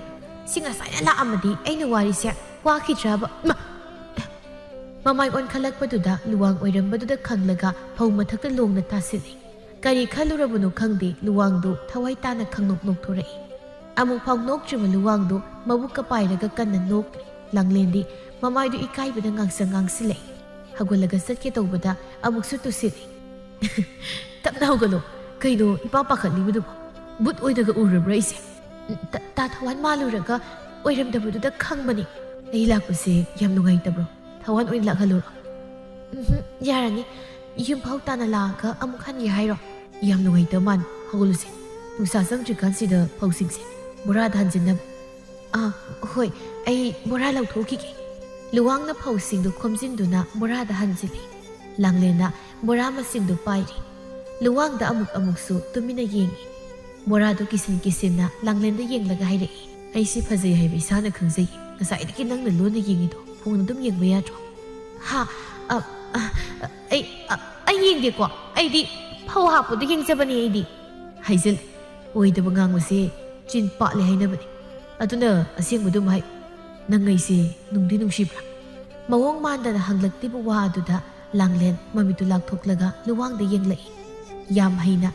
ꯁꯤ ꯉꯁꯥꯏꯅ ꯂꯥꯛꯑꯝꯃꯗꯤ ꯑꯩꯅ ꯋꯥꯔꯤꯁꯦ ꯋꯥꯈꯤꯗ꯭ꯔꯕ?" ꯃ-, ꯃꯃꯥꯏ ꯑꯣꯟꯈꯠꯂꯛꯄꯗꯨꯗ ꯂꯨꯋꯥꯡ ꯑꯣꯏꯔꯝꯕꯗꯨꯗ ꯈꯪꯂꯒ ꯐꯧ ꯃꯊꯛꯇ ꯂꯣꯡꯅ ꯇꯥꯁꯤꯜꯂꯤ꯫ ꯀꯔꯤ ꯈꯜꯂꯨꯔꯕꯅꯣ ꯈꯪꯗꯦ, ꯂꯨꯋꯥꯡꯗꯨ ꯊꯋꯥꯏ ꯇꯥꯅ ꯈꯪꯅꯣꯛ ꯅꯣꯛꯊꯣꯔꯛꯏ꯫ ꯑꯃꯨꯛ ꯐꯥꯎ ꯅꯣꯛꯇ꯭ꯔꯤꯕ ꯂꯨꯋꯥꯡꯗꯨ ꯃꯕꯨꯛꯀ ꯄꯥꯏꯔꯒ ꯀꯟꯅ ꯅꯣꯛꯂꯤ꯫ ꯂꯥꯡꯂꯦꯟꯗꯤ ꯃꯃꯥꯏꯗꯨ ꯏꯀꯥꯏꯕꯗ ꯉꯥꯡꯁꯪ ꯉꯥꯡꯁꯤꯜꯂꯛꯏ꯫ ꯍꯧꯒꯠꯂꯒ ꯆꯠꯀꯦ ꯇꯧꯕꯗ ꯑꯃꯨꯛꯁꯨ ꯇꯨꯁꯤꯜꯂꯤ꯫ "ꯇꯞꯅ ꯍꯧꯒꯠꯂꯣ꯫ ꯀꯩꯅꯣ ꯏꯄꯥ ꯄꯥꯈꯠꯂꯤꯕꯗꯨꯕꯣ? ꯕꯨꯠ ꯑꯣꯏꯅꯒ ꯎꯔꯕ꯭ꯔꯥ ꯑꯩꯁꯦ?" "ꯇ-, ꯇꯥ ꯊꯋꯥꯟ ꯃꯥꯜꯂꯨꯔꯒ ꯑꯣꯏꯔꯝꯗꯕꯗꯨꯗ ꯈꯪꯕꯅꯤ꯫ ꯑꯩ ꯂꯥꯛꯄꯁꯦ ꯌꯥꯝ ꯅꯨꯡꯉꯥꯏꯇꯕ꯭ꯔꯣ? ꯊꯋꯥꯟ ꯑꯣꯏꯅ ꯂꯥꯛꯍꯜꯂꯨꯔꯣ?" "ꯎꯝꯍꯨꯝ, ꯌꯥꯔꯅꯤ꯫ ꯌꯨꯝꯐꯥꯎ ꯇꯥꯅ ꯂꯥꯛꯑꯒ ꯑꯃꯨꯛ ꯍꯟꯒꯦ ꯍꯥꯏꯔꯣ?" "ꯌꯥꯝ ꯅꯨꯡꯉꯥꯏꯇꯕ ꯃꯥꯟ꯫ ꯍꯧꯒꯠꯂꯨꯁꯦ꯫ ꯅꯨꯡꯁꯥ ꯆꯪꯗ꯭ꯔꯤꯀꯥꯟꯁꯤꯗ ꯐꯧꯁꯤꯡꯁꯦ ꯕꯣꯔꯥꯗ ꯍꯟꯖꯤꯟꯅꯕ꯫" "ꯑꯥ, ꯍꯣꯏ, ꯑꯩ ꯕꯣꯔꯥ ꯂꯧꯊꯣꯛꯈꯤꯒꯦ꯫" ꯂꯨꯋꯥꯡꯅ ꯐꯧꯁꯤꯡꯗꯨ ꯈꯣꯝꯖꯤꯟꯗꯨꯅ ꯕꯣꯔꯥꯗ ꯍꯟꯖꯤꯜꯂꯤ꯫ ꯂꯥꯡꯂꯦꯟꯅ ꯕꯣꯔꯥ ꯃꯁꯤꯡꯗꯨ ꯄꯥꯏꯔꯤ꯫ ꯂꯨꯋꯥꯡꯗ ꯑꯃꯨꯛ ꯑꯃꯨꯛꯁꯨ ꯇꯨꯃꯤꯟꯅ ꯌꯦꯡꯏ꯫ ꯕꯣꯔꯥꯗꯨ ꯀꯤꯁꯤꯟ ꯀꯤꯁꯤꯟꯅ ꯂꯥꯡꯂꯦꯟꯗ ꯌꯦꯡꯂꯒ ꯍꯥꯏꯔꯛꯏ, "ꯑꯩꯁꯤ ꯐꯖꯩ ꯍꯥꯏꯕ ꯏꯁꯥꯅ ꯈꯪꯖꯩ꯫ ꯉꯁꯥꯏꯗꯒꯤ ꯅꯪꯅ ꯂꯣꯟꯅ ꯌꯦꯡꯉꯤꯗꯣ ꯐꯣꯟ ꯑꯗꯨꯝ ꯌꯦꯡꯕ ꯌꯥꯗ꯭ꯔꯣ?" "ꯍꯥ? ꯑ, ꯑ, ꯑ, ꯑꯩ, ꯑ, ꯑꯩ ꯌꯦꯡꯗꯦꯀꯣ꯫ ꯑꯩꯗꯤ ꯐꯧ ꯍꯥꯞꯄꯗ ꯌꯦꯡꯖꯕꯅꯦ ꯑꯩꯗꯤ꯫" ꯍꯥꯏꯖꯤꯜꯂꯤ꯫ ꯑꯣꯏꯗꯕ ꯉꯥꯡꯕꯁꯦ ꯆꯤꯟ ꯄꯥꯠꯂꯦ ꯍꯥꯏꯅꯕꯅꯤ꯫ ꯑꯗꯨꯅ ꯑꯁꯦꯡꯕꯗꯨꯝ ꯍꯥꯏ, ꯅꯪ ꯑꯩꯁꯦ ꯅꯨꯡꯗꯤ ꯅꯨꯡꯁꯤꯕ꯭ꯔꯥ? ꯃꯑꯣꯡ ꯃꯥꯟꯗꯅ ꯍꯪꯂꯛꯂꯤꯕ ꯋꯥ ꯑꯗꯨꯗ ꯂꯥꯡꯂꯦꯟ ꯃꯃꯤꯠꯇꯨ ꯂꯥꯛꯊꯣꯛꯂꯒ ꯂꯨꯋꯥꯡꯗ ꯌꯦꯡꯂꯛꯏ꯫ ꯌꯥꯝ ꯍꯩꯅ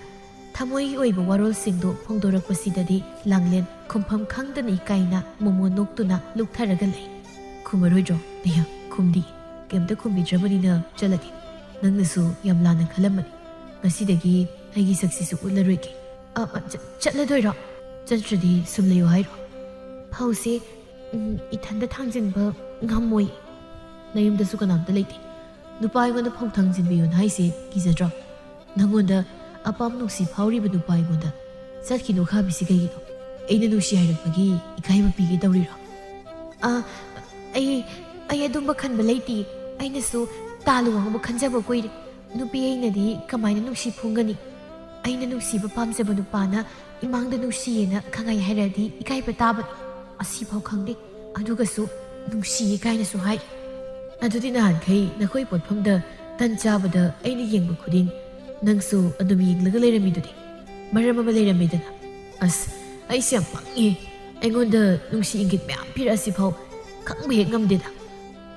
ꯊꯃꯣꯏꯒꯤ ꯑꯣꯏꯕ ꯋꯥꯔꯣꯜꯁꯤꯡꯗꯨ ꯐꯣꯡꯗꯣꯔꯛꯄꯁꯤꯗꯗꯤ ꯂꯥꯡꯂꯦꯟ ꯈꯨꯝꯐꯝ ꯈꯪꯗꯅ ꯏꯀꯥꯏꯅ ꯃꯣꯃꯣꯟ ꯅꯣꯛꯇꯨꯅ ꯂꯨꯞꯊꯔꯒ ꯂꯩ꯫ "ꯈꯨꯝꯃꯔꯣꯏꯗ꯭ꯔꯣ?" "ꯑꯌꯥ, ꯈꯨꯝꯗꯤ꯫ ꯀꯩꯝꯇ ꯈꯨꯝꯕꯤꯗ꯭ꯔꯕꯅꯤꯅ ꯆꯠꯂꯒꯦ꯫ ꯅꯪꯅꯁꯨ ꯌꯥꯝ ꯂꯥꯟꯅ ꯈꯜꯂꯝꯃꯅꯤ꯫ ꯉꯁꯤꯗꯒꯤ ꯑꯩꯒꯤ ꯁꯛꯁꯤꯁꯨ ꯎꯠꯂꯔꯣꯏꯒꯦ꯫" "ꯑ, ꯑ, ꯆ-, ꯆꯠꯂꯗꯣꯏꯔꯣ? ꯆꯠꯇ꯭ꯔꯗꯤ ꯁꯨꯝ ꯂꯩꯌꯨ ꯍꯥꯏꯔꯣ?" "ꯐꯧꯁꯦ, ꯎꯝ, ꯏꯊꯟꯗ ꯊꯥꯡꯖꯤꯟꯕ ꯉꯝꯃꯣꯏ꯫ ꯅꯌꯨꯝꯗꯁꯨ ꯀꯅꯥꯝꯇ ꯂꯩꯇꯦ꯫ ꯅꯨꯄꯥ ꯑꯩꯉꯣꯟꯗ ꯐꯧ ꯊꯥꯡꯖꯤꯟꯕꯤꯌꯣꯅ ꯍꯥꯏꯁꯦ ꯀꯤꯖꯗ꯭ꯔꯣ? ꯅꯪꯉꯣꯟꯗ ꯑꯄꯥꯝ ꯅꯨꯡꯁꯤ ꯐꯥꯎꯔꯤꯕ ꯅꯨꯄꯥ ꯑꯩꯉꯣꯟꯗ ꯆꯠꯈꯤꯅꯨ ꯈꯥꯕꯤꯁꯤ ꯀꯩꯒꯤꯅꯣ? ꯑꯩꯅ ꯅꯨꯡꯁꯤ ꯍꯥꯏꯔꯛꯄꯒꯤ ꯏꯀꯥꯏꯕ ꯄꯤꯒꯦ ꯇꯧꯔꯤꯔꯣ?" "ꯑ, ꯑꯩ, ꯑꯩ ꯑꯗꯨꯝꯕ ꯈꯟꯕ ꯂꯩꯇꯦ꯫ ꯑꯩꯅꯁꯨ ꯇꯥ ꯂꯨꯋꯥꯡꯕ ꯈꯟꯖꯕ ꯀꯨꯏꯔꯦ꯫ ꯅꯨꯄꯤ ꯑꯩꯅꯗꯤ ꯀꯃꯥꯏꯅ ꯅꯨꯡꯁꯤ ꯐꯨꯡꯒꯅꯤ?" ꯑꯩꯅ ꯅꯨꯡꯁꯤꯕ ꯄꯥꯝꯖꯕ ꯅꯨꯄꯥꯅ ꯏꯃꯥꯡꯗ ꯅꯨꯡꯁꯤꯌꯦꯅ ꯈꯪꯍꯥꯏ ꯍꯥꯏꯔꯛꯑꯗꯤ ꯏꯀꯥꯏꯕ ꯇꯥꯕꯅꯤ꯫ ꯑꯁꯤꯐꯥꯎ ꯈꯪꯗꯦ, ꯑꯗꯨꯒꯁꯨ ꯅꯨꯡꯁꯤꯌꯦ ꯀꯥꯏꯅꯁꯨ ꯍꯥꯏ꯫ ꯑꯗꯨꯗꯤ ꯅꯍꯥꯟꯈꯩ ꯅꯈꯣꯏ ꯄꯣꯠꯐꯝꯗ ꯇꯟ ꯆꯥꯕꯗ ꯑꯩꯅ ꯌꯦꯡꯕ ꯈꯨꯗꯤꯡ ꯅꯪꯁꯨ ꯑꯗꯨꯝ ꯌꯦꯡꯂꯒ ꯂꯩꯔꯝꯃꯤꯗꯨꯗꯤ꯫ ꯃꯔꯝ ꯑꯃ ꯂꯩꯔꯝꯃꯤꯗꯅ꯫ ꯑꯁ, ꯑꯩꯁꯦ ꯌꯥꯝ ꯄꯪꯉꯦ꯫ ꯑꯩꯉꯣꯟꯗ ꯅꯨꯡꯁꯤ ꯏꯪꯒꯤꯠ ꯃꯌꯥꯝ ꯄꯤꯔꯛꯑꯁꯤꯐꯥꯎ ꯈꯪꯕ ꯍꯦꯛ ꯉꯝꯗꯦꯗ꯫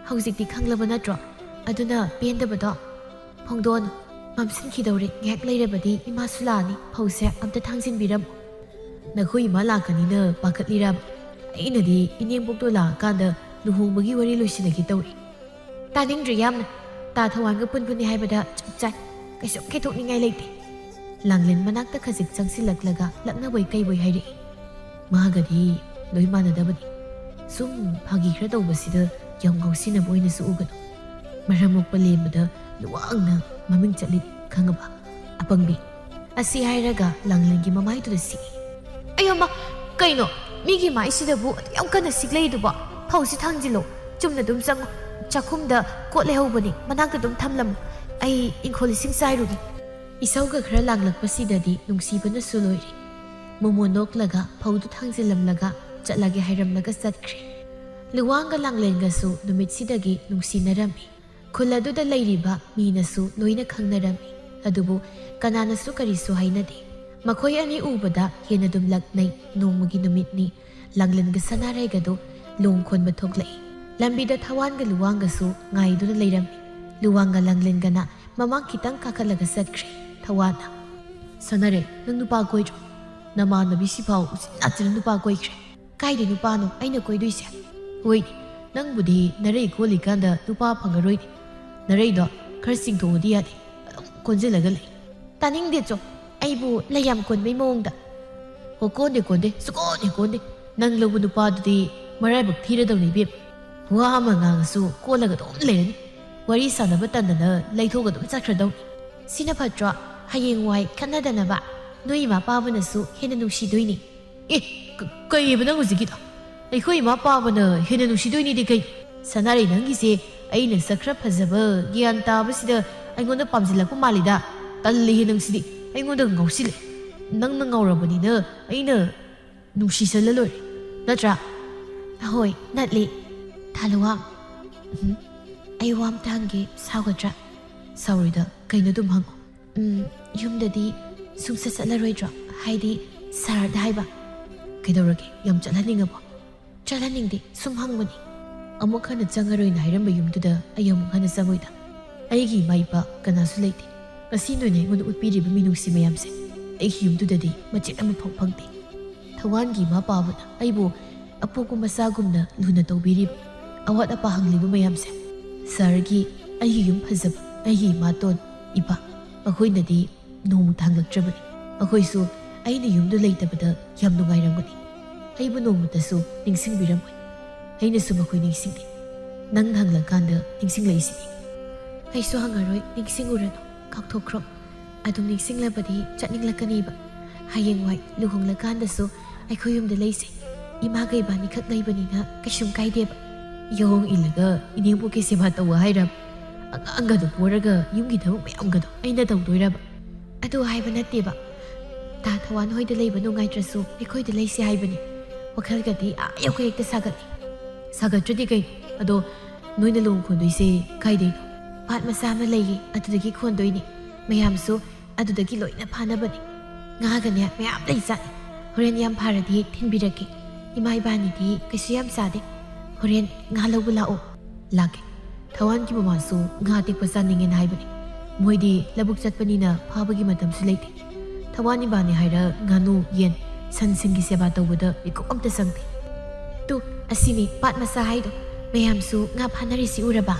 ꯍꯧꯖꯤꯛꯇꯤ ꯈꯪꯂꯕ ꯅꯠꯇ꯭ꯔꯣ? ꯑꯗꯨꯅ ꯄꯦꯟꯗꯕꯗꯣ ꯐꯣꯡꯗꯣꯛꯑꯅꯨ꯫ ꯃꯝꯁꯤꯟꯈꯤꯗꯧꯔꯦ꯫ ꯉꯥꯏꯍꯥꯛ ꯂꯩꯔꯕꯗꯤ ꯏꯃꯥꯁꯨ ꯂꯥꯛꯑꯅꯤ꯫ ꯐꯧꯁꯦ ꯑꯝꯇ ꯊꯥꯡꯖꯤꯟꯕꯤꯔꯝꯃꯨ꯫ ꯅꯈꯣꯏ ꯏꯃꯥ ꯂꯥꯛꯀꯅꯤꯅ ꯄꯥꯈꯠꯂꯤꯔꯕ? ꯑꯩꯅꯗꯤ ꯏꯅꯦꯝꯕꯣꯛꯇꯣ ꯂꯥꯛꯑꯀꯥꯟꯗ ꯂꯨꯍꯣꯡꯕꯒꯤ ꯋꯥꯔꯤ ꯂꯣꯏꯁꯤꯜꯂꯒꯦ ꯇꯧꯔꯤ꯫ ꯇꯥꯅꯤꯡꯗ꯭ꯔꯦ ꯌꯥꯝꯅ꯫ ꯇꯥ ꯊꯋꯥꯟꯒ ꯄꯨꯟꯕꯅꯤ ꯍꯥꯏꯕꯗ ꯆꯞ ꯆꯥꯏ꯫ ꯀꯩꯁꯨꯝ ꯈꯦꯠꯇꯣꯛꯅꯤꯡꯉꯥꯏ ꯂꯩꯇꯦ꯫ ꯂꯥꯡꯂꯦꯟ ꯃꯅꯥꯛꯇ ꯈꯖꯤꯛ ꯆꯪꯁꯤꯜꯂꯛꯂꯒ ꯂꯛꯅꯕꯣꯏ ꯀꯩꯕꯣꯏ ꯍꯥꯏꯔꯛꯏ꯫ ꯃꯥꯒꯗꯤ ꯂꯣꯏ ꯃꯥꯟꯅꯗꯕꯅꯤ꯫ ꯁꯨꯝ ꯐꯥꯒꯤ ꯈꯔ ꯇꯧꯕꯁꯤꯗ ꯌꯥꯝ ꯉꯥꯎꯁꯤꯟꯅꯕ ꯑꯣꯏꯅꯁꯨ ꯎꯒꯅꯨ꯫ ꯃꯔꯝ ꯃꯣꯛꯄ ꯂꯦꯝꯕꯗ ꯂꯨꯋꯥꯡꯅ ꯃꯃꯤꯡ ꯆꯠꯂꯤ, ꯈꯪꯉꯕ? ꯑꯄꯪꯕꯤ꯫ ꯑꯁꯤ ꯍꯥꯏꯔꯒ ꯂꯥꯡꯂꯦꯟꯒꯤ ꯃꯃꯥꯏꯗꯨꯗ ꯁꯤꯛꯏ꯫ ꯑꯌꯣꯃ, ꯀꯩꯅꯣ? ꯃꯤꯒꯤ ꯃꯥꯏꯁꯤꯗꯕꯨ ꯑꯗꯨ ꯌꯥꯝ ꯀꯟꯅ ꯁꯤꯛꯂꯛꯏꯗꯨꯕꯣ? ꯐꯧꯁꯤ ꯊꯥꯡꯖꯤꯜꯂꯣ꯫ ꯆꯨꯝꯅ ꯑꯗꯨꯝ ꯆꯪꯉꯣ꯫ ꯆꯥꯛꯈꯨꯝꯗ ꯀꯣꯠ ꯂꯩꯍꯧꯕꯅꯤ, ꯃꯅꯥꯛꯇ ꯑꯗꯨꯝ ꯊꯝꯂꯝꯃꯨ꯫ ꯑꯩ ꯏꯪꯈꯣꯜ ꯏꯁꯤꯡ ꯆꯥꯏꯔꯨꯒꯦ꯫ ꯏꯁꯧꯒ ꯈꯔ ꯂꯥꯡꯂꯛꯄꯁꯤꯗꯗꯤ ꯅꯨꯡꯁꯤꯕꯅꯁꯨ ꯂꯣꯏꯔꯦ꯫ ꯃꯣꯃꯣꯟ ꯅꯣꯛꯂꯒ ꯐꯧꯗꯨ ꯊꯥꯡꯖꯤꯜꯂꯝꯂꯒ ꯆꯠꯂꯒꯦ ꯍꯥꯏꯔꯝꯂꯒ ꯆꯠꯈ꯭ꯔꯦ꯫ ꯂꯨꯋꯥꯡꯒ ꯂꯥꯡꯂꯦꯟꯒꯁꯨ ꯅꯨꯃꯤꯠꯁꯤꯗꯒꯤ ꯅꯨꯡꯁꯤꯅꯔꯝꯃꯤ꯫ ꯈꯨꯜ ꯑꯗꯨꯗ ꯂꯩꯔꯤꯕ ꯃꯤꯅꯁꯨ ꯂꯣꯏꯅ ꯈꯪꯅꯔꯝꯃꯤ꯫ ꯑꯗꯨꯕꯨ ꯀꯅꯥꯅꯁꯨ ꯀꯔꯤꯁꯨ ꯍꯥꯏꯅꯗꯦ꯫ ꯃꯈꯣꯏ ꯑꯅꯤ ꯎꯕꯗ ꯍꯦꯟꯅ ꯑꯗꯨꯝ ꯂꯛꯅꯩ꯫ ꯅꯣꯡꯃꯒꯤ ꯅꯨꯃꯤꯠꯅꯤ꯫ ꯂꯥꯡꯂꯦꯟꯒ ꯁꯅꯥꯔꯩꯒꯗꯨ ꯂꯣꯡ ꯈꯣꯟꯕ ꯊꯣꯛꯂꯛꯏ꯫ ꯂꯝꯕꯤꯗ ꯊꯋꯥꯟꯒ ꯂꯨꯋꯥꯡꯒꯁꯨ ꯉꯥꯏꯗꯨꯅ ꯂꯩꯔꯝꯃꯤ꯫ ꯂꯨꯋꯥꯡꯒ ꯂꯥꯡꯂꯦꯟꯒꯅ ꯃꯃꯥꯡ ꯈꯤꯇꯪ ꯀꯥꯈꯠꯂꯒ ꯆꯠꯈ꯭ꯔꯦ꯫ ꯊꯋꯥꯟꯅ, "ꯁꯅꯥꯔꯩ, ꯅꯪ ꯅꯨꯄꯥ ꯀꯣꯏꯗ꯭ꯔꯣ? ꯅꯃꯥꯟꯅꯕꯤꯁꯤꯐꯥꯎ ꯎꯆꯤꯟ ꯅꯥꯆꯤꯟꯅ ꯅꯨꯄꯥ ꯀꯣꯏꯈ꯭ꯔꯦ꯫ ꯀꯥꯏꯗꯩ ꯅꯨꯄꯥꯅꯣ ꯑꯩꯅ ꯀꯣꯏꯗꯣꯏꯁꯦ? ꯍꯣꯏ, ꯅꯪꯕꯨꯗꯤ ꯅꯔꯩ ꯀꯣꯜꯂꯤꯀꯥꯟꯗ ꯅꯨꯄꯥ ꯐꯪꯉꯔꯣꯏꯅꯦ꯫ ꯅꯔꯩꯗꯣ ꯈꯔ ꯆꯤꯡꯊꯣꯛꯑꯗꯤ ꯌꯥꯗꯦ, ꯑꯗꯨꯝ ꯀꯣꯟꯁꯤꯜꯂꯒ ꯂꯩ꯫" "ꯇꯥꯅꯤꯡꯗꯦ ꯆꯣ, ꯑꯩꯕꯨ ꯂꯩ ꯌꯥꯝ ꯀꯣꯟꯕꯩ ꯃꯑꯣꯡꯗ꯫" "ꯑꯣ, ꯀꯣꯟꯗꯦ, ꯀꯣꯟꯗꯦ, ꯁꯨꯀꯣꯟ ꯍꯦꯛ ꯀꯣꯟꯗꯦ꯫ ꯅꯪ ꯂꯧꯕ ꯅꯨꯄꯥꯗꯨꯗꯤ ꯃꯔꯥꯏꯕꯛ ꯊꯤꯔꯗꯧꯅꯤ ꯏꯕꯦꯝ꯫ ꯋꯥ ꯑꯃ ꯉꯥꯡꯉꯁꯨ ꯀꯣꯜꯂꯒ ꯑꯗꯨꯝ ꯂꯩꯔꯅꯤ꯫ ꯋꯥꯔꯤ ꯁꯥꯟꯅꯕ ꯇꯟꯗꯅ ꯂꯩꯊꯣꯛꯑꯒ ꯑꯗꯨꯝ ꯆꯠꯈ꯭ꯔꯗꯧꯅꯤ꯫" "ꯁꯤꯅ ꯐꯠꯇ꯭ꯔꯣ? ꯍꯌꯦꯡꯋꯥꯏ ꯈꯠꯅꯗꯅꯕ ꯅꯣꯏ ꯏꯃꯥ ꯄꯥꯕꯅꯁꯨ ꯍꯦꯟꯅ ꯅꯨꯡꯁꯤꯗꯣꯏꯅꯤ꯫" "ꯑꯦ, ꯀ-, ꯀꯩꯑꯕ ꯅꯪ ꯍꯧꯖꯤꯛꯀꯤꯗꯣ? ꯑꯩꯈꯣꯏ ꯏꯃꯥ ꯄꯥꯕꯅ ꯍꯦꯟꯅ ꯅꯨꯡꯁꯤꯗꯣꯏꯅꯤꯗꯤ ꯀꯩ?" "ꯁꯅꯥꯔꯩ, ꯅꯪꯒꯤꯁꯦ ꯑꯩꯅ ꯁꯛ ꯈꯔ ꯐꯖꯕ ꯒ꯭ꯌꯥꯟ ꯇꯥꯕꯁꯤꯗ ꯑꯩꯉꯣꯟꯗ ꯄꯥꯝꯁꯤꯜꯂꯛꯄ ꯃꯥꯜꯂꯤꯗ꯫ ꯇꯜꯂꯤꯍꯦ ꯅꯪꯁꯤꯗꯤ꯫ ꯑꯩꯉꯣꯟꯗ ꯉꯥꯎꯁꯤꯜꯂꯦ꯫ ꯅꯪꯅ ꯉꯥꯎꯔꯕꯅꯤꯅ ꯑꯩꯅ ꯅꯨꯡꯁꯤꯁꯜꯂ ꯂꯣꯏꯔꯦ, ꯅꯠꯇ꯭ꯔꯥ? ꯍꯣꯏ, ꯅꯠꯂꯤ꯫ ꯊꯥꯂꯨꯋꯥ, ꯎꯝ, ꯑꯩ ꯋꯥ ꯑꯝꯇ ꯍꯪꯒꯦ, ꯁꯥꯎꯒꯗ꯭ꯔꯥ? ꯁꯥꯎꯔꯣꯏꯗ, ꯀꯩꯅꯣ ꯑꯗꯨꯝ ꯍꯪꯉꯣ꯫ ꯎꯝ, ꯌꯨꯝꯗꯗꯤ ꯁꯨꯡꯆꯠ ꯆꯠꯂꯔꯣꯏꯗ꯭ꯔꯣ? ꯍꯥꯏꯗꯤ ꯁꯍꯔꯗ ꯍꯥꯏꯕ꯫ ꯀꯩꯗꯧꯔꯒꯦ? ꯌꯥꯝ ꯆꯠꯍꯟꯅꯤꯡꯉꯕꯣ? ꯆꯠꯍꯟꯅꯤꯡꯗꯦ, ꯁꯨꯝ ꯍꯪꯕꯅꯤ꯫ ꯑꯃꯨꯛ ꯍꯟꯅ ꯆꯪꯉꯔꯣꯏꯅ ꯍꯥꯏꯔꯝꯕ ꯌꯨꯝꯗꯨꯗ ꯑꯩ ꯑꯃꯨꯛ ꯍꯟꯅ ꯆꯪꯉꯣꯏꯗ꯫ ꯑꯩꯒꯤ ꯏꯃꯥ ꯏꯄꯥ ꯀꯅꯥꯁꯨ ꯂꯩꯇꯦ꯫ ꯉꯁꯤ ꯅꯣꯏꯅ ꯑꯩꯉꯣꯟꯗ ꯎꯠꯄꯤꯔꯤꯕ ꯃꯤꯅꯨꯡꯁꯤ ꯃꯌꯥꯝꯁꯦ ꯑꯩꯒꯤ ꯌꯨꯝꯗꯨꯗꯗꯤ ꯃꯆꯦꯠ ꯑꯃ ꯐꯥꯎ ꯐꯪꯗꯦ꯫ ꯊꯋꯥꯟꯒꯤ ꯏꯃꯥ ꯄꯥꯕꯅ ꯑꯩꯕꯨ ꯑꯄꯣꯛꯄ ꯃꯆꯥꯒꯨꯝꯅ ꯂꯨꯅ ꯇꯧꯕꯤꯔꯤꯕ, ꯑꯋꯥꯠ ꯑꯄꯥ ꯍꯪꯂꯤꯕ ꯃꯌꯥꯝꯁꯦ ꯁꯍꯔꯒꯤ ꯑꯩꯒꯤ ꯌꯨꯝ ꯐꯖꯕ, ꯑꯩꯒꯤ ꯏꯃꯥꯇꯣꯟ, ꯏꯄꯥ, ꯃꯈꯣꯏꯅꯗꯤ ꯅꯣꯡꯃꯇ ꯍꯪꯂꯛꯇ꯭ꯔꯕꯅꯤ꯫ ꯃꯈꯣꯏꯁꯨ ꯑꯩꯅ ꯌꯨꯝꯗ ꯂꯩꯇꯕꯗ ꯌꯥꯝ ꯅꯨꯡꯉꯥꯏꯔꯝꯒꯅꯤ꯫ ꯑꯩꯕꯨ ꯅꯣꯡꯃꯇꯁꯨ ꯅꯤꯡꯁꯤꯡꯕꯤꯔꯝꯃꯣꯏ꯫ ꯑꯩꯅꯁꯨ ꯃꯈꯣꯏ ꯅꯤꯡꯁꯤꯡꯗꯦ꯫ ꯅꯪꯅ ꯍꯪꯂꯀꯥꯟꯗ ꯅꯤꯡꯁꯤꯡꯂꯛꯏꯁꯤꯅꯤ꯫ ꯑꯩꯁꯨ ꯍꯪꯉꯔꯣꯏ, ꯅꯤꯡꯁꯤꯡꯉꯨꯔꯅꯨ, ꯀꯥꯎꯊꯣꯛꯈ꯭ꯔꯣ꯫ ꯑꯗꯨꯝ ꯅꯤꯡꯁꯤꯡꯂꯕꯗꯤ ꯆꯠꯅꯤꯡꯂꯛꯀꯅꯤꯕ꯫ ꯍꯌꯦꯡꯋꯥꯏ ꯂꯨꯍꯣꯡꯂꯀꯥꯟꯗꯁꯨ ꯑꯩꯈꯣꯏ ꯌꯨꯝꯗ ꯂꯩꯁꯦ꯫ ꯏꯃꯥꯒ ꯏꯕꯥꯅꯤꯈꯛ ꯂꯩꯕꯅꯤꯅ ꯀꯩꯁꯨꯝ ꯀꯥꯏꯗꯦꯕ꯫ ꯌꯥꯑꯣꯡ ꯏꯜꯂꯒ ꯏꯅꯦꯝꯕꯣꯛꯀꯤ ꯁꯦꯕꯥ ꯇꯧꯕ ꯍꯥꯏꯔꯕ? ꯑꯉꯥꯡꯒꯗꯣ ꯄꯣꯔꯒ ꯌꯨꯝꯒꯤ ꯊꯕꯛ ꯃꯌꯥꯝꯒꯗꯣ ꯑꯩꯅ ꯇꯧꯗꯣꯏꯔꯕ? ꯑꯗꯨ ꯍꯥꯏꯕ ꯅꯠꯇꯦꯕ꯫ ꯇꯥ ꯊꯋꯥꯟ ꯍꯣꯏꯗ ꯂꯩꯕ ꯅꯨꯡꯉꯥꯏꯇ꯭ꯔꯁꯨ ꯑꯩꯈꯣꯏꯗ ꯂꯩꯁꯦ ꯍꯥꯏꯕꯅꯤ꯫ ꯋꯥꯈꯜꯒꯗꯤ ꯑꯥ ꯌꯧꯈꯩ ꯍꯦꯛꯇ ꯁꯥꯒꯠꯂꯤ꯫ ꯁꯥꯒꯠꯇ꯭ꯔꯗꯤ ꯀꯩꯅꯣ? ꯑꯗꯣ ꯅꯣꯏꯅ ꯂꯣꯡ ꯈꯣꯟꯗꯣꯏꯁꯦ ꯀꯥꯏꯗꯩꯅꯣ? ꯄꯥꯠ ꯃꯆꯥ ꯑꯃ ꯂꯩꯌꯦ, ꯑꯗꯨꯗꯒꯤ ꯈꯣꯟꯗꯣꯏꯅꯦ꯫ ꯃꯌꯥꯝꯁꯨ ꯑꯗꯨꯗꯒꯤ ꯂꯣꯏꯅ ꯐꯥꯅꯕꯅꯦ꯫ ꯉꯥꯒꯅꯦ ꯃꯌꯥꯝ ꯂꯩ ꯖꯥꯠꯅꯤ꯫ ꯍꯣꯔꯦꯟ ꯌꯥꯝ ꯐꯥꯔꯗꯤ ꯊꯤꯟꯕꯤꯔꯛꯀꯦ꯫ ꯏꯃꯥ ꯏꯕꯥꯅꯤꯗꯤ ꯀꯩꯁꯨ ꯌꯥꯝ ꯆꯥꯗꯦ꯫ ꯍꯣꯔꯦꯟ ꯉꯥ ꯂꯧꯕ ꯂꯥꯛꯑꯣ꯫ ꯂꯥꯛꯀꯦ꯫ ꯊꯋꯥꯟꯒꯤ ꯃꯃꯥꯁꯨ ꯉꯥ ꯇꯦꯛꯄ ꯆꯥꯅꯤꯡꯉꯦꯅ ꯍꯥꯏꯕꯅꯤ꯫ ꯃꯣꯏꯗꯤ ꯂꯧꯕꯨꯛ ꯆꯠꯄꯅꯤꯅ ꯐꯥꯕꯒꯤ ꯃꯇꯝꯁꯨ ꯂꯩꯇꯦ꯫ ꯊꯋꯥꯟ ꯏꯕꯥꯅꯤ ꯍꯥꯏꯔ ꯉꯥꯅꯨ, ꯌꯦꯟ, ꯁꯟꯁꯤꯡꯒꯤ ꯁꯦꯕꯥ ꯇꯧꯕꯗ ꯃꯤꯀꯨꯞ ꯑꯝꯇ ꯁꯪꯗꯦ꯫ ꯇꯨ, ꯑꯁꯤꯅꯤ ꯄꯥꯠ ꯃꯆꯥ ꯍꯥꯏꯗꯣ꯫ ꯃꯌꯥꯝꯁꯨ ꯉꯥ ꯐꯥꯅꯔꯤꯁꯤ ꯎꯔꯕ?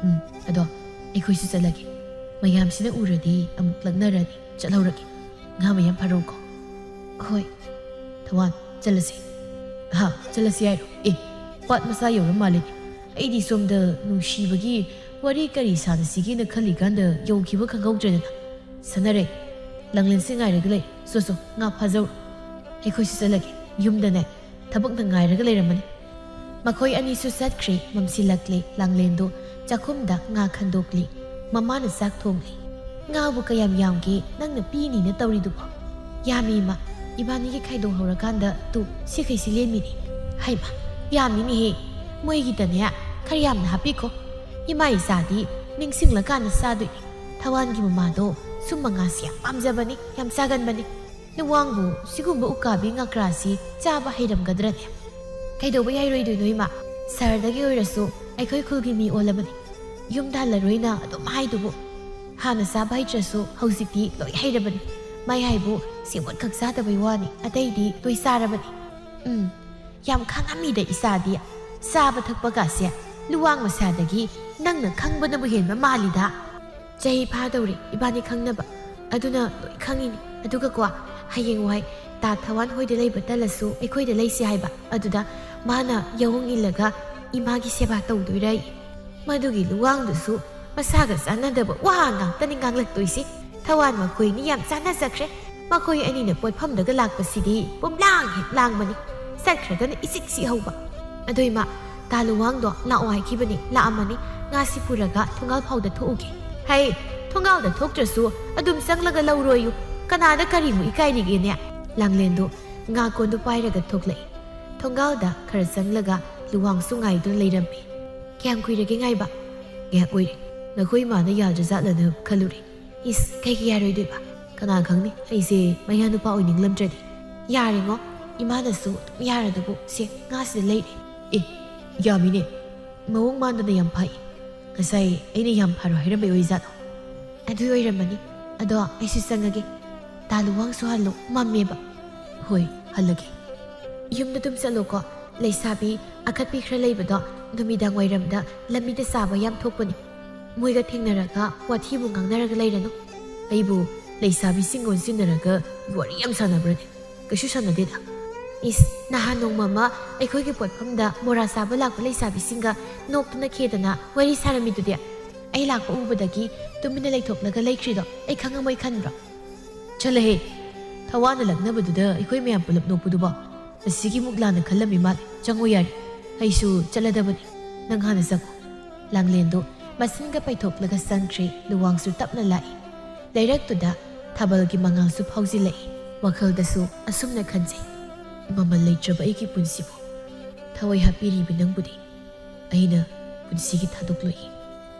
ꯎꯝ, ꯑꯗꯣ ꯑꯩꯈꯣꯏꯁꯨ ꯆꯠꯂꯒꯦ꯫ ꯃꯌꯥꯝꯁꯤꯅ ꯎꯔꯗꯤ ꯑꯃꯨꯛ ꯂꯛꯅꯔꯅꯤ꯫ ꯆꯠꯍꯧꯔꯒꯦ꯫ ꯉꯥ ꯃꯌꯥꯝ ꯐꯥꯔꯛꯎꯀꯣ꯫ ꯍꯣꯏ꯫ ꯊꯋꯥꯟ, ꯆꯠꯂꯁꯤ꯫ ꯍꯥ, ꯆꯠꯂꯁꯤ ꯍꯥꯏꯔꯣ? ꯑꯦ, ꯄꯥꯠ ꯃꯆꯥ ꯌꯧꯔ ꯃꯥꯜꯂꯦꯅꯦ꯫ ꯑꯩꯗꯤ ꯁꯣꯝꯗ ꯅꯨꯡꯁꯤꯕꯒꯤ ꯋꯥꯔꯤ ꯀꯔꯤ ꯁꯥꯟꯅꯁꯤꯒꯦꯅ ꯈꯜꯂꯤꯀꯥꯟꯗ ꯌꯧꯈꯤꯕ ꯈꯪꯍꯧꯗ꯭ꯔꯦꯗꯅ꯫ ꯁꯥꯟꯅꯔꯦ꯫ ꯂꯥꯡꯂꯦꯟꯁꯦ ꯉꯥꯏꯔꯒ ꯂꯩ꯫ ꯁꯣ, ꯁꯣ, ꯉꯥ ꯐꯥꯖꯧ꯫ ꯑꯩꯈꯣꯏꯁꯨ ꯆꯠꯂꯒꯦ꯫ ꯌꯨꯝꯗꯅꯦ ꯊꯕꯛꯅ ꯉꯥꯏꯔꯒ ꯂꯩꯔꯝꯃꯅꯤ꯫ ꯃꯈꯣꯏ ꯑꯅꯤꯁꯨ ꯆꯠꯈ꯭ꯔꯦ꯫ ꯃꯝꯁꯤꯜꯂꯛꯂꯦ꯫ ꯂꯥꯡꯂꯦꯟꯗꯣ ꯆꯥꯛꯈꯨꯝꯗ ꯉꯥ ꯈꯟꯗꯣꯛꯂꯤ꯫ ꯃꯃꯥꯅ ꯆꯥꯛ ꯊꯣꯡꯂꯤ꯫ ꯉꯥꯕꯨ ꯀꯌꯥꯝ ꯌꯥꯝꯒꯦ ꯅꯪꯅ ꯄꯤꯅꯤꯅ ꯇꯧꯔꯤꯗꯨꯕꯣ? ꯌꯥꯝꯃꯤ ꯏꯃꯥ, ꯏꯕꯥꯅꯤꯒꯤ ꯈꯥꯏꯗꯣꯛꯍꯧꯔꯀꯥꯟꯗ ꯇꯨ ꯁꯤꯈꯩꯁꯤ ꯂꯦꯝꯃꯤꯅꯦ꯫ ꯍꯩꯃ, ꯌꯥꯝꯃꯤꯅꯦꯍꯦ, ꯃꯣꯏꯒꯤꯗꯅꯦ ꯈꯔ ꯌꯥꯝꯅ ꯍꯥꯞꯄꯤꯈꯣ꯫ ꯏꯃꯥ ꯏꯆꯥꯗꯤ ꯅꯤꯡꯁꯤꯡꯂꯀꯥꯟꯗ ꯆꯥꯗꯣꯏꯅꯦ꯫ ꯊꯋꯥꯟꯒꯤ ꯃꯃꯥꯗꯣ ꯁꯨꯝꯕ ꯉꯥꯁꯤ ꯌꯥꯝ ꯄꯥꯝꯖꯕꯅꯤ, ꯌꯥꯝ ꯆꯥꯒꯟꯕꯅꯤ꯫ ꯂꯨꯋꯥꯡꯕꯨ ꯁꯤꯒꯨꯝꯕ ꯎꯀꯥꯕꯤ ꯉꯀ꯭ꯔꯥꯁꯤ ꯆꯥꯕ ꯍꯩꯔꯝꯒꯗ꯭ꯔꯅꯦ? ꯀꯩꯗꯧꯕ ꯍꯩꯔꯣꯏꯗꯣꯏꯅꯣ ꯏꯃꯥ? ꯁꯍꯔꯗꯒꯤ ꯑꯣꯏꯔꯁꯨ ꯑꯩꯈꯣꯏ ꯈꯨꯜꯒꯤ ꯃꯤ ꯑꯣꯜꯂꯕꯅꯤ꯫ ꯌꯨꯝꯗ ꯍꯜꯂꯔꯣꯏꯅ ꯑꯗꯨꯝ ꯍꯥꯏꯗꯨꯕꯨ꯫ ꯍꯥꯟꯅ ꯆꯥꯕ ꯍꯩꯇ꯭ꯔꯁꯨ ꯍꯧꯖꯤꯛꯇꯤ ꯂꯣꯏ ꯍꯩꯔꯕꯅꯤ꯫ ꯃꯩ ꯍꯥꯏꯕꯨ ꯁꯦꯕꯣꯠ ꯈꯛ ꯆꯥꯗꯕꯩ ꯋꯥꯅꯤ, ꯑꯇꯩꯗꯤ ꯂꯣꯏ ꯆꯥꯔꯕꯅꯤ꯫ ꯎꯝ, ꯌꯥꯝ ꯈꯪꯉꯝꯃꯤꯗ ꯏꯆꯥꯗꯤ꯫ ꯆꯥꯕ ꯊꯛꯄꯒꯁꯦ ꯂꯨꯋꯥꯡ ꯃꯁꯥꯗꯒꯤ ꯅꯪꯅ ꯈꯪꯕꯅꯕꯨ ꯍꯦꯟꯕ ꯃꯥꯜꯂꯤꯗ꯫ ꯆꯍꯤ ꯐꯥꯗꯧꯔꯦ ꯏꯕꯥꯅꯤ ꯈꯪꯅꯕ, ꯑꯗꯨꯅ ꯂꯣꯏ ꯈꯪꯉꯤꯅꯤ꯫ ꯑꯗꯨꯒꯀꯣ, ꯍꯌꯦꯡꯋꯥꯏ ꯇꯥ ꯊꯋꯥꯟ ꯍꯣꯏꯗ ꯂꯩꯕ ꯇꯜꯂꯁꯨ ꯑꯩꯈꯣꯏꯗ ꯂꯩꯁꯤ ꯍꯥꯏꯕ, ꯑꯗꯨꯗ ꯃꯥꯅ ꯌꯥꯑꯣꯡ ꯏꯜꯂꯒ ꯏꯃꯥꯒꯤ ꯁꯦꯕꯥ ꯇꯧꯗꯣꯏꯔꯥ ꯑꯩ? ꯃꯗꯨꯒꯤ ꯂꯨꯋꯥꯡꯗꯨꯁꯨ ꯃꯁꯥꯒ ꯆꯥꯟꯅꯗꯕ ꯋꯥ ꯉꯥꯛꯇꯅꯤ ꯉꯥꯡꯂꯛꯇꯣꯏꯁꯤ꯫ ꯊꯋꯥꯟ ꯃꯈꯣꯏꯅꯤ ꯌꯥꯝ ꯆꯥꯟꯅꯖꯈ꯭ꯔꯦ꯫ ꯃꯈꯣꯏ ꯑꯅꯤꯅ ꯄꯣꯠꯐꯝꯗꯒ ꯂꯥꯛꯄꯁꯤꯗꯤ ꯄꯨꯝꯂꯥꯡ ꯍꯦꯛ ꯂꯥꯡꯕꯅꯤ꯫ ꯆꯠꯈ꯭ꯔꯒꯅ ꯏꯆꯤꯛ ꯆꯤꯛꯍꯧꯕ꯫ ꯑꯗꯣ ꯏꯃꯥ, ꯇꯥ ꯂꯨꯋꯥꯡꯗꯣ ꯂꯥꯛꯑꯣ ꯍꯥꯏꯈꯤꯕꯅꯤ, ꯂꯥꯛꯑꯝꯃꯅꯤ꯫ ꯉꯥꯁꯤ ꯄꯨꯔꯒ ꯊꯣꯡꯒꯥꯜ ꯐꯥꯎꯗ ꯊꯣꯛꯎꯒꯦ꯫ ꯍꯩ, ꯊꯣꯡꯒꯥꯜꯗ ꯊꯣꯛꯇ꯭ꯔꯁꯨ ꯑꯗꯨꯝ ꯆꯪꯂꯒ ꯂꯧꯔꯣꯌꯨ꯫ ꯀꯅꯥꯗ ꯀꯔꯤꯕꯨ ꯏꯀꯥꯏꯔꯤꯒꯦꯅꯦ? ꯂꯥꯡꯂꯦꯟꯗꯣ ꯉꯥ ꯀꯣꯟꯗꯨ ꯄꯥꯏꯔꯒ ꯊꯣꯛꯂꯛꯏ꯫ ꯊꯣꯡꯒꯥꯜꯗ ꯈꯔ ꯆꯪꯂꯒ ꯂꯨꯋꯥꯡꯁꯨ ꯉꯥꯏꯗꯨꯅ ꯂꯩꯔꯝꯃꯤ꯫ "ꯀꯌꯥꯝ ꯀꯨꯏꯔꯒꯦ ꯉꯥꯏꯕ?" "ꯉꯥꯏꯍꯥꯛ ꯑꯣꯏꯔꯦ꯫ ꯅꯈꯣꯏ ꯏꯃꯥꯅ ꯌꯥꯗ꯭ꯔꯖꯥꯠꯂꯅ ꯈꯜꯂꯨꯔꯦ꯫" "ꯏꯁ, ꯀꯩꯒꯤ ꯌꯥꯔꯣꯏꯗꯣꯏꯕ? ꯀꯅꯥ ꯈꯪꯅꯤ, ꯑꯩꯁꯦ ꯃꯌꯥ ꯅꯨꯄꯥ ꯑꯣꯏꯅꯤꯡꯂꯝꯗ꯭ꯔꯗꯤ?" "ꯌꯥꯔꯦꯉꯣ, ꯏꯃꯥꯅꯁꯨ ꯑꯗꯨꯝ ꯌꯥꯔꯗꯨꯕꯨ꯫ ꯁꯦ, ꯉꯥꯁꯤꯗ ꯂꯩꯔꯦ꯫" "ꯑꯦ, ꯌꯥꯝꯃꯤꯅꯦ꯫ ꯃꯑꯣꯡ ꯃꯥꯟꯗꯅ ꯌꯥꯝ ꯐꯩ꯫ ꯉꯁꯥꯏ ꯑꯩꯅ ꯌꯥꯝ ꯐꯔꯣ ꯍꯥꯏꯔꯝꯕꯩ ꯑꯣꯏꯖꯥꯠꯂꯣ?" "ꯑꯗꯨꯏ ꯑꯣꯏꯔꯝꯃꯅꯤ꯫ ꯑꯗꯣ ꯑꯩꯁꯨ ꯆꯪꯉꯒꯦ꯫ ꯇꯥ ꯂꯨꯋꯥꯡꯁꯨ ꯍꯜꯂꯣ, ꯃꯝꯃꯦꯕ꯫" "ꯍꯣꯏ, ꯍꯜꯂꯒꯦ꯫" "ꯌꯨꯝꯗ ꯑꯗꯨꯝ ꯆꯠꯂꯣꯀꯣ꯫ ꯂꯩꯁꯥꯕꯤ ꯑꯈꯠꯄꯤ ꯈꯔ ꯂꯩꯕꯗꯣ ꯅꯨꯃꯤꯗꯥꯡ ꯋꯥꯏꯔꯝꯗ ꯂꯝꯕꯤꯗ ꯆꯥꯕ ꯌꯥꯝ ꯊꯣꯛꯄꯅꯤ꯫ ꯃꯣꯏꯒ ꯊꯦꯡꯅꯔꯒ ꯋꯥꯊꯤꯕꯨ ꯉꯥꯡꯅꯔꯒ ꯂꯩꯔꯅꯨ꯫" "ꯑꯩꯕꯨ ꯂꯩꯁꯥꯕꯤꯁꯤꯡ ꯑꯣꯟꯁꯤꯟꯅꯔꯒ ꯋꯥꯔꯤ ꯌꯥꯝ ꯁꯥꯟꯅꯕ꯭ꯔꯅꯦ? ꯀꯩꯁꯨ ꯁꯥꯟꯅꯗꯦꯗ꯫" "ꯏꯁ, ꯅꯍꯥꯟ ꯅꯣꯡꯃ ꯑꯃ ꯑꯩꯈꯣꯏꯒꯤ ꯄꯣꯠꯐꯝꯗ ꯕꯣꯔꯥ ꯆꯥꯕ ꯂꯥꯛꯄ ꯂꯩꯁꯥꯕꯤꯁꯤꯡꯒ ꯅꯣꯛꯇꯅ ꯈꯦꯗꯅ ꯋꯥꯔꯤ ꯁꯥꯔꯝꯃꯤꯗꯨꯗꯤ꯫ ꯑꯩ ꯂꯥꯛꯄ ꯎꯕꯗꯒꯤ ꯇꯨꯃꯤꯟꯅ ꯂꯩꯊꯣꯛꯂꯒ ꯂꯩꯈ꯭ꯔꯤꯗꯣ ꯑꯩ ꯈꯪꯉꯝꯃꯣꯏ ꯈꯟꯕ꯭ꯔꯣ?" "ꯆꯠꯂꯍꯦ! ꯊꯋꯥꯟꯅ ꯂꯛꯅꯕꯗꯨꯗ ꯑꯩꯈꯣꯏ ꯃꯌꯥꯝ ꯄꯨꯂꯞ ꯅꯣꯛꯄꯗꯨꯕꯣ? ꯑꯁꯤꯒꯤ ꯃꯨꯛ ꯂꯥꯟꯅ ꯈꯜꯂꯝꯃꯤ ꯃꯥꯜꯂꯦ꯫ ꯆꯪꯉꯣ ꯌꯥꯔꯦ꯫ ꯑꯩꯁꯨ ꯆꯠꯂꯗꯕꯅꯤ꯫ ꯅꯪ ꯍꯥꯟꯅ ꯆꯪꯉꯣ꯫" ꯂꯥꯡꯂꯦꯟꯗꯣ ꯃꯁꯤꯟꯒ ꯄꯩꯊꯣꯛꯂꯒ ꯆꯪꯈ꯭ꯔꯦ꯫ ꯂꯨꯋꯥꯡꯁꯨ ꯇꯞꯅ ꯂꯥꯛꯏ꯫ ꯂꯩꯔꯛꯇꯨꯗ ꯊꯥꯕꯜꯒꯤ ꯃꯉꯥꯜꯁꯨ ꯐꯥꯎꯖꯤꯜꯂꯛꯏ꯫ ꯋꯥꯈꯜꯗꯁꯨ ꯑꯁꯨꯝꯅ ꯈꯟꯖꯩ, "ꯃꯃꯜ ꯂꯩꯇ꯭ꯔꯕ ꯑꯩꯒꯤ ꯄꯨꯟꯁꯤꯕꯨ ꯊꯋꯥꯏ ꯍꯥꯞꯄꯤꯔꯤꯕ ꯅꯪꯕꯨꯗꯤ ꯑꯩꯅ ꯄꯨꯟꯁꯤꯒꯤ ꯊꯥꯗꯣꯛꯂꯣꯏ꯫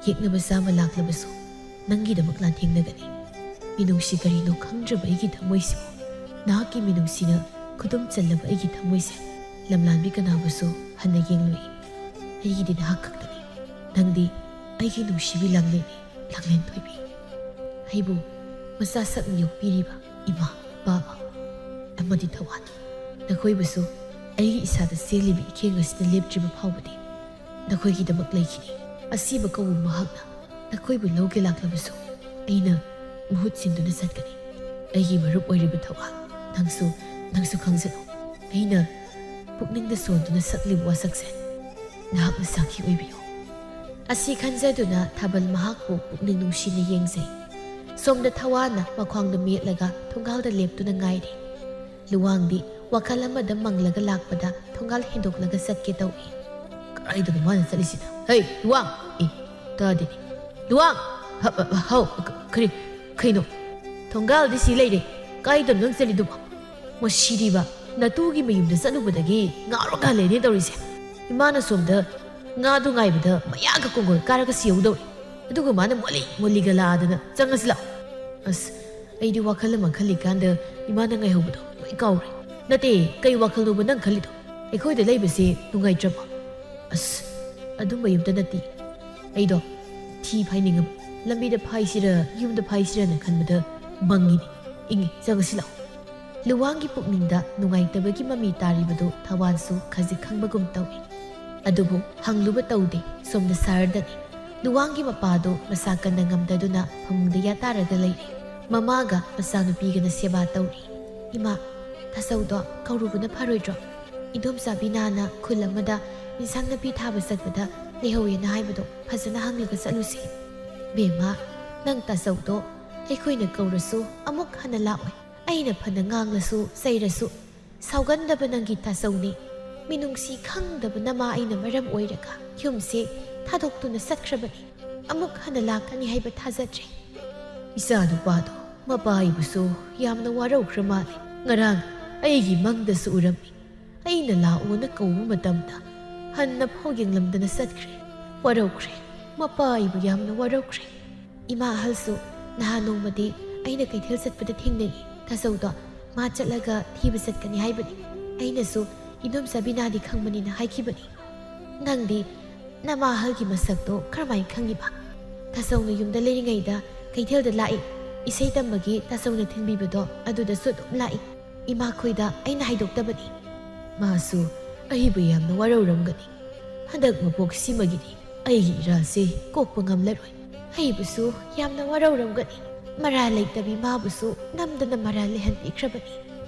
ꯌꯦꯛꯅꯕ ꯆꯥꯝꯃ ꯂꯥꯛꯂꯕꯁꯨ ꯅꯪꯒꯤꯗꯃꯛ ꯂꯥꯟꯊꯦꯡꯅꯒꯅꯤ꯫ ꯃꯤꯅꯨꯡꯁꯤ ꯀꯔꯤꯅꯣ ꯈꯪꯗ꯭ꯔꯕ ꯑꯩꯒꯤ ꯊꯃꯣꯏꯁꯤꯕꯨ ꯅꯍꯥꯛꯀꯤ ꯃꯤꯅꯨꯡꯁꯤꯅ ꯈꯨꯗꯨꯝ ꯆꯜꯂꯕ ꯑꯩꯒꯤ ꯊꯃꯣꯏꯁꯦ ꯂꯝꯂꯥꯟꯕꯤ ꯀꯅꯥꯕꯨꯁꯨ ꯍꯟꯅ ꯌꯦꯡꯂꯨꯏ꯫ ꯑꯩꯒꯤꯗꯤ ꯅꯍꯥꯛ ꯈꯛꯇꯅꯤ꯫ ꯅꯪꯗꯤ ꯑꯩꯒꯤ ꯅꯨꯡꯁꯤꯕꯤ ꯂꯥꯡꯂꯦꯟꯅꯤ, ꯂꯥꯡꯂꯦꯟ ꯊꯣꯏꯕꯤ꯫ ꯑꯩꯕꯨ ꯃꯆꯥ ꯁꯛꯅ ꯌꯣꯛꯄꯤꯔꯤꯕ ꯏꯃꯥ, ꯕꯥꯕꯥ ꯑꯃꯗꯤ ꯊꯋꯥꯟ, ꯅꯈꯣꯏꯕꯨꯁꯨ ꯑꯩꯒꯤ ꯏꯁꯥꯗ ꯆꯦꯜꯂꯤꯕ ꯏꯈꯦꯡ ꯑꯁꯤꯅ ꯂꯦꯞꯇ꯭ꯔꯤꯕ ꯐꯥꯎꯕꯗꯤ ꯅꯈꯣꯏꯒꯤꯗꯃꯛ ꯂꯩꯈꯤꯅꯤ꯫ ꯑꯁꯤꯕ ꯀꯧꯕ ꯃꯍꯥꯛꯅ ꯅꯈꯣꯏꯕꯨ ꯂꯧꯒꯦ ꯂꯥꯛꯂꯕꯁꯨ ꯑꯩꯅ ꯃꯍꯨꯠ ꯁꯤꯟꯗꯨꯅ ꯆꯠꯀꯅꯤ꯫ ꯑꯩꯒꯤ ꯃꯔꯨꯞ ꯑꯣꯏꯔꯤꯕ ꯊꯋꯥꯟ, ꯅꯪꯁꯨ, ꯅꯪꯁꯨ ꯈꯪꯖꯤꯜꯂꯨ꯫ ꯑꯩꯅ ꯄꯨꯛꯅꯤꯡꯗ ꯁꯣꯟꯗꯨꯅ ꯁꯛꯂꯤꯕ ꯋꯥꯁꯛꯁꯦ ꯅꯍꯥꯛꯅ ꯁꯥꯈꯤ ꯑꯣꯏꯕꯤꯌꯨ꯫" ꯑꯁꯤ ꯈꯟꯖꯗꯨꯅ ꯊꯥꯕꯜ ꯃꯍꯥꯛꯄꯨ ꯄꯨꯛꯅꯤꯡ ꯅꯨꯡꯁꯤꯅ ꯌꯦꯡꯖꯩ꯫ ꯁꯣꯝꯗ ꯊꯋꯥꯟꯅ ꯃꯈ꯭ꯋꯥꯡꯗ ꯃꯦꯠꯂꯒ ꯊꯣꯡꯒꯥꯜꯗ ꯂꯦꯞꯇꯨꯅ ꯉꯥꯏꯔꯤ꯫ ꯂꯨꯋꯥꯡꯗꯤ ꯋꯥꯈꯜ ꯑꯃꯗ ꯃꯪꯂꯒ ꯂꯥꯛꯄꯗ ꯊꯣꯡꯒꯥꯜ ꯍꯦꯟꯗꯣꯛꯂꯒ ꯆꯠꯀꯦ ꯇꯧꯏ꯫ "ꯀꯗꯥꯏꯗꯅꯣ ꯃꯥꯅ ꯆꯠꯂꯤꯁꯤꯅ? ꯍꯩ, ꯂꯨꯋꯥꯡ! ꯑꯦ, ꯇꯥꯗꯦꯅꯦ꯫ ꯂꯨꯋꯥꯡ! ꯍ-, ꯍ-, ꯍꯥꯎ, ꯀ-, ꯀꯔꯤ? ꯀꯩꯅꯣ? ꯊꯣꯡꯒꯥꯜꯗꯤ ꯁꯤ ꯂꯩꯔꯦ꯫ ꯀꯥꯏꯗꯅꯣ ꯅꯪ ꯆꯠꯂꯤꯗꯨꯕꯣ? ꯃꯁꯤꯗꯤꯕ, ꯅꯇꯨꯒꯤ ꯃꯌꯨꯝꯗ ꯆꯠꯂꯨꯕꯗꯒꯤ ꯉꯥꯎꯔꯒ ꯂꯩꯔꯦ ꯇꯧꯔꯤꯁꯦ꯫ ꯏꯃꯥꯅ ꯁꯣꯝꯗ ꯉꯥꯗꯨ ꯉꯥꯏꯕꯗ ꯃꯌꯥꯒ ꯀꯣꯡꯒꯣꯜ ꯀꯥꯔꯒ ꯁꯤꯍꯧꯗꯧꯔꯦ꯫ ꯑꯗꯨꯒ ꯃꯥꯅ ꯃꯣꯂꯤ ꯃꯣꯂꯤꯒ ꯂꯥꯛꯑꯗꯅ꯫ ꯆꯪꯉꯁꯤ ꯂꯥꯛꯑꯣ꯫ ꯑꯁ, ꯑꯩꯗꯤ ꯋꯥꯈꯜ ꯑꯃ ꯈꯜꯂꯤꯀꯥꯟꯗ ꯏꯃꯥꯅ ꯉꯥꯏꯍꯧꯕꯗꯣ ꯂꯣꯏ ꯀꯥꯎꯔꯦ꯫ ꯅꯠꯇꯦ, ꯀꯩ ꯋꯥꯈꯜꯅꯣꯕ ꯅꯪ ꯈꯜꯂꯤꯗꯣ? ꯑꯩꯈꯣꯏꯗ ꯂꯩꯕꯁꯦ ꯅꯨꯡꯉꯥꯏꯇ꯭ꯔꯕꯣ? ꯑꯁ, ꯑꯗꯨꯝꯕ ꯌꯨꯝꯗ ꯅꯠꯇꯦ꯫ ꯑꯩꯗꯣ ꯊꯤ ꯐꯥꯏꯅꯤꯡꯉꯝ-, ꯂꯝꯕꯤꯗ ꯐꯥꯏꯁꯤꯔ, ꯌꯨꯝꯗ ꯐꯥꯏꯁꯤꯔꯅ ꯈꯟꯕꯗ ꯃꯪꯉꯤꯅꯤ꯫ ꯏꯪꯉꯤ, ꯆꯪꯉꯁꯤ ꯂꯥꯛꯑꯣ꯫ ꯂꯨꯋꯥꯡꯒꯤ ꯄꯨꯛꯅꯤꯡꯗ ꯅꯨꯡꯉꯥꯏꯇꯕꯒꯤ ꯃꯃꯤ ꯇꯥꯔꯤꯕꯗꯨ ꯊꯋꯥꯟꯁꯨ ꯈꯖꯤꯛ ꯈꯪꯕꯒꯨꯝ ꯇꯧꯏ꯫ ꯑꯗꯨꯕꯨ ꯍꯪꯂꯨꯕ ꯇꯧꯗꯦ꯫ ꯁꯣꯝꯗ ꯁꯍꯔꯗꯅꯤ꯫ ꯂꯨꯋꯥꯡꯒꯤ ꯃꯄꯥꯗꯨ ꯃꯁꯥ ꯀꯟꯅ ꯉꯝꯗꯗꯨꯅ ꯐꯃꯨꯡꯗ ꯌꯥꯇꯥꯔꯒ ꯂꯩꯔꯦ꯫ ꯃꯃꯥꯒ ꯃꯆꯥꯅꯨꯄꯤꯒꯅ ꯁꯦꯕꯥ ꯇꯧꯔꯤ꯫ "ꯏꯃꯥ, ꯇꯥꯆꯧꯗꯣ ꯀꯧꯔꯨꯕꯅ ꯐꯔꯣꯏꯗ꯭ꯔꯣ? ꯏꯟꯗꯣꯝꯆꯥ ꯕꯤꯅꯥꯅ ꯈꯨꯜ ꯑꯃꯗ ꯏꯟꯁꯥꯡ ꯅꯥꯄꯤ ꯊꯥꯕ ꯆꯠꯄꯗ ꯂꯩꯍꯧꯋꯦꯅ ꯍꯥꯏꯕꯗꯣ ꯐꯖꯅ ꯍꯪꯂꯒ ꯆꯠꯂꯨꯁꯤ꯫" "ꯕꯦꯝꯃ, ꯅꯪ ꯇꯥꯆꯧꯗꯣ ꯑꯩꯈꯣꯏꯅ ꯀꯧꯔꯁꯨ ꯑꯃꯨꯛ ꯍꯟꯅ ꯂꯥꯛꯑꯣꯏ꯫ ꯑꯩꯅ ꯐꯅ ꯉꯥꯡꯂꯁꯨ ꯆꯩꯔꯁꯨ ꯁꯥꯎꯒꯟꯗꯕ ꯅꯪꯒꯤ ꯇꯥꯆꯧꯅꯤ꯫ ꯃꯤꯅꯨꯡꯁꯤ ꯈꯪꯗꯕ ꯅꯃꯥ ꯑꯩꯅ ꯃꯔꯝ ꯑꯣꯏꯔꯒ ꯌꯨꯝꯁꯦ ꯊꯥꯗꯣꯛꯇꯨꯅ ꯆꯠꯈ꯭ꯔꯕꯅꯤ꯫ ꯑꯃꯨꯛ ꯍꯟꯅ ꯂꯥꯛꯀꯅꯤ ꯍꯥꯏꯕ ꯊꯥꯖꯗ꯭ꯔꯦ꯫" ꯏꯆꯥ ꯅꯨꯄꯥꯗꯣ ꯃꯄꯥ ꯑꯩꯕꯨꯁꯨ ꯌꯥꯝꯅ ꯋꯥꯔꯧꯈ꯭ꯔ ꯃꯥꯜꯂꯦ꯫ ꯉꯔꯥꯡ ꯑꯩꯒꯤ ꯃꯪꯗꯁꯨ ꯎꯔꯝꯃꯤ꯫ ꯑꯩꯅ ꯂꯥꯛꯑꯣꯅ ꯀꯧꯕ ꯃꯇꯝꯗ ꯍꯟꯅ ꯐꯥꯎ ꯌꯦꯡꯂꯝꯗꯅ ꯆꯠꯈ꯭ꯔꯦ꯫ ꯋꯥꯔꯧꯈ꯭ꯔꯦ꯫ ꯃꯄꯥ ꯑꯩꯕꯨ ꯌꯥꯝꯅ ꯋꯥꯔꯧꯈ꯭ꯔꯦ꯫ ꯏꯃꯥ ꯑꯍꯜꯁꯨ ꯅꯍꯥꯟ ꯅꯣꯡꯃꯗꯤ ꯑꯩꯅ ꯀꯩꯊꯦꯜ ꯆꯠꯄꯗ ꯊꯦꯡꯅꯩ꯫ ꯇꯥꯆꯧꯗꯣ ꯃꯥ ꯆꯠꯂꯒ ꯊꯤꯕ ꯆꯠꯀꯅꯤ ꯍꯥꯏꯕꯅꯤ꯫ ꯑꯩꯅꯁꯨ ꯏꯗꯣꯝꯆꯥ ꯕꯤꯅꯥꯗꯤ ꯈꯪꯕꯅꯤꯅ ꯍꯥꯏꯈꯤꯕꯅꯤ꯫ ꯅꯪꯗꯤ ꯅꯃꯥ ꯑꯍꯜꯒꯤ ꯃꯁꯛꯇꯣ ꯀꯔꯝꯍꯥꯏꯅ ꯈꯪꯉꯤꯕ? ꯇꯥꯆꯧꯅ ꯌꯨꯝꯗ ꯂꯩꯔꯤꯉꯩꯗ ꯀꯩꯊꯦꯜꯗ ꯂꯥꯛꯏ꯫ ꯏꯁꯩ ꯇꯝꯕꯒꯤ ꯇꯥꯆꯧꯅ ꯊꯤꯟꯕꯤꯕꯗꯣ ꯑꯗꯨꯗꯁꯨ ꯑꯗꯨꯝ ꯂꯥꯛꯏ꯫ ꯏꯃꯥꯈꯣꯏꯗ ꯑꯩꯅ ꯍꯥꯏꯗꯣꯛꯇꯕꯅꯤ꯫ ꯃꯥꯁꯨ ꯑꯩꯕꯨ ꯌꯥꯝꯅ ꯋꯥꯔꯧꯔꯝꯒꯅꯤ꯫ ꯍꯟꯗꯛ ꯃꯄꯣꯛꯁꯤꯃꯒꯤꯗꯤ ꯑꯩꯒꯤ ꯏꯔꯥꯁꯦ ꯀꯣꯛꯄ ꯉꯝꯂꯔꯣꯏ꯫ ꯑꯩꯕꯨꯁꯨ ꯌꯥꯝꯅ ꯋꯥꯔꯧꯔꯝꯒꯅꯤ꯫ ꯃꯔꯥ ꯂꯩꯇꯕꯤ ꯃꯥꯕꯨꯁꯨ ꯅꯝꯗꯅ ꯃꯔꯥ ꯂꯩꯍꯟꯕꯤꯈ꯭ꯔꯕꯅꯤ꯫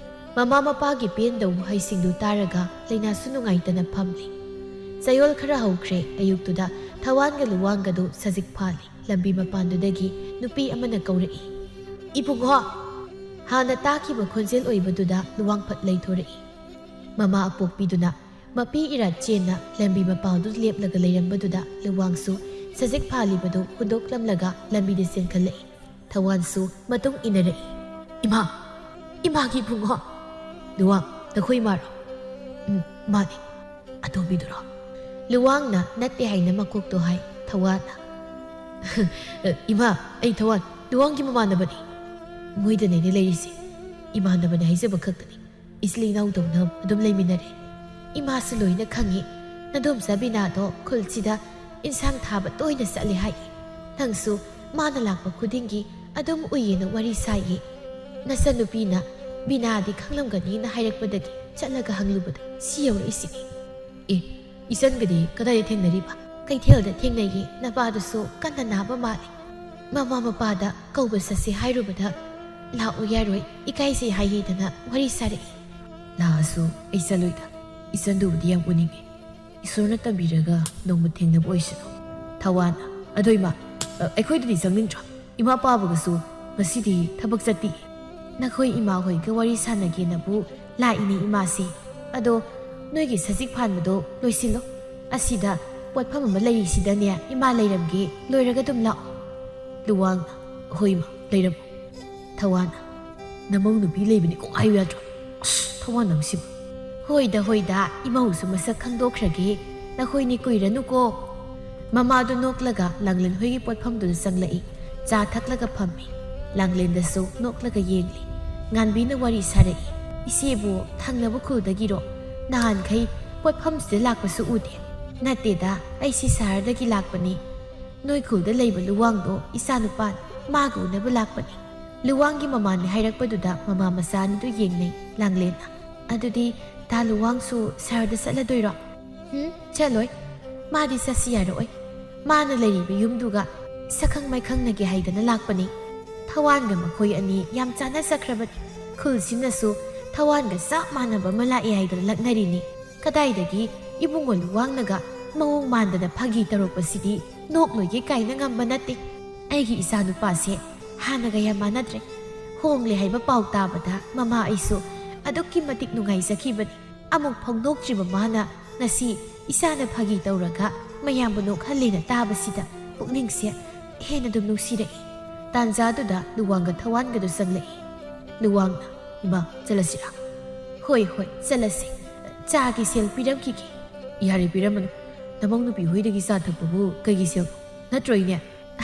ꯃꯃꯥ ꯃꯄꯥꯒꯤ ꯄꯦꯟꯗꯕ ꯋꯥꯍꯩꯁꯤꯡꯗꯨ ꯇꯥꯔꯒ ꯂꯩꯅꯥꯁꯨ ꯅꯨꯡꯉꯥꯏꯇꯅ ꯐꯝꯂꯤ꯫ ꯆꯌꯣꯜ ꯈꯔ ꯍꯧꯈ꯭ꯔꯦ꯫ ꯑꯌꯨꯛꯇꯨꯗ ꯊꯋꯥꯟꯒ ꯂꯨꯋꯥꯡꯒꯗꯨ ꯁꯖꯤꯛ ꯐꯥꯜꯂꯤ꯫ ꯂꯝꯕꯤ ꯃꯄꯥꯟꯗꯨꯗꯒꯤ ꯅꯨꯄꯤ ꯑꯃꯅ ꯀꯧꯔꯛꯏ, "ꯏꯕꯨꯡꯉꯣ!" ꯍꯥꯟꯅ ꯇꯥꯈꯤꯕ ꯈꯣꯟꯖꯦꯜ ꯑꯣꯏꯕꯗꯨꯗ ꯂꯨꯋꯥꯡ ꯐꯠ ꯂꯩꯊꯣꯔꯛꯏ꯫ ꯃꯃꯥ ꯑꯄꯣꯛꯄꯤꯗꯨꯅ ꯃꯄꯤ ꯏꯔꯥꯠ ꯆꯦꯟꯅ ꯂꯝꯕꯤ ꯃꯄꯥꯟꯗꯨ ꯂꯦꯞꯂꯒ ꯂꯩꯔꯝꯕꯗꯨꯗ ꯂꯨꯋꯥꯡꯁꯨ ꯁꯖꯤꯛ ꯐꯥꯜꯂꯤꯕꯗꯨ ꯍꯨꯟꯗꯣꯛꯂꯝꯂꯒ ꯂꯝꯕꯤꯗ ꯆꯦꯟꯈꯠꯂꯛꯏ꯫ ꯊꯋꯥꯟꯁꯨ ꯃꯇꯨꯡ ꯏꯟꯅꯔꯛꯏ꯫ "ꯏꯃꯥ! ꯏꯃꯥꯒꯤ ꯏꯕꯨꯡꯉꯣ!" "ꯂꯨꯋꯥꯡ, ꯅꯈꯣꯏ ꯏꯃꯥꯔꯣ?" "ꯎꯝ, ꯃꯥꯅꯤ꯫" "ꯑꯇꯣꯝꯕꯤꯗꯨꯔꯣ?" ꯂꯨꯋꯥꯡꯅ ꯅꯠꯇꯦ ꯍꯥꯏꯅ ꯃꯀꯣꯛꯇꯣ ꯍꯥꯏ꯫ ꯊꯋꯥꯟꯅ, "ꯏꯃꯥ, ꯑꯩ ꯊꯋꯥꯟ, ꯂꯨꯋꯥꯡꯒꯤ ꯃꯃꯥꯟꯅꯕꯅꯤ꯫ ꯃꯣꯏꯗꯅꯦꯅꯦ ꯂꯩꯔꯤꯁꯦ꯫ ꯏꯃꯥꯟꯅꯕꯅꯦ ꯍꯥꯏꯖꯕ ꯈꯛꯇꯅꯤ꯫ ꯏꯆꯤꯜ ꯏꯅꯥꯎꯗꯧꯅ ꯑꯗꯨꯝ ꯂꯩꯃꯤꯟꯅꯔꯦ꯫ ꯏꯃꯥꯁꯨ ꯂꯣꯏꯅ ꯈꯪꯉꯤ꯫ ꯅꯗꯣꯝꯆꯥ ꯕꯤꯅꯥꯗꯣ ꯈꯨꯜꯁꯤꯗ ꯏꯟꯁꯥꯡ ꯊꯥꯕ ꯇꯣꯏꯅ ꯆꯠꯂꯦ ꯍꯥꯏ꯫ ꯅꯪꯁꯨ ꯃꯥꯅ ꯂꯥꯛꯄ ꯈꯨꯗꯤꯡꯒꯤ ꯑꯗꯨꯝ ꯎꯏꯌꯦꯅ ꯋꯥꯔꯤ ꯁꯥꯏꯌꯦ꯫ ꯅꯆꯟꯅꯨꯄꯤꯅ ꯕꯤꯅꯥꯗꯤ ꯈꯪꯂꯝꯒꯅꯤꯅ ꯍꯥꯏꯔꯛꯄꯗꯒꯤ ꯆꯠꯂꯒ ꯍꯪꯂꯨꯕꯗ ꯁꯤ ꯌꯧꯔꯛꯏꯁꯤꯅꯤ꯫" "ꯑꯦ, ꯏꯆꯟꯒꯗꯤ ꯀꯗꯥꯏꯗ ꯊꯦꯡꯅꯔꯤꯕ?" "ꯀꯩꯊꯦꯜꯗ ꯊꯦꯡꯅꯩꯌꯦ꯫ ꯅꯄꯥꯗꯨꯁꯨ ꯀꯟꯅ ꯅꯥꯕ ꯃꯥꯜꯂꯤ꯫ ꯃꯃꯥ ꯃꯄꯥꯗ ꯀꯧꯕ ꯆꯠꯁꯤ ꯍꯥꯏꯔꯨꯕꯗ ꯂꯥꯛꯑꯣ ꯌꯥꯔꯣꯏ, ꯏꯀꯥꯏꯖꯩ ꯍꯥꯏꯌꯦꯗꯅ ꯋꯥꯔꯤ ꯁꯥꯔꯛꯏ꯫" "ꯂꯥꯛꯑꯁꯨ ꯑꯩ ꯆꯠꯂꯣꯏꯗ꯫ ꯏꯆꯟꯗꯨꯕꯨꯗꯤ ꯌꯥꯝ ꯎꯅꯤꯡꯉꯤ꯫ ꯏꯁꯣꯔꯅ ꯇꯝꯕꯤꯔꯒ ꯅꯣꯡꯃ ꯊꯦꯡꯅꯕ ꯑꯣꯏꯁꯅꯨ꯫" ꯊꯋꯥꯟꯅ, "ꯑꯗꯣ ꯏꯃꯥ, ꯑ, ꯑꯩꯈꯣꯏꯗꯗꯤ ꯆꯪꯅꯤꯡꯗ꯭ꯔꯣ? ꯏꯃꯥ ꯄꯥꯕꯒꯁꯨ ꯉꯁꯤꯗꯤ ꯊꯕꯛ ꯆꯠꯄꯤ꯫" "ꯅꯈꯣꯏ ꯏꯃꯥ ꯍꯣꯏꯒ ꯋꯥꯔꯤ ꯁꯥꯟꯅꯒꯦꯅꯕꯨ ꯂꯥꯛꯏꯅꯦ ꯏꯃꯥꯁꯦ꯫ ꯑꯗꯣ ꯅꯣꯏꯒꯤ ꯁꯖꯤꯛ ꯐꯥꯟꯕꯗꯣ ꯂꯣꯏꯁꯤꯜꯂꯣ꯫ ꯑꯁꯤꯗ ꯄꯣꯠꯐꯝ ꯑꯃ ꯂꯩꯔꯤꯁꯤꯗꯅꯦ ꯏꯃꯥ ꯂꯩꯔꯝꯒꯦ, ꯂꯣꯏꯔꯒ ꯑꯗꯨꯝ ꯂꯥꯛꯑꯣ꯫" ꯂꯨꯋꯥꯡꯅ, "ꯍꯣꯏ ꯏꯃꯥ, ꯂꯩꯔꯝꯃꯣ꯫ ꯊꯋꯥꯟ, ꯅꯃꯧ ꯅꯨꯄꯤ ꯂꯩꯕꯅꯤꯀꯣ ꯍꯥꯏꯌꯨ ꯌꯥꯗ꯭ꯔꯣ? ꯑꯁ, ꯊꯋꯥꯟ ꯅꯪꯁꯤꯕꯨ꯫ ꯍꯣꯏꯗ, ꯍꯣꯏꯗ, ꯏꯃꯧꯁꯨ ꯃꯁꯛ ꯈꯪꯗꯣꯛꯈ꯭ꯔꯒꯦ꯫ ꯅꯈꯣꯏꯅꯤ ꯀꯨꯏꯔꯅꯨꯀꯣ꯫ ꯃꯃꯥꯗꯨ ꯅꯣꯛꯂꯒ ꯂꯥꯡꯂꯦꯟ ꯍꯣꯏꯒꯤ ꯄꯣꯠꯐꯝꯗꯨꯗ ꯆꯪꯂꯛꯏ꯫ ꯆꯥ ꯊꯛꯂꯒ ꯐꯝꯃꯤ꯫ ꯂꯥꯡꯂꯦꯟꯗꯁꯨ ꯅꯣꯛꯂꯒ ꯌꯦꯡꯂꯤ꯫ ꯉꯥꯟꯕꯤꯅ ꯋꯥꯔꯤ ꯁꯥꯔꯛꯏ꯫ "ꯏꯆꯦꯕꯨ ꯊꯪꯅꯕ ꯈꯨꯜꯗꯒꯤꯔꯣ? ꯅꯍꯥꯟꯈꯩ ꯄꯣꯠꯐꯝꯁꯤꯗ ꯂꯥꯛꯄꯁꯨ ꯎꯗꯦ꯫" "ꯅꯠꯇꯦꯗ, ꯑꯩꯁꯤ ꯁꯍꯔꯗꯒꯤ ꯂꯥꯛꯄꯅꯤ꯫ ꯅꯣꯏ ꯈꯨꯜꯗ ꯂꯩꯕ ꯂꯨꯋꯥꯡꯗꯣ ꯏꯆꯥꯅꯨꯄꯥꯅꯤ, ꯃꯥꯒ ꯎꯅꯕ ꯂꯥꯛꯄꯅꯤ꯫" ꯂꯨꯋꯥꯡꯒꯤ ꯃꯃꯥꯅꯤ ꯍꯥꯏꯔꯛꯄꯗꯨꯗ ꯃꯃꯥ ꯃꯆꯥ ꯑꯅꯤꯗꯨ ꯌꯦꯡꯅꯩ꯫ ꯂꯥꯡꯂꯦꯟꯅ, "ꯑꯗꯨꯗꯤ ꯇꯥ ꯂꯨꯋꯥꯡꯁꯨ ꯁꯍꯔꯗ ꯆꯠꯂꯗꯣꯏꯔꯣ?" "ꯍꯨꯝ, ꯆꯠꯂꯣꯏ꯫ ꯃꯥꯗꯤ ꯆꯠꯁꯤ ꯌꯥꯔꯛꯑꯣꯏ꯫ ꯃꯥꯅ ꯂꯩꯔꯤꯕ ꯌꯨꯝꯗꯨꯒ ꯁꯛꯈꯪ ꯃꯥꯏꯈꯪꯅꯒꯦ ꯍꯥꯏꯗꯅ ꯂꯥꯛꯄꯅꯤ꯫" ꯊꯋꯥꯟꯒ ꯃꯈꯣꯏ ꯑꯅꯤ ꯌꯥꯝ ꯆꯥꯟꯅꯖꯈ꯭ꯔꯕꯅꯤ꯫ ꯈꯨꯜꯁꯤꯅꯁꯨ ꯊꯋꯥꯟꯒ ꯆꯞ ꯃꯥꯟꯅꯕ ꯑꯃ ꯂꯥꯛꯑꯦ ꯍꯥꯏꯗꯅ ꯂꯛꯅꯔꯤꯅꯤ꯫ ꯀꯗꯥꯏꯗꯒꯤ ꯏꯕꯨꯡꯉꯣ ꯂꯨꯋꯥꯡꯅꯒ ꯃꯑꯣꯡ ꯃꯥꯟꯗꯅ ꯐꯥꯒꯤ ꯇꯧꯔꯛꯄꯁꯤꯗꯤ ꯅꯣꯛꯂꯣꯏꯒꯦ ꯀꯥꯏꯅ ꯉꯝꯕ ꯅꯠꯇꯦ꯫ ꯑꯩꯒꯤ ꯏꯆꯥꯅꯨꯄꯥꯁꯦ ꯍꯥꯟꯅꯒ ꯌꯥꯝ ꯃꯥꯟꯅꯗ꯭ꯔꯦ꯫ ꯍꯣꯡꯂꯦ ꯍꯥꯏꯕ ꯄꯥꯎ ꯇꯥꯕꯗ ꯃꯃꯥ ꯑꯩꯁꯨ ꯑꯗꯨꯛꯀꯤ ꯃꯇꯤꯛ ꯅꯨꯡꯉꯥꯏꯖꯈꯤꯕꯅꯤ꯫ ꯑꯃꯨꯛ ꯐꯥꯎ ꯅꯣꯛꯇ꯭ꯔꯤꯕ ꯃꯥꯅ ꯉꯁꯤ ꯏꯆꯥꯅ ꯐꯥꯒꯤ ꯇꯧꯔꯒ ꯃꯌꯥꯝꯕꯨ ꯅꯣꯛꯍꯜꯂꯦꯅ ꯇꯥꯕꯁꯤꯗ ꯄꯨꯛꯅꯤꯡꯁꯦ ꯍꯦꯟꯅ ꯑꯗꯨꯝ ꯅꯨꯡꯁꯤꯔꯛꯏ꯫ ꯇꯥꯟꯖꯥꯗꯨꯗ ꯂꯨꯋꯥꯡꯒ ꯊꯋꯥꯟꯒꯗꯨ ꯆꯪꯂꯛꯏ꯫ ꯂꯨꯋꯥꯡꯅ, "ꯏꯃꯥ, ꯆꯠꯂꯁꯤꯔꯥ?" "ꯍꯣꯏ, ꯍꯣꯏ, ꯆꯠꯂꯁꯤ꯫ ꯆꯥꯒꯤ ꯁꯦꯜ ꯄꯤꯔꯝꯈꯤꯒꯦ꯫" "ꯌꯥꯔꯦ, ꯄꯤꯔꯝꯃꯅꯨ꯫ ꯅꯃꯧ ꯅꯨꯄꯤ ꯍꯣꯏꯗꯒꯤ ꯆꯥ ꯊꯛꯄꯕꯨ ꯀꯩꯒꯤ ꯁꯦꯜ? ꯅꯠꯇ꯭ꯔꯣ, ꯏꯅꯦ?"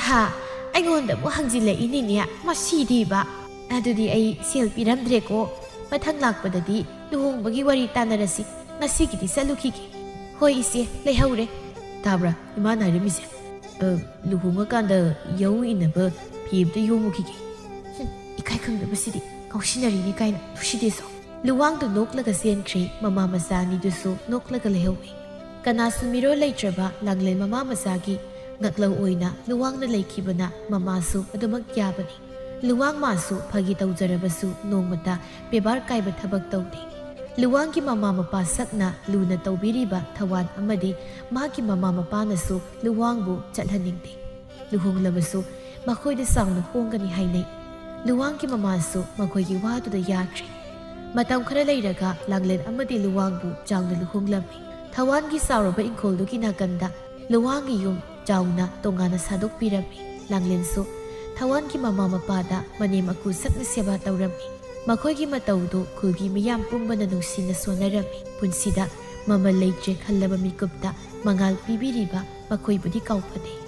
"ꯍꯥ, ꯑꯩꯉꯣꯟꯗ ꯑꯃꯨꯛ ꯍꯪꯖꯤꯜꯂꯛꯏꯅꯤꯅꯦ, ꯃꯁꯤꯗꯤꯕ꯫ ꯑꯗꯨꯗꯤ ꯑꯩ ꯁꯦꯜ ꯄꯤꯔꯝꯗ꯭ꯔꯦꯀꯣ꯫ ꯃꯊꯪ ꯂꯥꯛꯄꯗꯗꯤ ꯂꯨꯍꯣꯡꯕꯒꯤ ꯋꯥꯔꯤ ꯇꯥꯟꯅꯔꯁꯤ꯫ ꯉꯁꯤꯒꯤꯗꯤ ꯆꯠꯂꯨꯈꯤꯒꯦ꯫" "ꯍꯣꯏ ꯏꯆꯦ, ꯂꯩꯍꯧꯔꯦ꯫" "ꯇꯥꯕ꯭ꯔꯥ ꯏꯃꯥꯅ ꯍꯥꯏꯔꯝꯃꯤꯁꯦ? ꯑ, ꯂꯨꯍꯣꯡꯉꯀꯥꯟꯗ ꯌꯥꯎ ꯏꯟꯅꯕ ꯐꯤ ꯑꯝꯇ ꯌꯣꯝꯃꯨꯈꯤꯒꯦ꯫" "ꯍꯨꯝ, ꯏꯀꯥꯏ ꯈꯪꯗꯕꯁꯤꯗꯤ, ꯉꯥꯎꯁꯤꯟꯅꯔꯤꯅꯦ ꯀꯥꯏꯅ, ꯅꯨꯡꯁꯤꯗꯦꯁꯣ꯫" ꯂꯨꯋꯥꯡꯗꯨ ꯅꯣꯛꯂꯒ ꯆꯦꯟꯈ꯭ꯔꯦ꯫ ꯃꯃꯥ ꯃꯆꯥ ꯑꯅꯤꯗꯨꯁꯨ ꯅꯣꯛꯂꯒ ꯂꯩꯍꯧꯏ꯫ ꯀꯅꯥꯁꯨ ꯃꯤꯔꯣꯜ ꯂꯩꯇ꯭ꯔꯕ ꯂꯥꯡꯂꯦꯟ ꯃꯃꯥ ꯃꯆꯥꯒꯤ ꯉꯛꯂꯧ ꯑꯣꯏꯅ ꯂꯨꯋꯥꯡꯅ ꯂꯩꯈꯤꯕꯅ ꯃꯃꯥꯁꯨ ꯑꯗꯨꯃꯛ ꯌꯥꯕꯅꯤ꯫ ꯂꯨꯋꯥꯡ ꯃꯥꯁꯨ ꯐꯥꯒꯤ ꯇꯧꯖꯔꯕꯁꯨ ꯅꯣꯡꯃꯇ ꯕꯦꯕꯥꯔ ꯀꯥꯏꯕ ꯊꯕꯛ ꯇꯧꯗꯦ꯫ ꯂꯨꯋꯥꯡꯒꯤ ꯃꯃꯥ ꯃꯄꯥ ꯁꯛꯅ ꯂꯨꯅ ꯇꯧꯕꯤꯔꯤꯕ ꯊꯋꯥꯟ ꯑꯃꯗꯤ ꯃꯥꯒꯤ ꯃꯃꯥ ꯃꯄꯥꯅꯁꯨ ꯂꯨꯋꯥꯡꯕꯨ ꯆꯠꯍꯟꯅꯤꯡꯗꯦ꯫ ꯂꯨꯍꯣꯡꯂꯕꯁꯨ ꯃꯈꯣꯏꯗ ꯆꯥꯎꯅ ꯍꯣꯡꯒꯅꯤ ꯍꯥꯏꯅꯩ꯫ ꯂꯨꯋꯥꯡꯒꯤ ꯃꯃꯥꯁꯨ ꯃꯈꯣꯏꯒꯤ ꯋꯥꯗꯨꯗ ꯌꯥꯈ꯭ꯔꯦ꯫ ꯃꯇꯝ ꯈꯔ ꯂꯩꯔꯒ ꯂꯥꯡꯂꯦꯟ ꯑꯃꯗꯤ ꯂꯨꯋꯥꯡꯕꯨ ꯆꯥꯎꯅ ꯂꯨꯍꯣꯡꯂꯝꯃꯤ꯫ ꯊꯋꯥꯟꯒꯤ ꯆꯥꯎꯔꯕ ꯏꯪꯈꯣꯜꯗꯨꯒꯤ ꯅꯥꯀꯟꯗ ꯂꯨꯋꯥꯡꯒꯤ ꯌꯨꯝ ꯆꯥꯎꯅ ꯇꯣꯉꯥꯟꯅ ꯁꯥꯗꯣꯛꯄꯤꯔꯝꯃꯤ꯫ ꯂꯥꯡꯂꯦꯟꯁꯨ ꯊꯋꯥꯟꯒꯤ ꯃꯃꯥ ꯃꯄꯥꯗ ꯃꯅꯦꯝ ꯃꯀꯨ ꯁꯛꯅ ꯁꯦꯕꯥ ꯇꯧꯔꯝꯃꯤ꯫ ꯃꯈꯣꯏꯒꯤ ꯃꯇꯧꯗꯨ ꯈꯨꯜꯒꯤ ꯃꯤꯌꯥꯝ ꯄꯨꯝꯕꯅ ꯅꯨꯡꯁꯤꯅ ꯁꯣꯟꯅꯔꯝꯃꯤ꯫ ꯄꯨꯟꯁꯤꯗ ꯃꯃꯜ ꯂꯩꯇ꯭ꯔꯦ ꯈꯜꯂꯕ ꯃꯤꯀꯨꯞꯇ ꯃꯉꯥꯜ ꯄꯤꯕꯤꯔꯤꯕ ꯃꯈꯣꯏꯕꯨꯗꯤ ꯀꯥꯎꯐꯗꯦ꯫